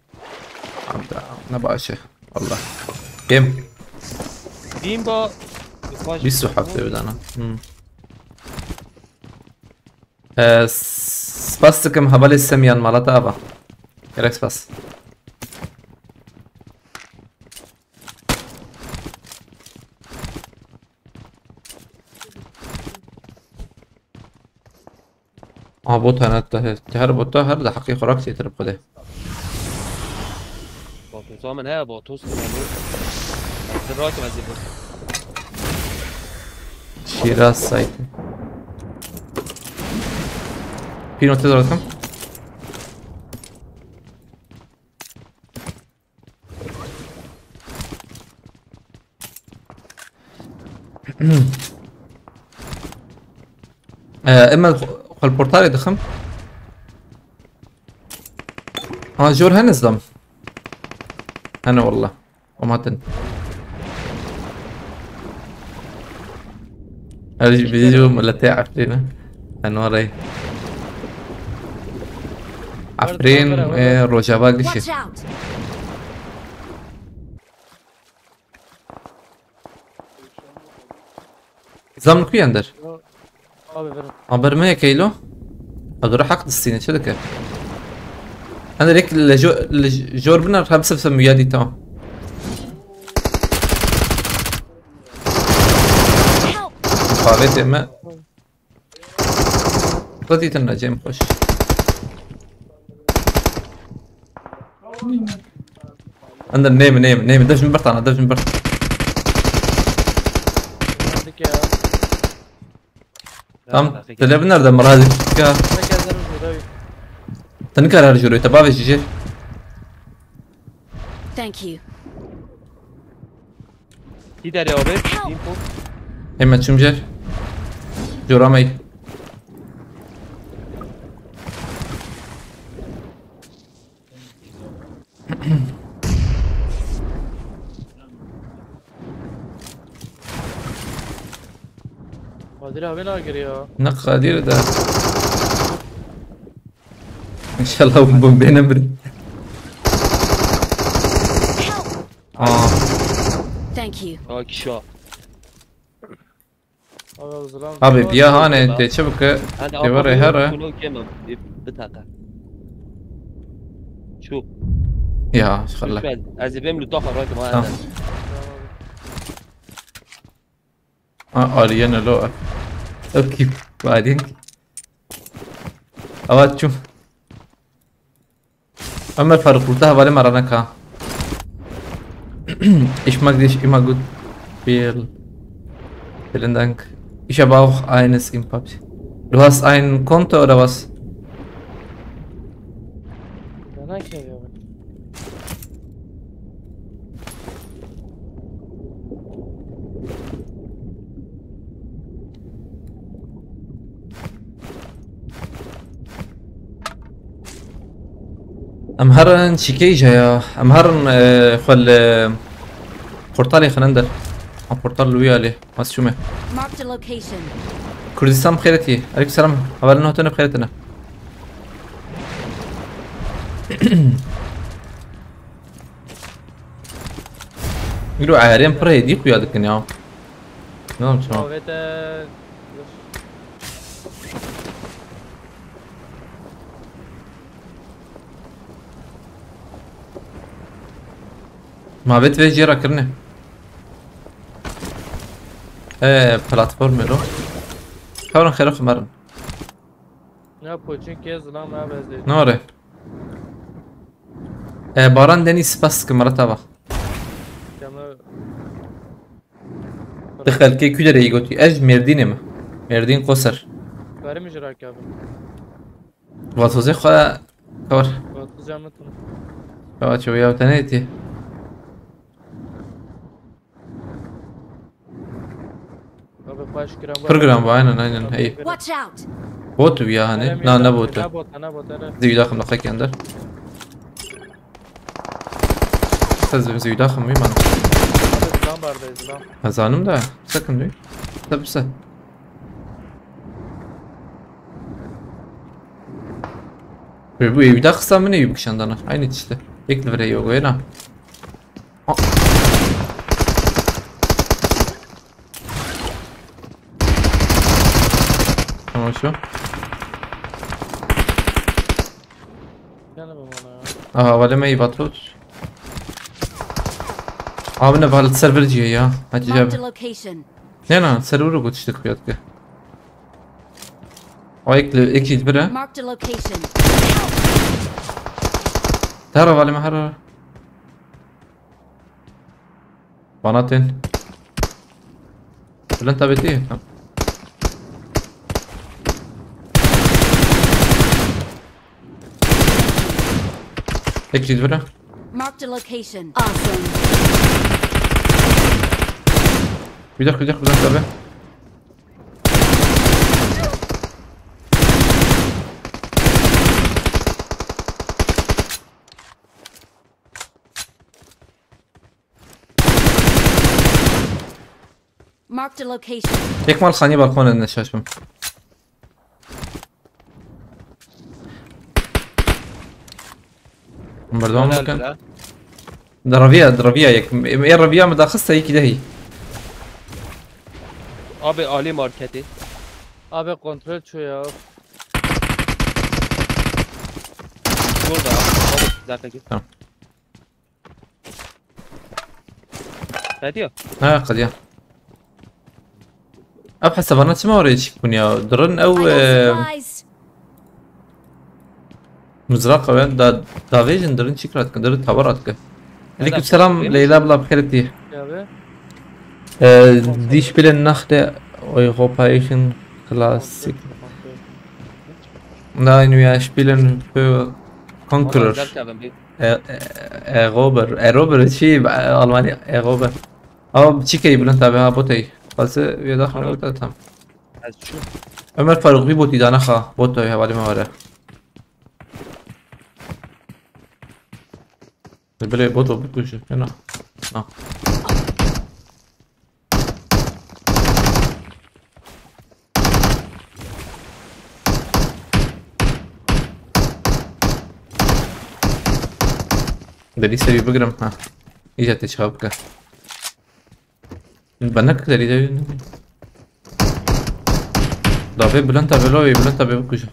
Abi da, ne başı. Allah. Kim? Bîn ba. Bir su hafte bir dana. Hmm. Ee, s-, spas dikim hevalê Semyan malata ava. Gerek spas. Aa, bot hene te-, te her bota her de heqî xwe rak çêtir bi Xwedê. Batosa min heye, batos min heye. Ez rakim ez ê bot. Şîraz saytı. Pîno tez rakim. Ee, ema xwe li portalê dixim. Ha, jor hene zidam. Hene wallah. Em hatin. Her jî vîdeo miletê Efrîn e. Enwarê. Efrîn, e, Rojava gişê. Watch out! Zam ku yen der? Abi verin. Haber me yekeylo. Adora hak distine çe dike. Hani rek le jo-, le jor biner hem sef sem müyadi tamam. Help! Favete me. Radîtin ne Cem, xweş. Ender neymi, neymi, neymi. Dev ji min bir tane, dev ji min bir. Geldik ya. Tam, te lê binerde miradê. Ka. Ne geldi bu da? Te nikare her jûrê, te bavê jî jê. Thank you. Kî derê abi? Info. Hemen çûm jê. Jora me. Kadir abi ne giriyor? Ne Kadir de. İnşallah bu beni bir. Aa, Thank you. Aa kişa. Abi o zaman abi bir ya hane te çabuk. Hadi Eva rehara. Kuno kema. Bir taka. Şu. Ya, خلا. Lütfen. Ez ê bêm lütfen rakim ha. Tamam. Aa, Aliyene lo. Okey. Badin. Avat çum. Ömer Faruk, burada havale marana ka. Ich mag dich immer gut. Viel. Vielen Dank. Ich habe auch eines im PUBG. Du hast ein Konto oder was? Bana geliyor. Em herin çîkeyî jaya. Em herin, e, xwe li portalê xinin der. A portal li wî alê. Ez çûme. Marked a location. Kurdistan bi xêretî. Aleyküm selam. Hevalên hatine bi xêretine. Giro erên pir hêdî xuya dikin ya. Ne yapacağım? Davete. Ma vê divê jê re kirine. Ee, platform êro. Kawran xêra xumerin. Ya poçin ke zilam ya bezde. Ne ore? Ee, Baran Deniz spas ki Murat abi. Kemle. Di xelkê ku derê yî gotî? Ez ji Mêrdînê me. Mêrdîn Qoser. Berê min ji rakabin. Vatozê xwe kar. Vatozê min tun. Kava çewiya te neytî. Abi xweş kiran. Program bu, aynen, aynen, hey. Watch out! Bot ya hani? Na, ne botu? Ne bot, ne bot, ne. Zî daxim daxik ender. Siz bizi yudaxım mı man? Zilam bardayız, zilam. Hazanim da. Sakın değil. Tabi sen. Ve bu evde kısa mı ne yük şandana? Aynı işte. Ekli vere yok öyle. Aa. Tamam şu. Gel bana ya. Aha, vale me ivatlut. Abi ne vale server ciye ya. Hadi Marked a gel. Location. Ne lan, server bu işte kıyat ki. O ekli, ekli bire. Marked a location. Tara vale me hara. Bana ten. Bülent abi değil. Tamam. Tek şey bırak. Marked a location. Awesome. Bir dakika, bir dakika, Bülent abi. Marked a location. Yek mal xanî balkonê ne şaşmam. Berdewam bikin. Diraviya, diraviya yek. Ê raviya min daxiste yekî dehî. Abi alî marketê. Abi kontrol ço ya. Burada abi. Abi zaten git. Tamam. Hadi ya. Ha, qediya. Ev hesabana çima oraya çıkmın ya? Durun ev, I got e, supplies. Mızrak ev da, davêjin durun çik rat kin, durun tabar rat kin. Aleyküm selam, Leyla abla, bixêr etî. Ya be. Ee, die spielen nach der europäischen Klassik. Nein, wir spielen für Conqueror. E, e, Erober. Erober çi? Almanya Erober. Ama çi key Bülent abi ha, botey. Fazla bir daha. Tamam. Ez şu. Ömer Faruk bir bot idana ha. Botey hevalime var ya. Bile bot o, bot kuşu. Fena. Ha. Deli seviye bıgırım ha. İyice te çabuk ha. Ben ne kadar iyi. Davê Bülent abi, lo, Bülent abi bıkışı.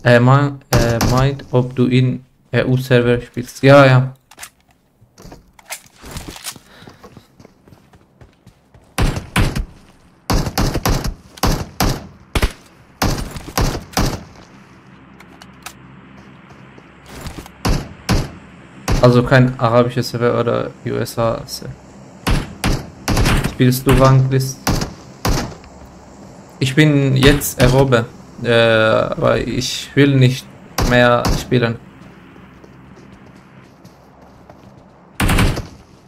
Äh, mein, äh, Mind, ob du in E U Server spielst. Ja, ja. Also kein arabisches Server oder U S A. Spielst du Ranglist? Ich bin jetzt erhoben, äh, aber ich will nicht mehr spielen.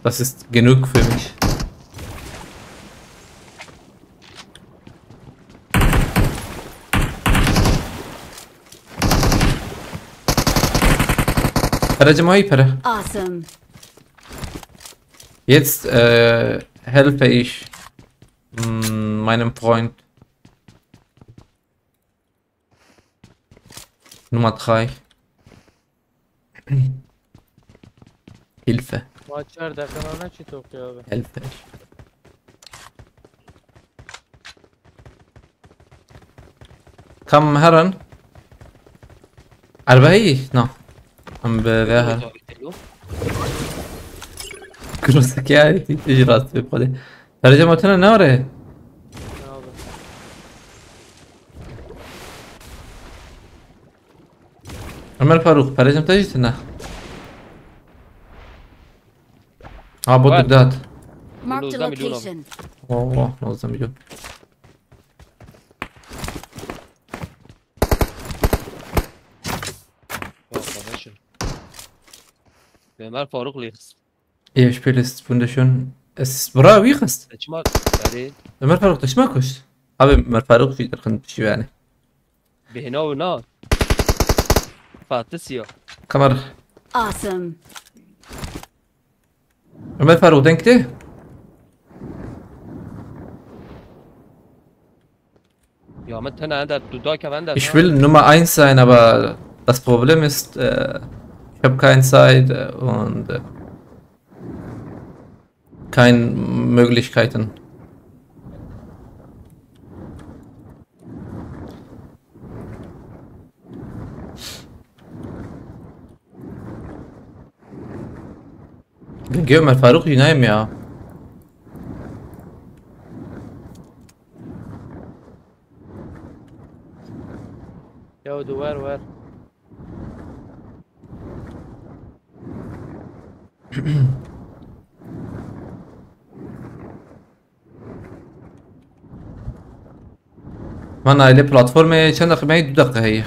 Das ist genug für mich. Pere cemaî pere. Awesome. Jetzt, äh, helfe ich, mm, meinem Freund. Nummer drei. Hilfe. Ma çar deqe ne çi tokiye abi? Hilfe. Kam herin? Erbe heyî? Na. Em bi ve her. Kurusik ya, tî ji rastî bi xwedê. Derece matine ne are? Ne abi? Ömer Faruk, perejim te jî tine. Ha, bot Var. Dikdat. Marked a Nozda milyon abi. Location. Oh, oh, nozda milyon. Yok, kardeşim. Ömer Faruk Lix. Ê, ji pêlist Foundation. Ez bira wî xist. Te çima, belê. Ömer Faruk, te çima kuşt? Abi, Ömer Faruk jî derxin pişî yani. Bêhna û na. Fatisiya. Kamera. Awesome. Ömer Faruk, denk tê? Ja, mit Tenne ändert, du da ändert. Ich will Nummer eins sein, aber das Problem ist, äh, ich habe keine Zeit, äh, und, äh, keine Möglichkeiten. Gel Ömer Faruk yine mi ya? Ya, du wer wer. Man aile platformê çend deqe me? Du deqe heye.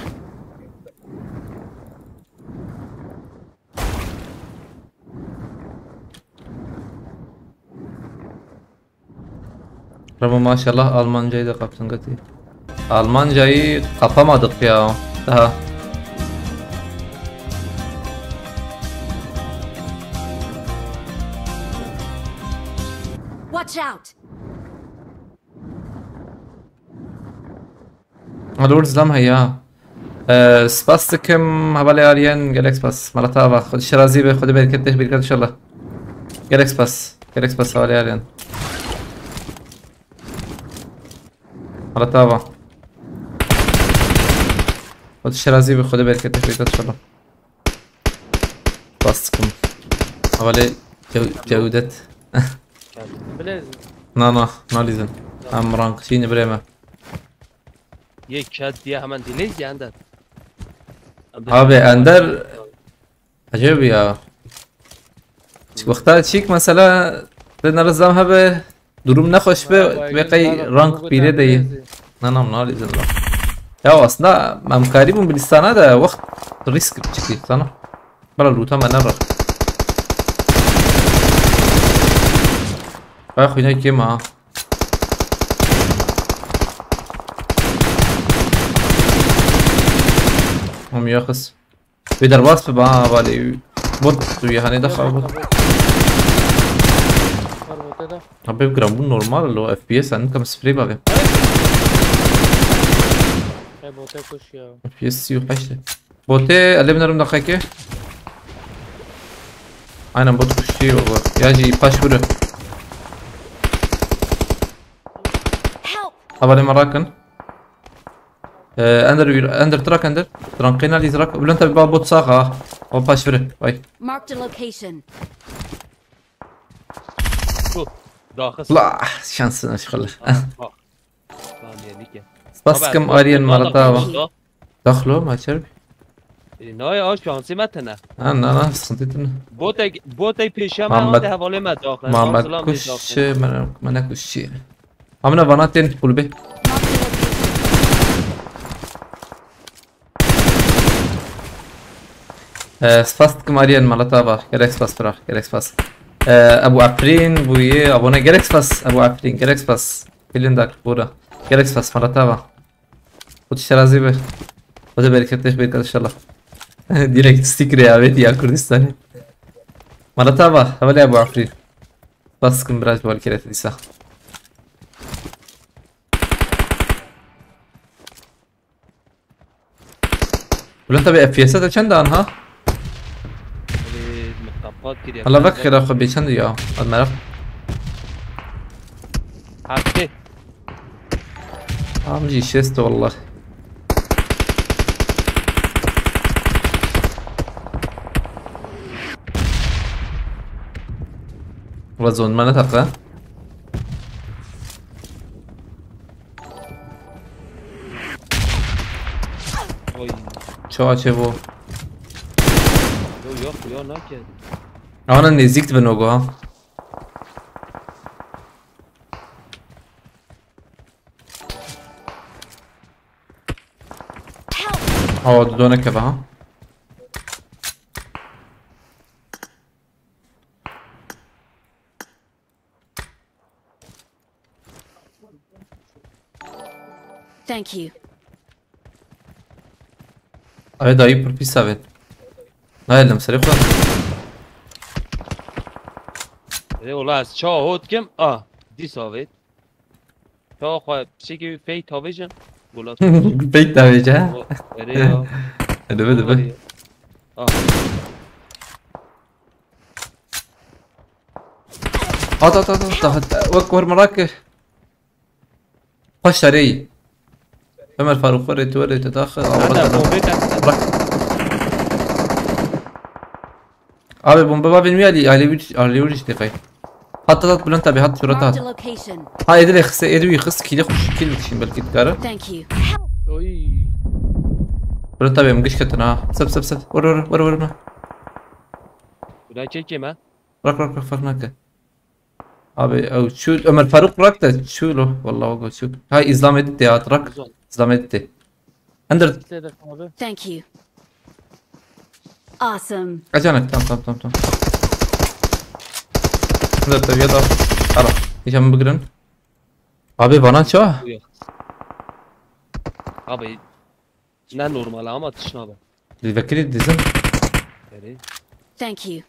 Ramo maşallah Almancayı da kaptın gati. Almancayı kapamadık ya daha. Watch out! Alo, Rızlam heya. Ee, spas dikim, hevalê Aryen, gelek spas. Mala te ava, Xwedê şirazî be, Xwedê bereket te, bereket inşallah. Gelek spas, gelek spas hevalê Aryen. Mala te ava. Xwedê şirazî be, Xwedê bereket te, bereket inşallah. Spas dikim. Hevalê Cew-, Cewdet. Bilez. Na, na, nalîzin. Em rank çîne birê me. Yek ket diye hemen delete ya Ender. Abi, Ender, acayip ya. Wexta çîk mesela, te nerizam hebe, durum nexweş be, vay, vê qey rank pîrê de ye. Bilez. Na, na, nalîzin la. Ya aslında em karî bûn bilistana de wext risk çikî sana. Bela lûta me nere. Ay xwîna kêm ha. Hom yaxis. Wê derbas bibe ha, valê. Bot tu ya hanê daxa bot. Var bote de. Ha, bê giran bû normal lo, F P S en kam sprey bavê. He, bote kuş ya. F P S sî û heşt e. Bote, elê binerim daxeke. Aynen bot kuştî o bot. Ya jî paş vurur. Help! Hevalê me rakin. Ee, Ender, Ender, trak Ender. Trak qêna lî trak. Bülent abi, bal bot sax ha. O paş vurur. Vay. Marked a location. Şu. Daxis. La, şansına şıkırlar. Ha, bak. Lan diye bir ke. Spas dikim Aryen, mala te ava. Daxlo, ma çer. E, na ya, şansî me tene. Ha, na, na, sıkıntı tene. Botek, botek pêşe me, Muhammed, hadi hevalê me daxil. Muhammed kuş, me, me ne kuş. Amına vana tên kulübe. Ee, spas dikim Aryen, mala te ava. Gerek spas bira, gerek spas. Ee, Ebu Efrîn, bûye, abone, gerek spas, Ebu Efrîn, gerek spas. Bilindak, bura. Gerek spas, mala te ava. Xwedê şirazî be. Xwedê bereketê, bereket inşallah. Direkt sticker ya, evet ya, Kurdistan'ı. Mala tava, hevalê Ebu Afrîn. Baskın biraz bu hareketi dîsa. Ulan tabi F P S de çend an ha? Ê, min qepat kiriye. Hala vek xêra xwe bê çend ya? Ad meraq. Heftê. Am jî şêst wallah. Ve zon me ne taka? Oy. Çawa çêbû? Yo, yok, yo, nake. Ana nêzîk dibin o go ha. Awa, du done keve ha. Thank you. Ay dayı pir pis avêt. Nayê lim serê xwe. Erê ola ez çawa hot kim? A, dîs avêt. Çawa xwe pişekî feyt avêjin. Golat. Peyt avêje ha. Erê ya. Dibe dibe. Vallahi. Ah. At at at at. Daha wek war merak. Paş tarey. Ömer Faruk, were tu, were tu daxil. Hadi, bombe tak. Bırak. Abi bomba var benim ya, Ali, Ali üç, Ali üç işte kay. Hat hat hat, Bülent abi, hat şurada hat. Marked a location. Ha, edile xse, edu xis kili xuş kili için belki tkara. Thank you. Oy. Bülent abi, em giş ketin ha. Sep sep sep. Vur vur vur vur. Bülent çekeyim ha. Bırak bırak bırak, fark nake. Abi ew çû, Ömer Faruk bırak da çû lo. Vallahi o çû. Ha, İslam edit ya, bırak. Güzel. İslam edit. Ender. Thank you. Awesome. Acanek, tamam tamam tamam tamam. Ender tabii ya da. Ara. Yaşamı bıgırın. Abi bana çağ. Yok. Abi ne normal ama tişna be. Li vekirî dizim. Erê. Thank you.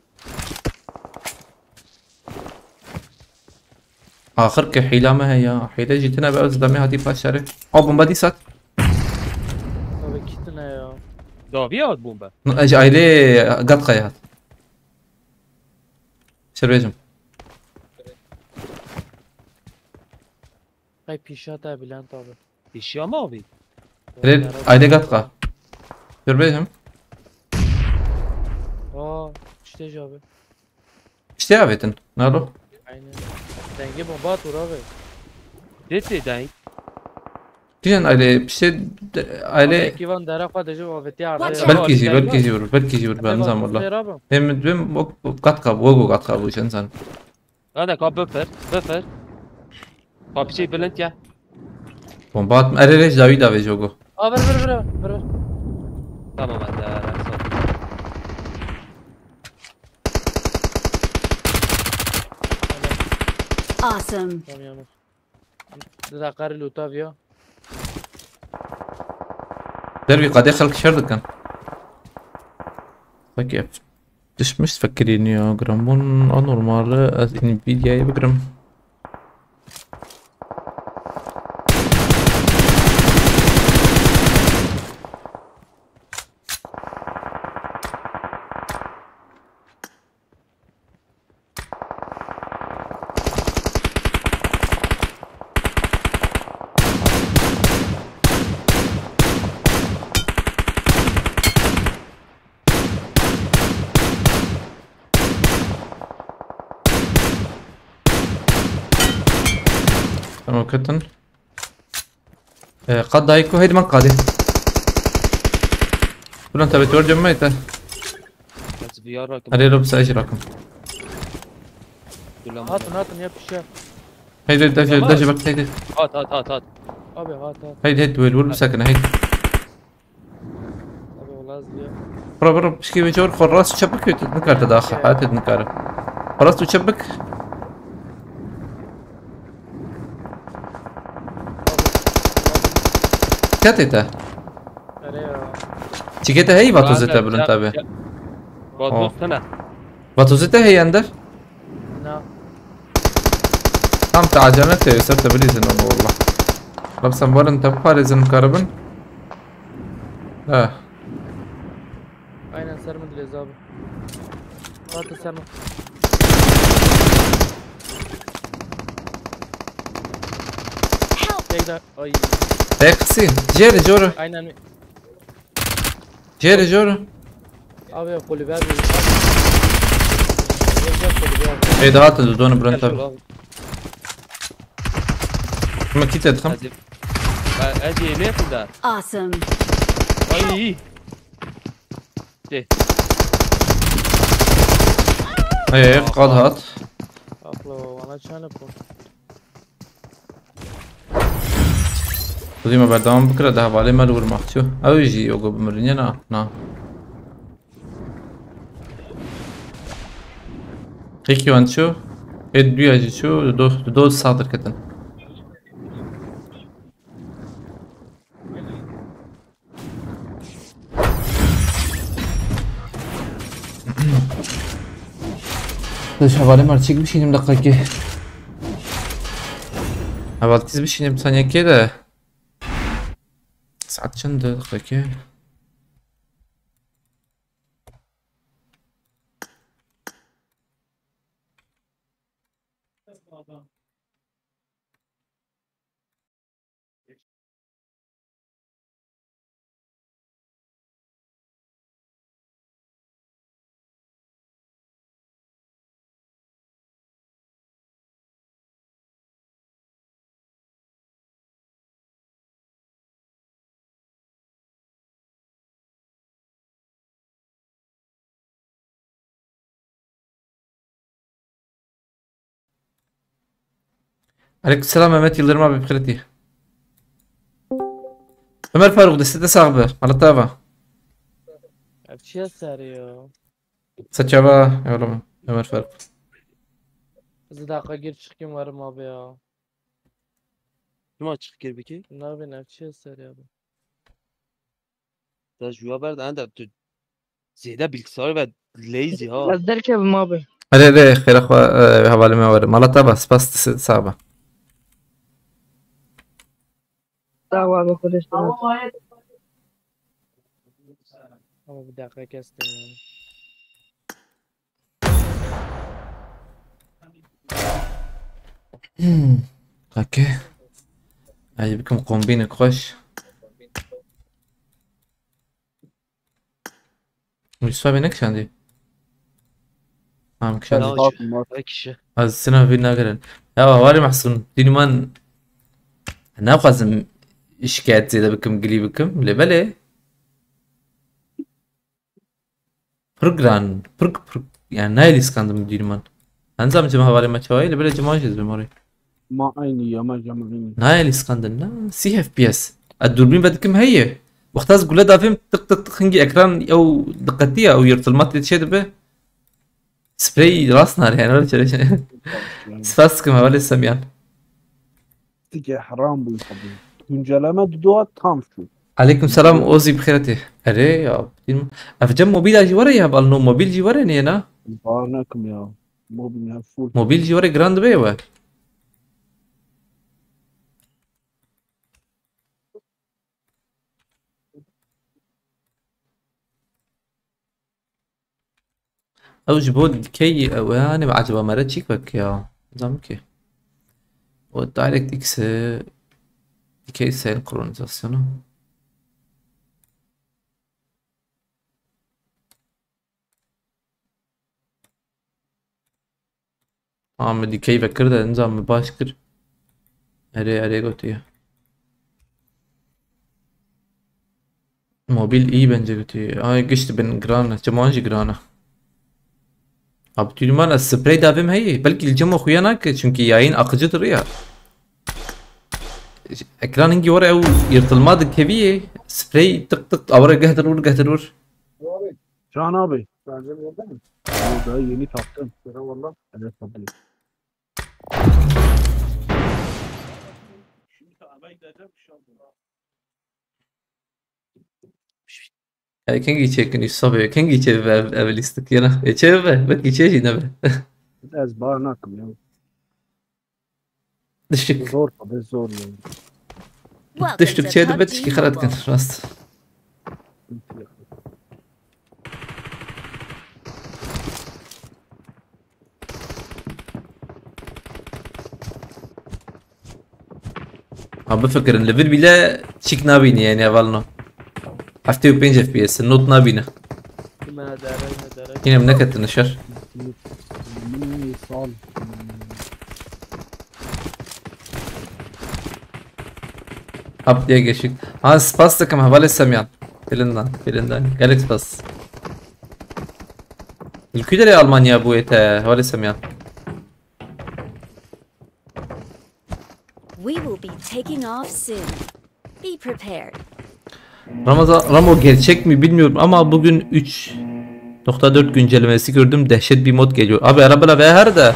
Axir ke hîla me heye. Hîle jî tine be, ez demê hatî paşerê. A bomba dîsat. Tabii kitine ya. Daviye hat bomba. Ji ailê Gatkaya hat. Şerbêjim. Qey pîşa te Bülent abi. Pîşiya me abi. Rê aile Gatka. Şerbêjim. Aa, işte abi. İşte avetin. Nalo. Aynen. Dengê bomba tur abi. Dete deng. Diyen aile işte aile. Kivan dara xwe de jî avetiya. Belki jî, belki jî vur, belki jî vur, ben zan valla. Hem dün bu Gatka, bu Gatka bu sen zan. Hadi ka bifir, bifir. Kapçê bilind ya. Bomba atma. Erê rêj dawî davê jogo. Aa, vir, vir, vir, vir, vir. Tamam, hadi, hadi, hadi. Awesome. Tamam, yanlış. Di dakika loot aviya. Dervî qadê xelk şer dikin. Peki. Düşmüş fakirî niyo, grambûn anormal e, ez Nvidia'yı bigirim. Tamam, ketin. Ee, qad dayı ku heydi man qadê. Ulan tabi tor cemma ite. Ez V R rakım. Hadi lo bisa ejir rakım. Hatın, hatın, yap bir şey. Heydi, heydi, heydi, heydi, bak, heydi. Hat, hat, hat, hat. Abi, hat, hat. Heydi, heydi, vur, vur, sakın, heydi. Abi, olmaz diye. Bro, bro, pişkî vê cor xwe rast çepik wê tu nikar te daxe, ha, tu nikare. Rast û çepik. Ketê te. Erê ya. Çikê te heyî vatozê te bilind tabi. Vatozê te ne? Vatozê te heyî ender? Na. Tam te acele te ser te bilîzin ama wallah. Rab sen barin te biparêzin karibin. Eh. Aynen, ser mi dilêz abi? Hadi sen o. Tek daha. Ay. Tek kısayım. Ceri, ceri. Aynen. Ceri, ceri. Abi ya, kulübe abi. Abi. Kulübe abi. Ê, daha da donu burun tabi. Ama kit ettim. Hadi. Ben, hadi, ne yapayım daha? Awesome. Ay. Şey. Ê, qad hat. Aklo, bana çane bu. Xwedî me berdewam bikira, di hevalê me li wir maxçû. Ew jî yogo bimirin ya na, na. Qêkî wan çû. Ê duya jî çû, di do, di do sax derketin. Dış hevalê me çik bişînim deqekê. Hevaltiz bişînim saniyekê de. Saet çend deqekê? Aleykümselam Mehmet Yıldırım abi, bi xêr hatî. Ömer Faruk, destê te sax be. Mala te ava. Ev çi ya serê ya? Saçava, oğlum, Ömer Faruk. Ez ê daqa gir çiqkîm werim abi ya. Çima çiqkir bikî? Nabê, ev çi ya serê abi? Te ji we berde, enda tu zêde bilgisayar ve lazy ha. Ez derkevim abi. Erê, erê, xêra xwe, e, hevalê me were. Mala te be, spas, sağ be. Sağ ol abi, Xwedê selamet. Ama bir dakika kestim yani. Hmm. Kake. Hadi bikim kombînek xweş. Yusuf abi nekişandî? Tamam, kişandî. Tamam. Bak, bak. Bak kişi. Ez sina vî nagirin. Ya, warê Mahsun, dînî man naxwazim şikayet zêde bikim, gilî bikim. Lê belê. Pir giran, pir, pir, yani nayê lîskandim dînî man. Nizam cem hevalê me çawa ye, lê belê cem jî ez bêm orê. Ma aynî ya, ma cem aynî. Nayê lîskandin, na? Sî F P S. Ez dûrbîn vedikim heye. Wexta ez gule davêm, tiq, tiq, tiq, hingî ekran ew diqetiya, ew yırtılma tê çê dibe. Sprey rast nare yani, öyle şey. Spas dikim hevalê Semyan. Tike heram bû tabii. Güncelleme dudoğa tam şu. Aleyküm selam, Ozi, bi xêr hatî. Erê ya, dînî man. Ev cem mobil jî were ya, bal no mobil jî were niye na? Bar nekim ya. Mobil ya, full. Mobil jî were giran dibe we. Ew ji bo dikey, ew, yani, acaba mere çîk vek ya? Zam ki. O DirectX, e, dikey senkronizasyonu. Ha, min dikey vekir de, inca min baş kir. Erê, erê gotiye. Mobil iyi bence gotiye. Ay, gişt bin giran e. Çeman jî giran e. Abi, tüyman ez sprey davêm heye. Belkî li cem xuya nake, çünkü yayın akıcıdır ya. Ekran hingî were ew yırtılma dikevî ye. Sprey tık tık, awre gehtir vur, gehtir vur. Can abi. Şarjım yerde mi? Yo, daha yeni taktım. Eyvallah. Evet abi. Şimdi kahve gideceğim, bir şey oldu. E, kengî çêkin Yusuf abi, kengî çê ve ev, ev lîstik yena. E, çê ve, belkî çê jî nebe. Ez bar nakim ya. Dişik. Zor tabi, zor yani. Welcome Dişik to çê dibe, pubg tişkî xelet kin, Mobile. Rast. Ha, bifikirin, li vir bîle çîk nabînî, yani, hevalno. Heftê û pênc F P S, not nabîne. Kime dere, ne dere. Yine mi neketine şer? Sağ ol. Hap diye geçik. Ha, spas dikim hevalê Semyan. Filinden, filinden. Gelek spas. Li ku derê Almanya bûye te, hevalê Semyan? We will be taking off soon. Be prepared. Ramazan, Ramo gerçek mi bilmiyorum ama bugün üç nokta dört güncellemesi gördüm. Dehşet bir mod geliyor. Abi arabala ve her de.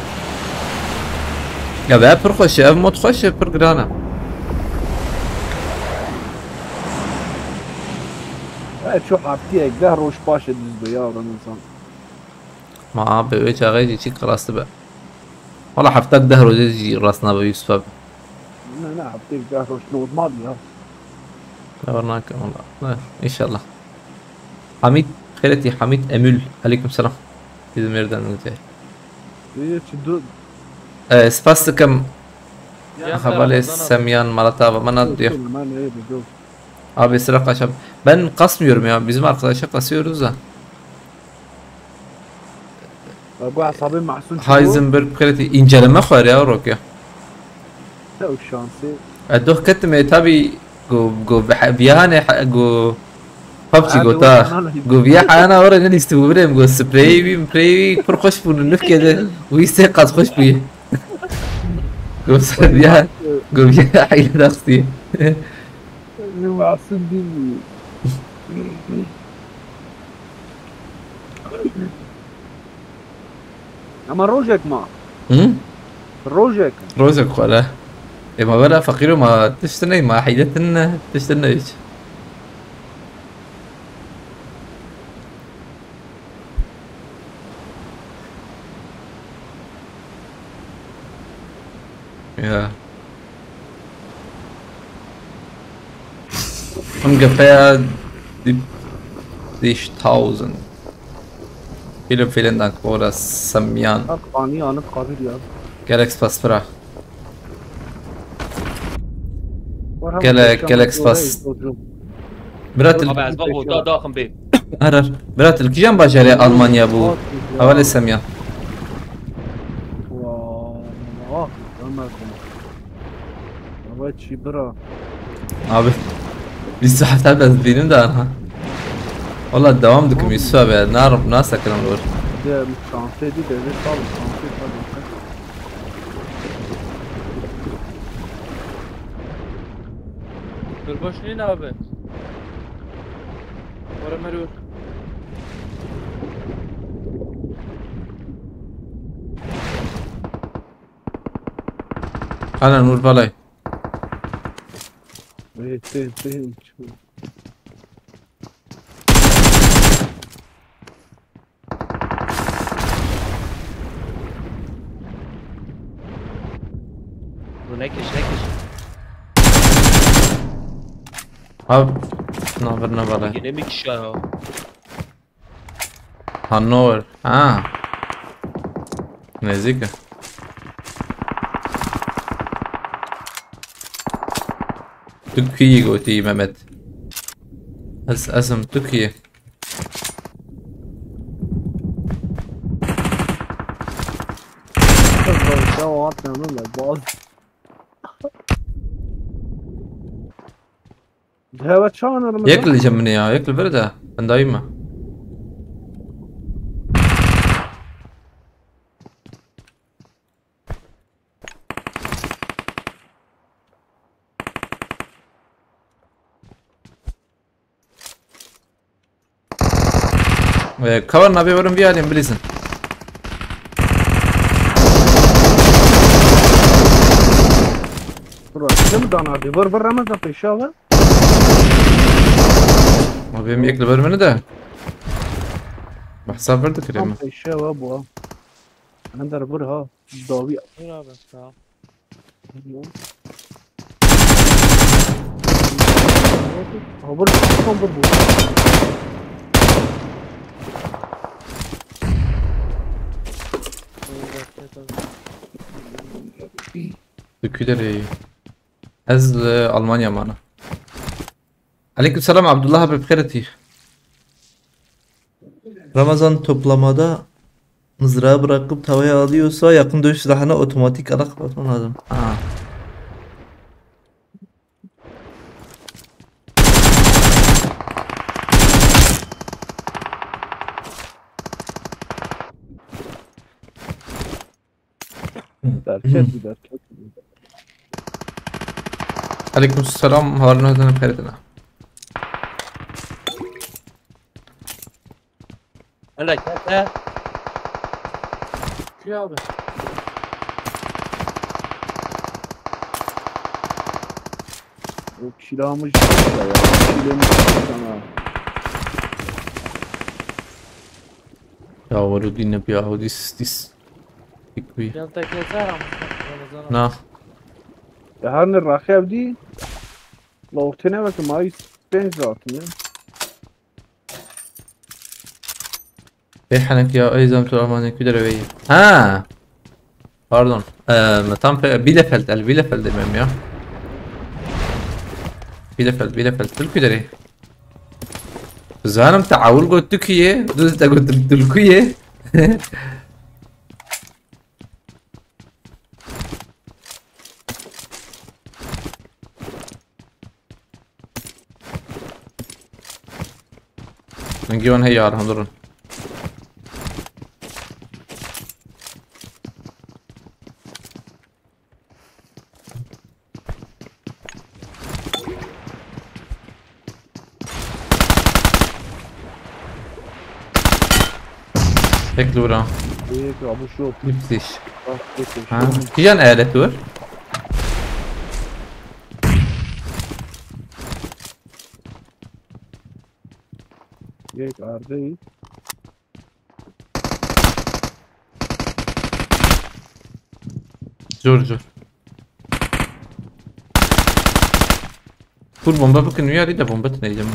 Ya ve pir xweş e, ev mod xweş e, pir giran e. E, ço heftiyek deh roj paşê diz be ya Ramazan. Ma abi, wê çaxê jî çîk rast be. Wala heftek deh rojê jî rast nabe Yusuf abi. Ne, ne, heftek deh roj normal ya. Bawer nakim wala. Ne, inşallah. Hamid, xêretî Hamid Emül. Aleyküm selam. Bizim yerden önce. Ee, çi du- Ee, spas dikim. Hevalê Semyan, mala te ava me nadidiyo. Abi sıra kaçam. Ben kasmıyorum ya. Bizim arkadaşa kasıyoruz da. Bak, bu hesabı Mahsun Çubuğu. Heisenberg kredi inceleme xwar ya, Rok ya. Çok şanslı. E, doh ketime tabi go, go, viyane, go, pubg Ha, go doğru, ta. Anladım. Go viya hayana ora ne listi bu bilem, go sprey bi, sprey bi, pur hoş bunu nüfkede. Bu ise kat hoş bu. Go viya, go viya hayli dasti. Masum değil mi? Ama rojek ma. Hı? Rojek. Rojek xwara. E ma vera feqîro ma tiştine, ma heyletin ne, tiştine hiç. Ya. Ungefähr siebzigtausend. Vielen, vielen Dank, Bruder Semyan. Bak, ani anıp kabir ya. Gelek spas bira. Gelek, gelek spas. Bira til- Abi ez bak o da daxim bê. Her her. Bira til kijan bajarê Almanya bu? Hevalê Semyan. Vah, Ömer. Ama çi bira. Abi. Biz saat hep ez benim de ana. Valla devam dikim Yusuf abi. Nar, nasıl akılım olur? De şansı değil de, evet, sağ ol, şansı, sağ ol. Dur boş değil abi. Ora merur. Ana Nur Balay. Ey, ey, ey. Bu ne kişi, ne kişi? Abi, şuna bir ne var? Yine mi kişi ya? Hannover. Ha. Nêzîk e. Tu kî yî gotî Mehmet? Ez, ez im, tu kî yî? Baz. Hewe çawan Ramazan? Yek li cem min e ya, yek li vir de. Bendayî me. Ee, cover nabê werin vî alîn bilîzin. Bro, ne mi danardi? Vur, vur, Ramazan, peşa vur. Ma bêm yek li ber min de. Behsa vir dikirê Tam min. Pêşe we bû ha. Hender vir ha. Dawî. Dur abi, sağ ol. Ha, vir, tam vir bû. Teşekkür ederim. Ez li Almanya mana. Aleyküm selam Abdullah abi, bi xêr hatî. Ramazan toplamada mızrağı bırakıp tavaya alıyorsa yakın dövüş silahına otomatik alan kapatman lazım. Ha. Derket, derket. Aleyküm selam, halin ödene peredine. Hele kete. Kuya abi. O kilamı ya, kilamı sana. Ya, what do you need, ya? This, this. Tikwi. Gel tekrar ama. Ramazan abi. Na. Ya her ne rakı evdi. La ortaya bak, mayıs pênc zaten ya. Bê henek ya, ey zam tu aman ku dereweyî. Ha! Pardon. Ee, me tam pe-, Bielefeld, el Bielefeld demem ya. Bielefeld, Bielefeld. Tu li ku derê? Zanim te ewil got tu ku yê, tu te got tu li ku yê. Min giyon hey yar, hundurin. Tek dura. Büyük abi şu. Müthiş. Bak, getir. Ha, kijan eyalet var? Yek ardayız. Zor, zor. Kur bomba bikin, uyarı da bomba tine yiyeceğim.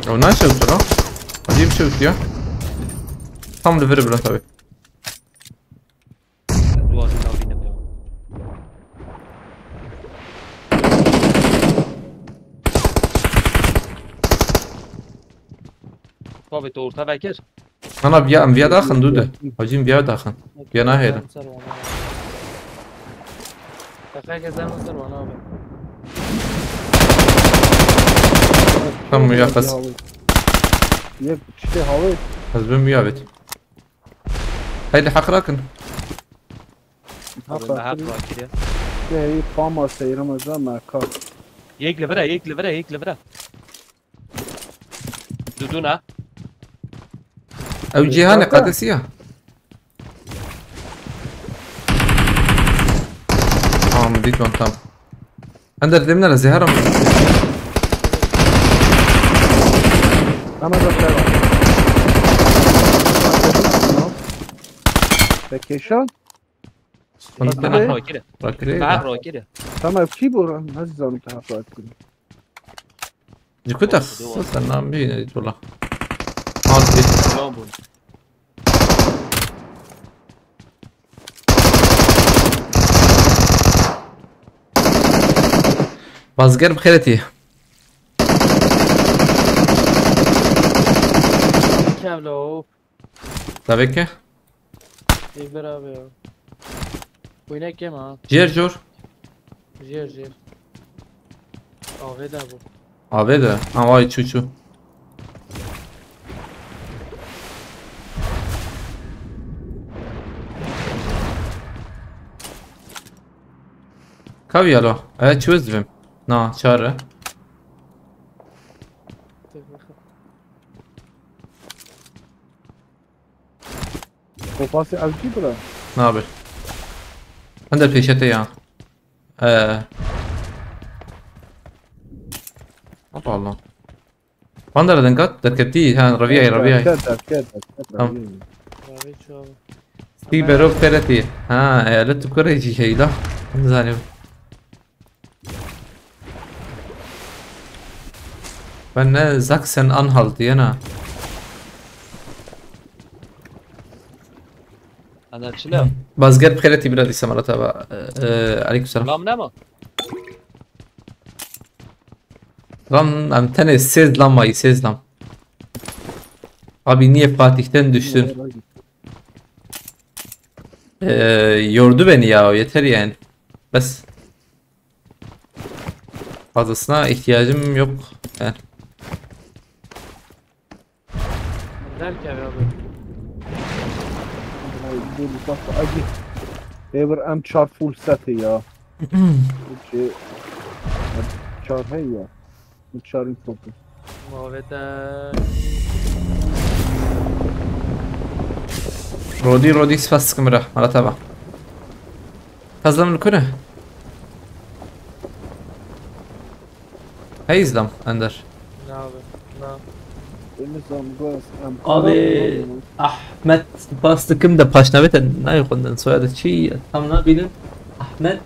O ne şey uçuyor lan? Acayip şey uçuyor. Tam da verir Bülent abi. Ez wazî navînim ya. Tabii, tu orta vekir. Ana, viya, em viya daxin, dude. Hacim, viya daxin. Viya nahêlin. Ser wana. Şaka gezen ser wana abi. Tam viya qas. Yek şey halı. Ez bin viya bet. Haydi hak rakin. Abi, me hak rakiriye. Hey, pama seyirama za me ka. Yek li vira, yek li vira, yek li vira. Duduna. Ew cîhanê qadesiya. Tamam, dît wan tam. Ender, demine zehara mı? Ama da şey var. Peki şu? Sıkıntı ne? Bak, rakire. Rakire. Bak, rakire. Tamam, ki bu? Nasıl zanım daha farklı? Ji ku te xist, sen nan bîne dît wela. Hat bî. Lan bûn. Bazger bi xêr tî. Kevlo. Tabii ki. Ê bira be ya. Wîne kêm ha. Jêr jor. Jêr jêr. Avê de bû. Avê de. Ha, vay çû çû. Kav yalo. E, çû ez divim. Na, çare. Kopasê L G bira. Nabe. Hende pêşete ya. Ee. Allah Allah. Vandal, dengat derketî, ha, reviyay, reviyay. Derket, derket, derket, Tamam. reviyay. Abi, çal. Steve Berok Fereti. Ha, eyalet tu kure jî heyla. Nizanim. Ben ne Sachsen-Anhalt diye na. Ana çile. Bazger Fereti bira dîsa mala tava. Ee, aleyküm selam. Lam ne mi? Lan em tenê sêz lam mayî, sêz lam. Abi niye Fatih'ten düştün? Ee, yordu beni ya, yeter yani. Bes. Fazlasına ihtiyacım yok. Yani. Derken abi. Ay, dur, bak, acı. Ever M çar full seti ya. Şey, çar hey ya. Çar info. Muhabbete. Rodî, Rodî, spas dikim bira. Mala tava. Fazla min kune. Hey, izlam, Ender. Ne abi? Ne? Abi, Ahmet, spas dikim de paşnavê te nayê xwendin, soyadê çi? Tam nabînim. Ahmet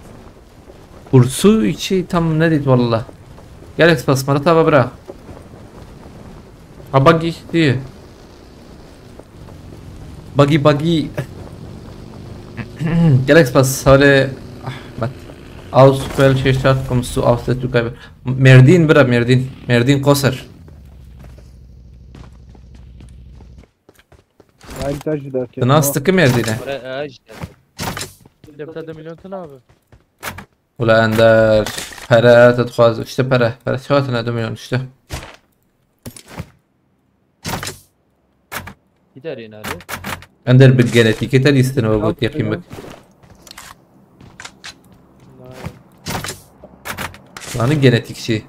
Bursu çi, tam nedît wallah. Gelek spas, mala tava bira. Ha, buggy diye. Buggy, buggy. Gelek spas, Salih Ahmet. Aus, Quell, Şeşat, kommst du aus der Türkei? Merdin, bira, Merdin. Merdin Koser. Ay, taş derken. Nasıl ki Merdin'e? Ora, e, işte. Defter de milyon tane abi. Ula Ender, pere te dixwaz, işte pere. Pere çi hatine du milyon işte. Gider yine abi. Ender, bir genetike te listine o Yok, got yapayım yok. Bak. Vay. Lan genetikçi.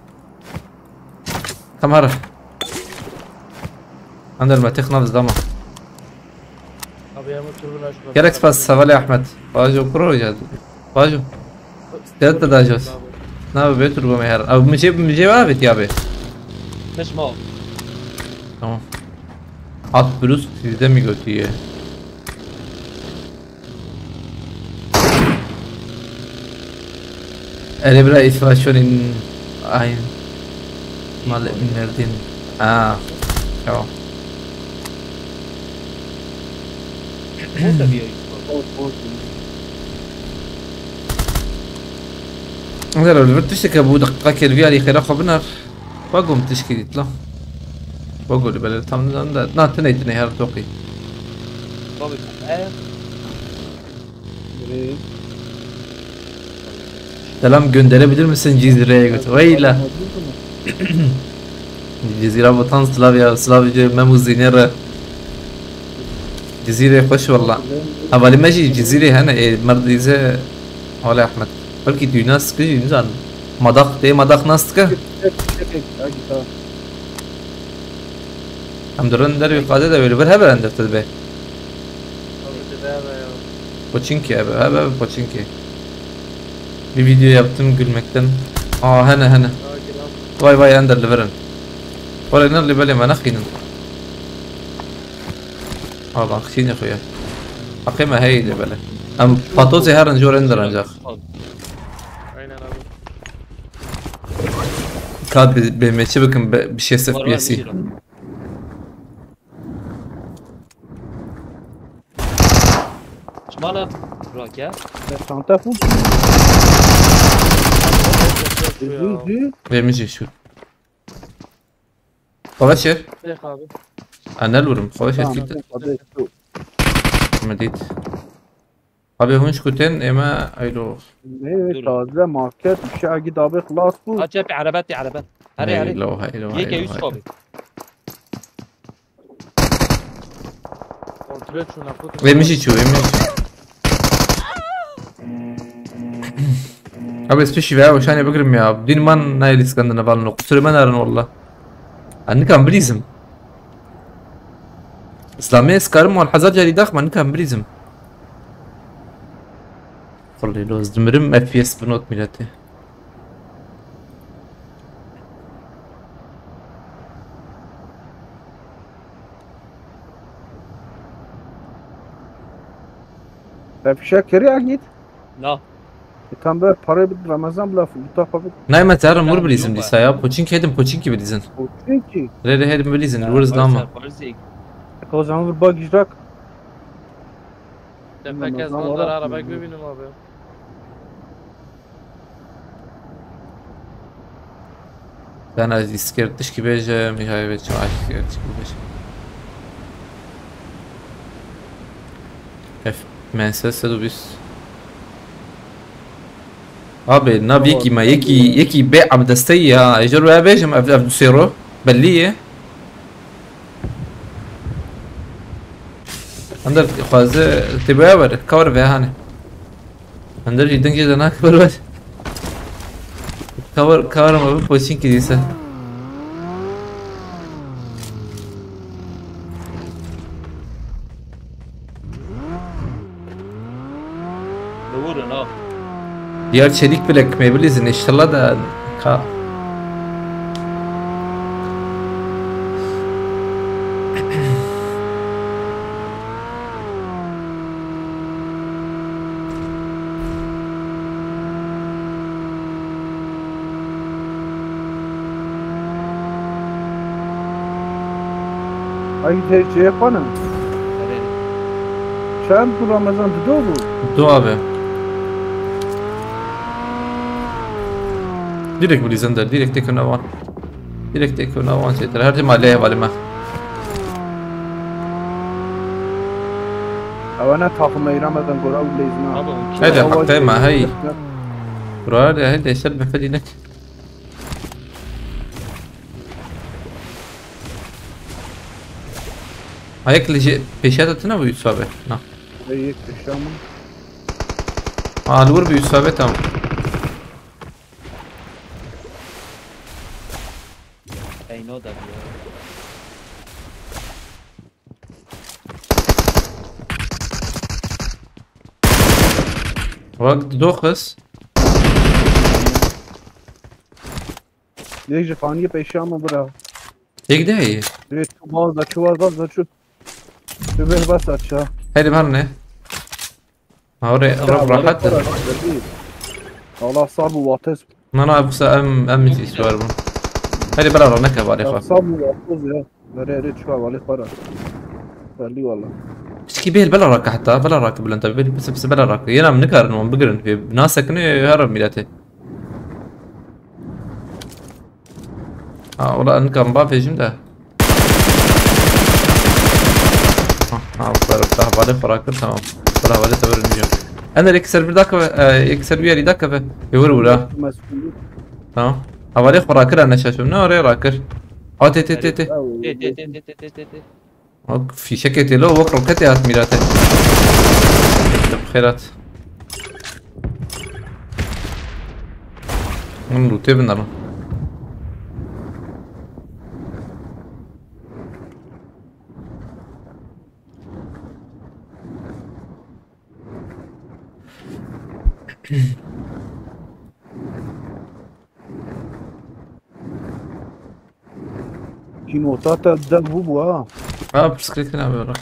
Tamam. Ender, me têx nav zama. Abi, ya, bu türbün açma. Gerek spas, Savale Ahmet. Bajo kuro ya. Bajo. Dert de dajos. Na be, turbo me her. Abi, müce, müce var bit ya be. Kaçma. Tamam. At Bruce sizde mi götüye? Erê bira, ich war schon in ein Mal in Merdin. Ah, ja. Wo ist der Bier? Zero, li vir tişteke bû, deqîqekê li vî alî xêra xwe binar. Bagom tişkî dît la. Bagolî bele tam nizanim de. Na, tinê, tinê her toqî. Tabii. Selam gönderebilir misin Cizre'ye götür. Vay la. Cizîra Vatan Slavya, Slavya Memuzîne re. Cizîrê xweş walla. Hevalî me jî Cizîrê hene, ê merdîze Holê Ahmet. Belkî tu nas dike jî, nizanim. Madax, tê madax nas dike? Em dirin dervî qadê de wê li vir hebe Ender te dibe. Abi, dibe hebe ya. Poçinki hebe, hebe, hebe Poçinki. Bir video yaptım gülmekten. Aa, hene, hene. Aa, gel abi. Vay vay Ender, li vir in. Were ne li belê me nexînin. Aa, bak, xînê xwe ye. Heqê me heyî lê belê. Em patozê herin jor Ender ancak. Aynen abi. Ka bi, bi meçi bikim, bi, bi şêst F P S. Çima ne? Rake. Çanta full. Zü, zü. Vermiş şu. Xweş e. Pêx abi. Enel vurum. Xweş e. Tamam, kit. Abi, şu. Medit. Abi, hûn ji ku tên, ême eylo. Ne, taze market, bir şey agi dabe xlas bu. Aç hep araba, ti araba. Hadi, hadi. Eylo, eylo, Yeke eylo, yüz eylo. Abi. Kontrol şuna, kontrol. Ve min jî çû, ve min jî çû. Abi, ez pişî ve şanê bigirim ya. Dîn man nayê lîskan de nevalin o. Qusur me narin walla. Ez nikan bilîzim. Îslamê ez karim wan hezar carî dax, me nikan bilîzim. Pırlê loz dimirim, F P S bi not milletê. Te fişek kiriye git. Na. E, tam böyle parayı bir Ramazan bile fu-, bu tarafa bir Nayme terim vur bilizim dîsa ya. Poçinki hedim, Poçinki bilizin. Poçinki. Re re hedim bilizin. Vur zlama. E, o zaman bir bak işrak. Te pek ez Ramazan mandar var arabek aslında. Bibînim abi. Sen az isker tişkî bêje, Mîhayê ve çima isker tişkî bêje. F M S sed û bîst. Abi, nav yekî me, yekî, yekî bê abdesteyî ya. Ejder wê bêjim ev, ev du sêro. Bellî ye. Ender xwaze tê boya were, ka were vê hanê. Ender jî dingê de nake ber ber. Ka were, ka were me bi poçînkî dîse. Li wir in, ha. Diyar çelik bilek me bilîzin, inşallah da ka. Ay, te çeye xwana? Erê. Çend bu Ramazan, du do bû? Du abi. Direkt bilîzin der, direkt têkevin awan. Direkt têkevin awan çêtir. Her cuma lê hevalê me. Ewana takım eylemeden gora bileyizin ha. Abi, on kilo. Hadi, haktayım ha, hey. Buraya da, hadi, eşer befedinek. Ayak li jê pêşiya te tune bû Yusuf abi? Na. Ey, yek pêşiya min. Aa, li wir bû Yusuf abi, tamam. Ey, no da bû ya. Bak, doxuz. Yek ji faniyê pêşiya min bira. Yek de heye. Divê çû baz da, çû baz, baz da, çû. Divê bas aça. Hadi, var ne? Ha, oraya, Ya, rab rahat. Para, para, değil. Allah sağ bu vates. Mana, bu sa em, em mi istiyor bunu? Hadi, bela, ne kadar Ya, var? Sağ bu vates ya. Nereye, nereye çıkar, vali para. Belli valla. Pişkî bêl bela raka heta, bela raka bilenda, bêl pise pise bela raka. Yena min nikarin wan bigirin, pê nasekine her milletê. Ha, ola nika min bavêjim de. Ha, ha, ber, da hevalê xwe rakir, tamam. Ber hevalê te verin jî. Ender yek ser bir dakika, e, yek ser bir yeri dakika ve. Ye vur vur ha. Tamam. Hevalê xwe rakir, ne şaşım, ne oraya rakir. Ha, tê, tê, tê, tê. Tê, tê, tê, tê, tê, tê, tê. Wek fîşekê tê lo, wek roketê hat mîratê. Xêrat. Hûn lûtê binerin. Kî nota te deh bû bû ha. Ha, pirsgirêk tune be, bira.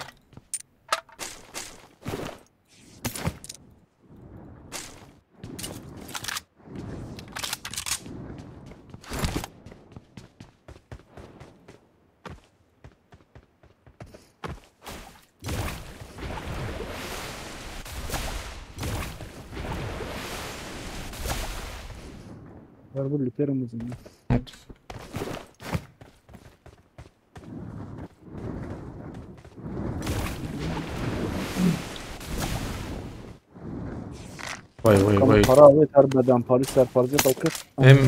Ver bu lüterim uzun. Evet. Vay, vay, vay. Para avêt her beden, Paris serparze bakır. Em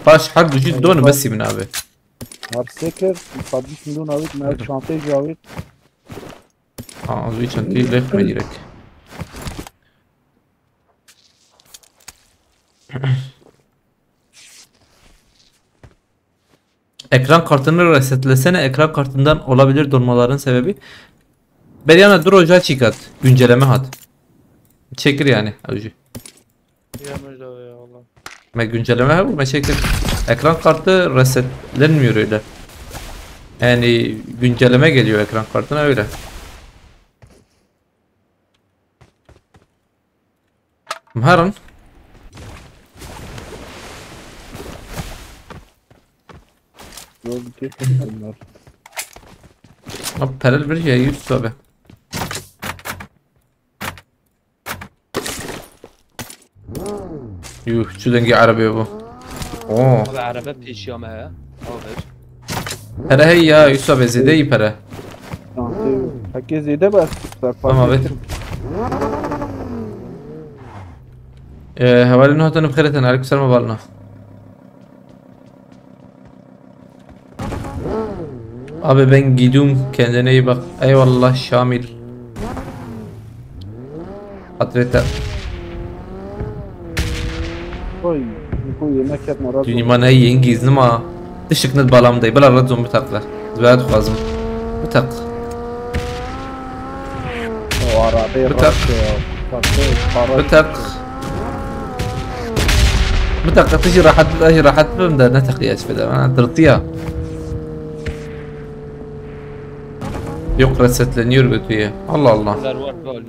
baş her du jî don besî min abi. Her sekir, sabit milyon avêt, me çantayê jî avêt. Aa, az bir çantayı lef me direkt. Ekran kartını resetlesene, ekran kartından olabilir donmaların sebebi. Beryana dur hoca çikat, güncelleme hat. Çekir yani, ew jî. Ya Mecda ya Allah. Me güncelleme hebû, me çekir. Ekran kartı resetlenmiyor öyle. Yani güncelleme geliyor ekran kartına öyle. Em herin. Yol bir tek onlar. Abi perel bir şey yüz tabi. Yuh, şu dengi arabaya bu. Oo. Abi araba pêşiya me heye. Abi. Pere hey ya, Yusuf abi, zêde iyi pere. Tamam, heke zêde bes. Tamam abi. Ee, hevalin hatun bixêretin, aleyküm selam hevalin. Abi ben gidiyorum, kendine iyi bak. Eyvallah Şamil. Atrete. Oy, bu yemek yapma rahat. Dünyaman ey yengîz nima. Tişik nit balam dey. Bila red zon bitakle. Zwe dixwazim. Bitak. O arabe Bitak. Bitak. Bitak. Bitak, tu jî rahat, ez jî rahat bibim de ne teqiye ez feda. Ha, tırtıya. Yok, resetleniyor götüye. Allah Allah. Bunlar var böyle.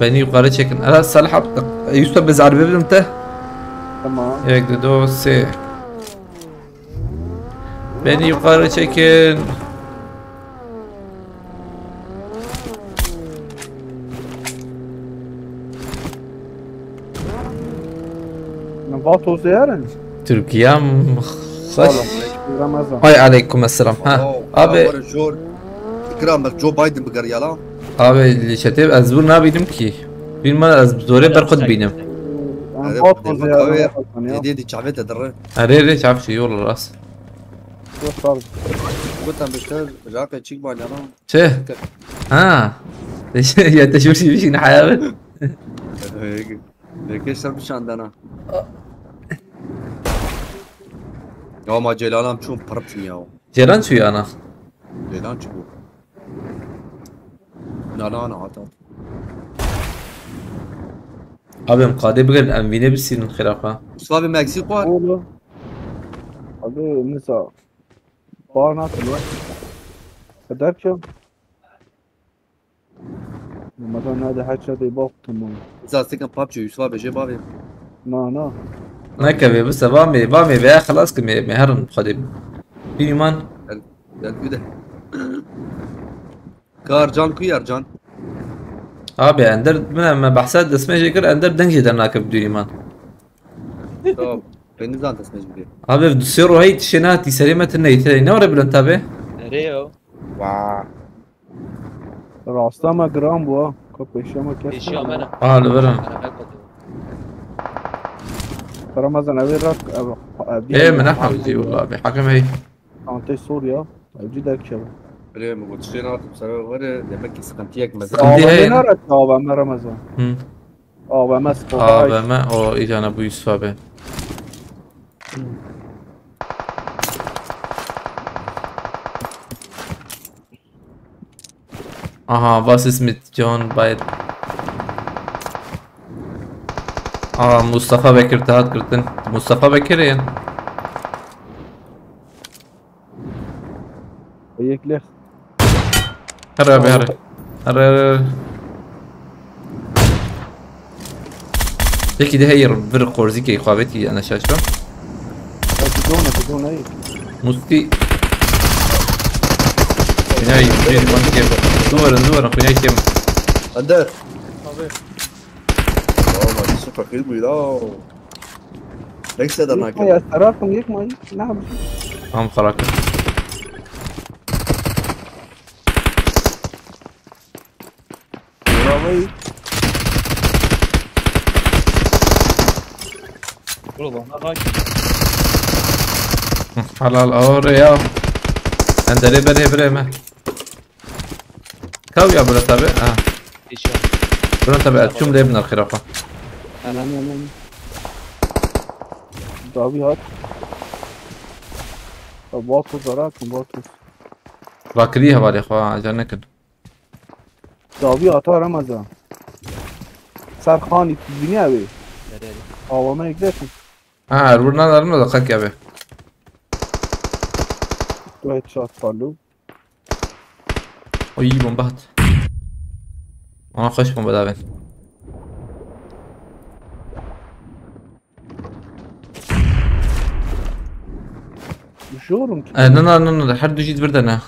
Beni yukarı çekin. Ala Salih abi, Yusuf abi, biz arabaya binelim te. Tamam. Ek de do se. Beni yukarı çekin. Vato zerin. Türkiye'm. Oğlum, Ramazan. Ay aleyküm selam. Ha. Abi. Jor. Ikram bak Joe Biden biger yala. Abi li çetê ez vur nabînim ki. Bilmem ez zorê berxud bînim. Vato zerin. Hediye di çavet de dırı. Erê rê çav şey yol rast. Gotan bişter raqe çik ban yala. Çi? Ha. Ya te şur şî bişîn hayal. Deke ser bir şandana. Ya ma Celalam çun pırpın ya. Ceylan çu yana. Ceylan çu bu. Na na na at at. Abi em qadê bigirin, em vînê bisînin xirafa. Mustafa abi Meksik var. Oğlum. Abi nisa. Bar nasıl ya? Eder ki. Ramazan hadi her şeyde bak tamam. Zaten PUBG Yusuf abi şey abi. Na na. Nekeve bise va me, va me veya xelas ki me, me herin xwedê. Bîman. Gel bir de. Kar can ku yar can. Abi ender, min me behsa desmê jê kir, ender deng jê dernakir bi dûrî man. Tamam. Beni zaten desmez bir. Abi du sê rohê tişê nehatî serê me tune yî ne were bilind tabi. Nereye o? Vaa. Rasta me giran bu ha. Ka pêşiya me kes. Pêşiya me ne? Aa li vir in. Araba kodu. Ramazan evi rak ev. Ê min nehewîtî wila abi. Hekim hey. Çantayê sor ya. Evcî derkeve. Öyle mi? Bu tişe ne yaptım? Sana var ya, demek ki sıkıntı yok. Sıkıntı A V M he. Nerede A V M Ramazan? Hı. A V M Spotlight. A V M o îcana bû Yusuf abi. Aha, was ist mit John Biden? Aha, Mustafa Bekir te hat girtin. Mustafa Bekir ê. Yek lêx. Here abi, here. Here, here. Yekî de heyir vir qorzîkê xwe avêtî ana şaşka. Bidon e, bidon e. Musti. Xunay, bir man kêm. Duvarın, duvarın, xunay kêm. Ender. Abi. Valla nasıl fakir bu ya? Neyse de Yek nakit. ma ya tarafım yek ma. Ne yapayım? Tam xalak. Bravo. Oğlum bana bak. Halal ağır ya. Enderê berê birê me. Kav ya bura tabi. Ha. Pêşiya. Bura tabi etçum de bin xirafa. Hemen hemen. Davi hat. Vato zarar kim Vato. Rakirî hevalê xwe acar nekin. Dawî ata Ramazan. Ser xanî tu bînî ew ê. Nereye? Awana yekletin. Ha, erwir nadarım da qek ya be. Tu headshot fallo. Oy, bomba hat. Ona xweş bomba davên. Düşüyorum ki. E, na, na, na, na, her du jî di vir de ne.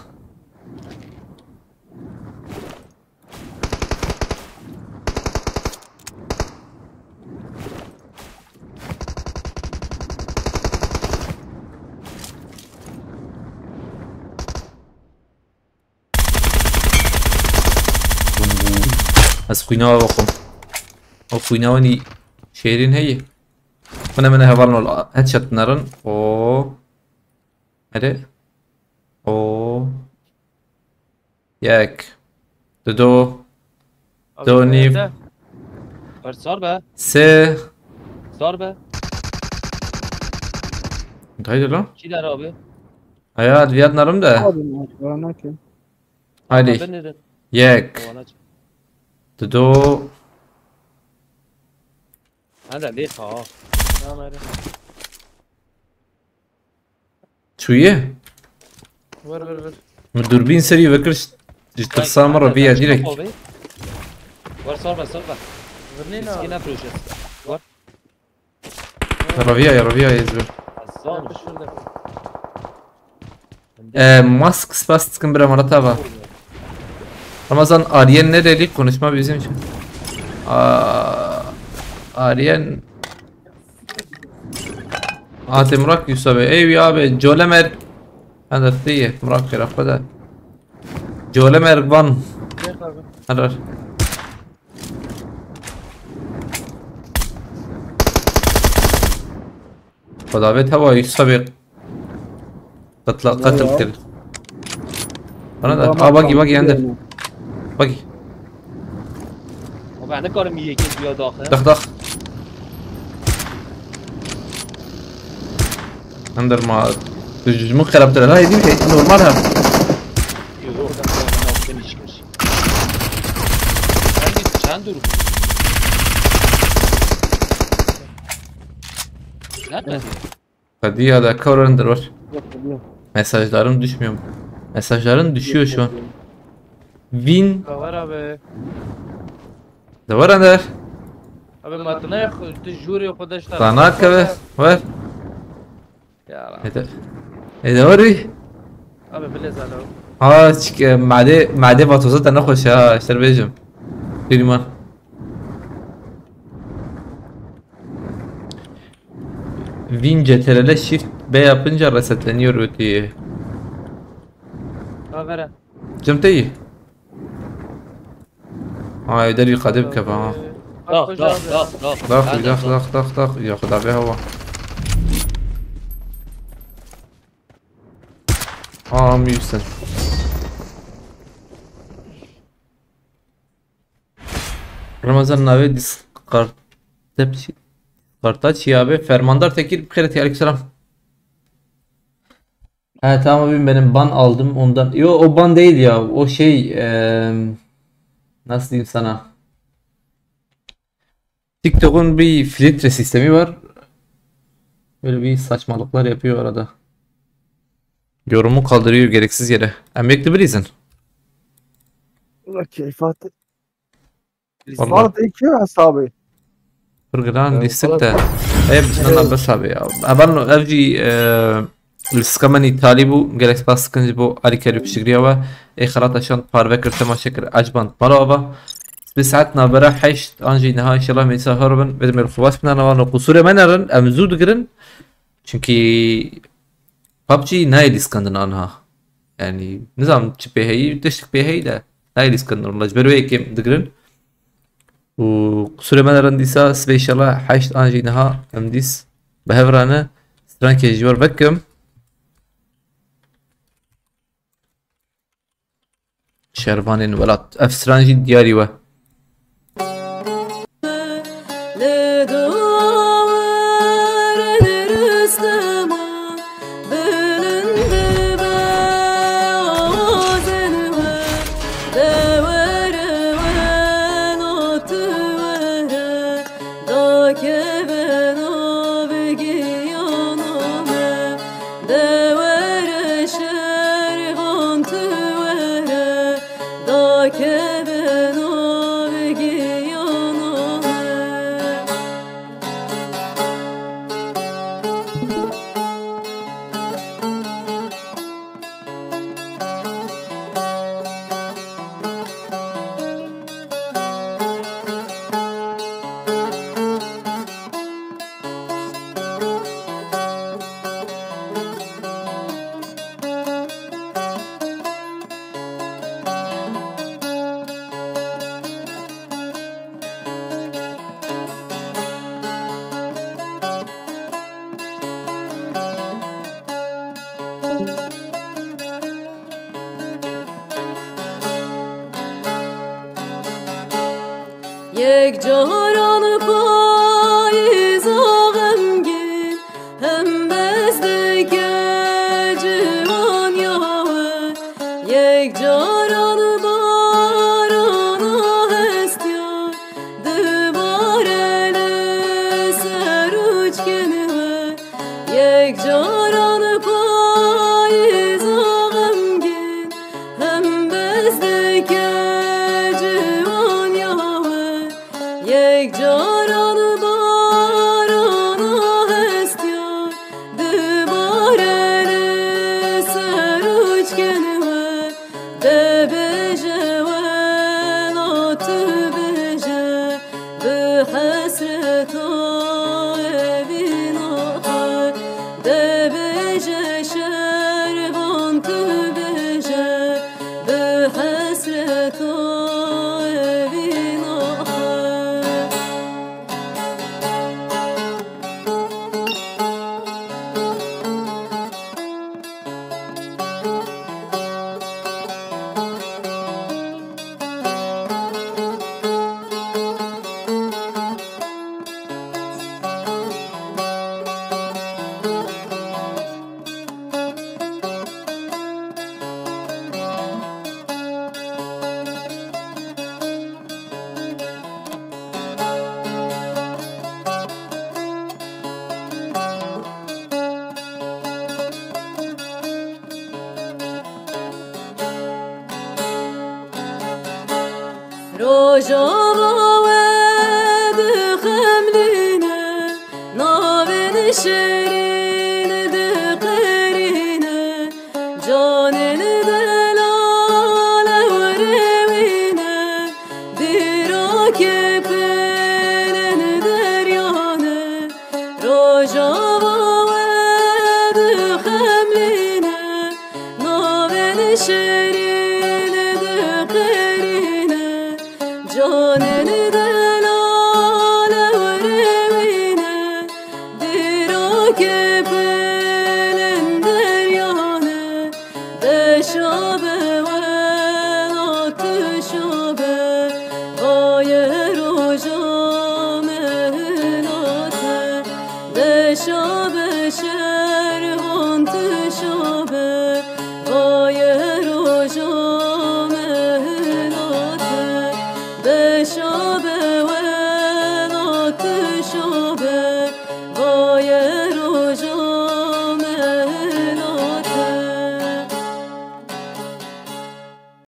Ez xwîna we xwim. O xwîna we nî şêrîn heye. Mine mine heval nol headshot nerin. O. Hadi. O. Yek. Dido. Abi, Doni. Nerede? Ber sar be. Se. Sar be. Haydi lan. Kî der abi? Hayat viyat narım da. Abi, ben ne ki? Haydi. Ben dedim. Yek. Havana çık. Dido. Hadi lê ha. Tamam hadi. Çuye. Ver ver ver. Min durbîn serî vekir, ji tirsa min re viya direkt. Ver sar be sar be. Vernî ne? Miskine proje. Ver. Reviya ya, reviya ya, ez ver. Zan. E, mask spas dikim bira, mara tava. Ramazan, Aryen nereli? Konuşma bizim için. Aa, Aryen. Ate Murak Yusuf abi. Ey ya abi, Colemer. Hadi diye Murak bir hafta da. Colemer Van. Helal. Xwedavê teva Yusuf abi. Qetla, qetl kir. Bana da. Aa, bagi, bagi, ender. Bagi. Abi ne kadar mı yeke diyor daha? Dax, dax. Ender ma. Tu ji min xerabtir. Ha, êdî normal ha. Yok, ben ben ben hiç kez. Sen git, sen dur. Nerede? Hadi ya da cover ender var. Yok, yok. Mesajların düşmüyor mu? Mesajların düşüyor şu an. Win Kavar abi. de var ender. Abi matına yok, tu jûr yok, o da işte. Sana keve var. Ya lan. Ede. Ede var. Abi bile zalo. Ha, çike made made vatoza da ne hoş ha, işte bejim. Firma. Win C T R L Shift B yapınca resetleniyor ötüyü. Kavere. Cem te iyi. Ha, evde bir kadeh kafa ha. Dak, dak, dak, dak. Dak, dak, dak, dak, dak. Ya Xuda be hava. Aa, mümkün. Ramazan navê Discord-, Discord'a çi abi? Fermandar Tekir, bixêret, aleykümselam. He, tamam abim, benim ban aldım ondan. Yo, o ban değil ya. O şey, eee, nasıl diyeyim sana? TikTok'un bir filtre sistemi var. Böyle bir saçmalıklar yapıyor arada. Yorumu kaldırıyor gereksiz yere. Emekli birizin. Okey, Fatih. Vallahi. Fatih iki hesabı. Pir giran Ya, lîstik falan. De. Hep bizden bes abi ya. Evan ev jî, e, lîstika min îtalî bû. Gelek spas dikin ji bo alîkarî û piştgiriya we. Ê xelata şand parve kir, temaşe kir, ecband mala ava. Bi saet navbera heşt an jî niha înşallah mêsa her bin. Vê demê xwe baş bina nava no qusûrê me nerin. Em zû digirin. Çünkü PUBG nayê lîskandin anha. Yani nizam çi pê heyî, tiştik pê heyî de. Nayê lîskandin. Wala ji ber wê yekê digirin. Û qusûrê me nerin dîsa sibê înşallah heşt an jî niha em dîs bi hev re ne. Strankê ji we vekim. Şervanên welat. Ev stran jî diyarî we. Kevin û giyana me. Yek caran payîza xemgîn, hembez dike ciwaniya we. Yek caran barana hestiyar, dibare li ser uçkên we. Yek caran payîza xemgîn, hembez dike ciwaniya we. Yek caran barana hestiyar, dibare li ser uçkên we. Dibêje welat, dibêje bi hesreta evîna xwe. Dibêje şervan, dibêje bi hesreta evîna xwe. Rojava we dixemlîne, navên şê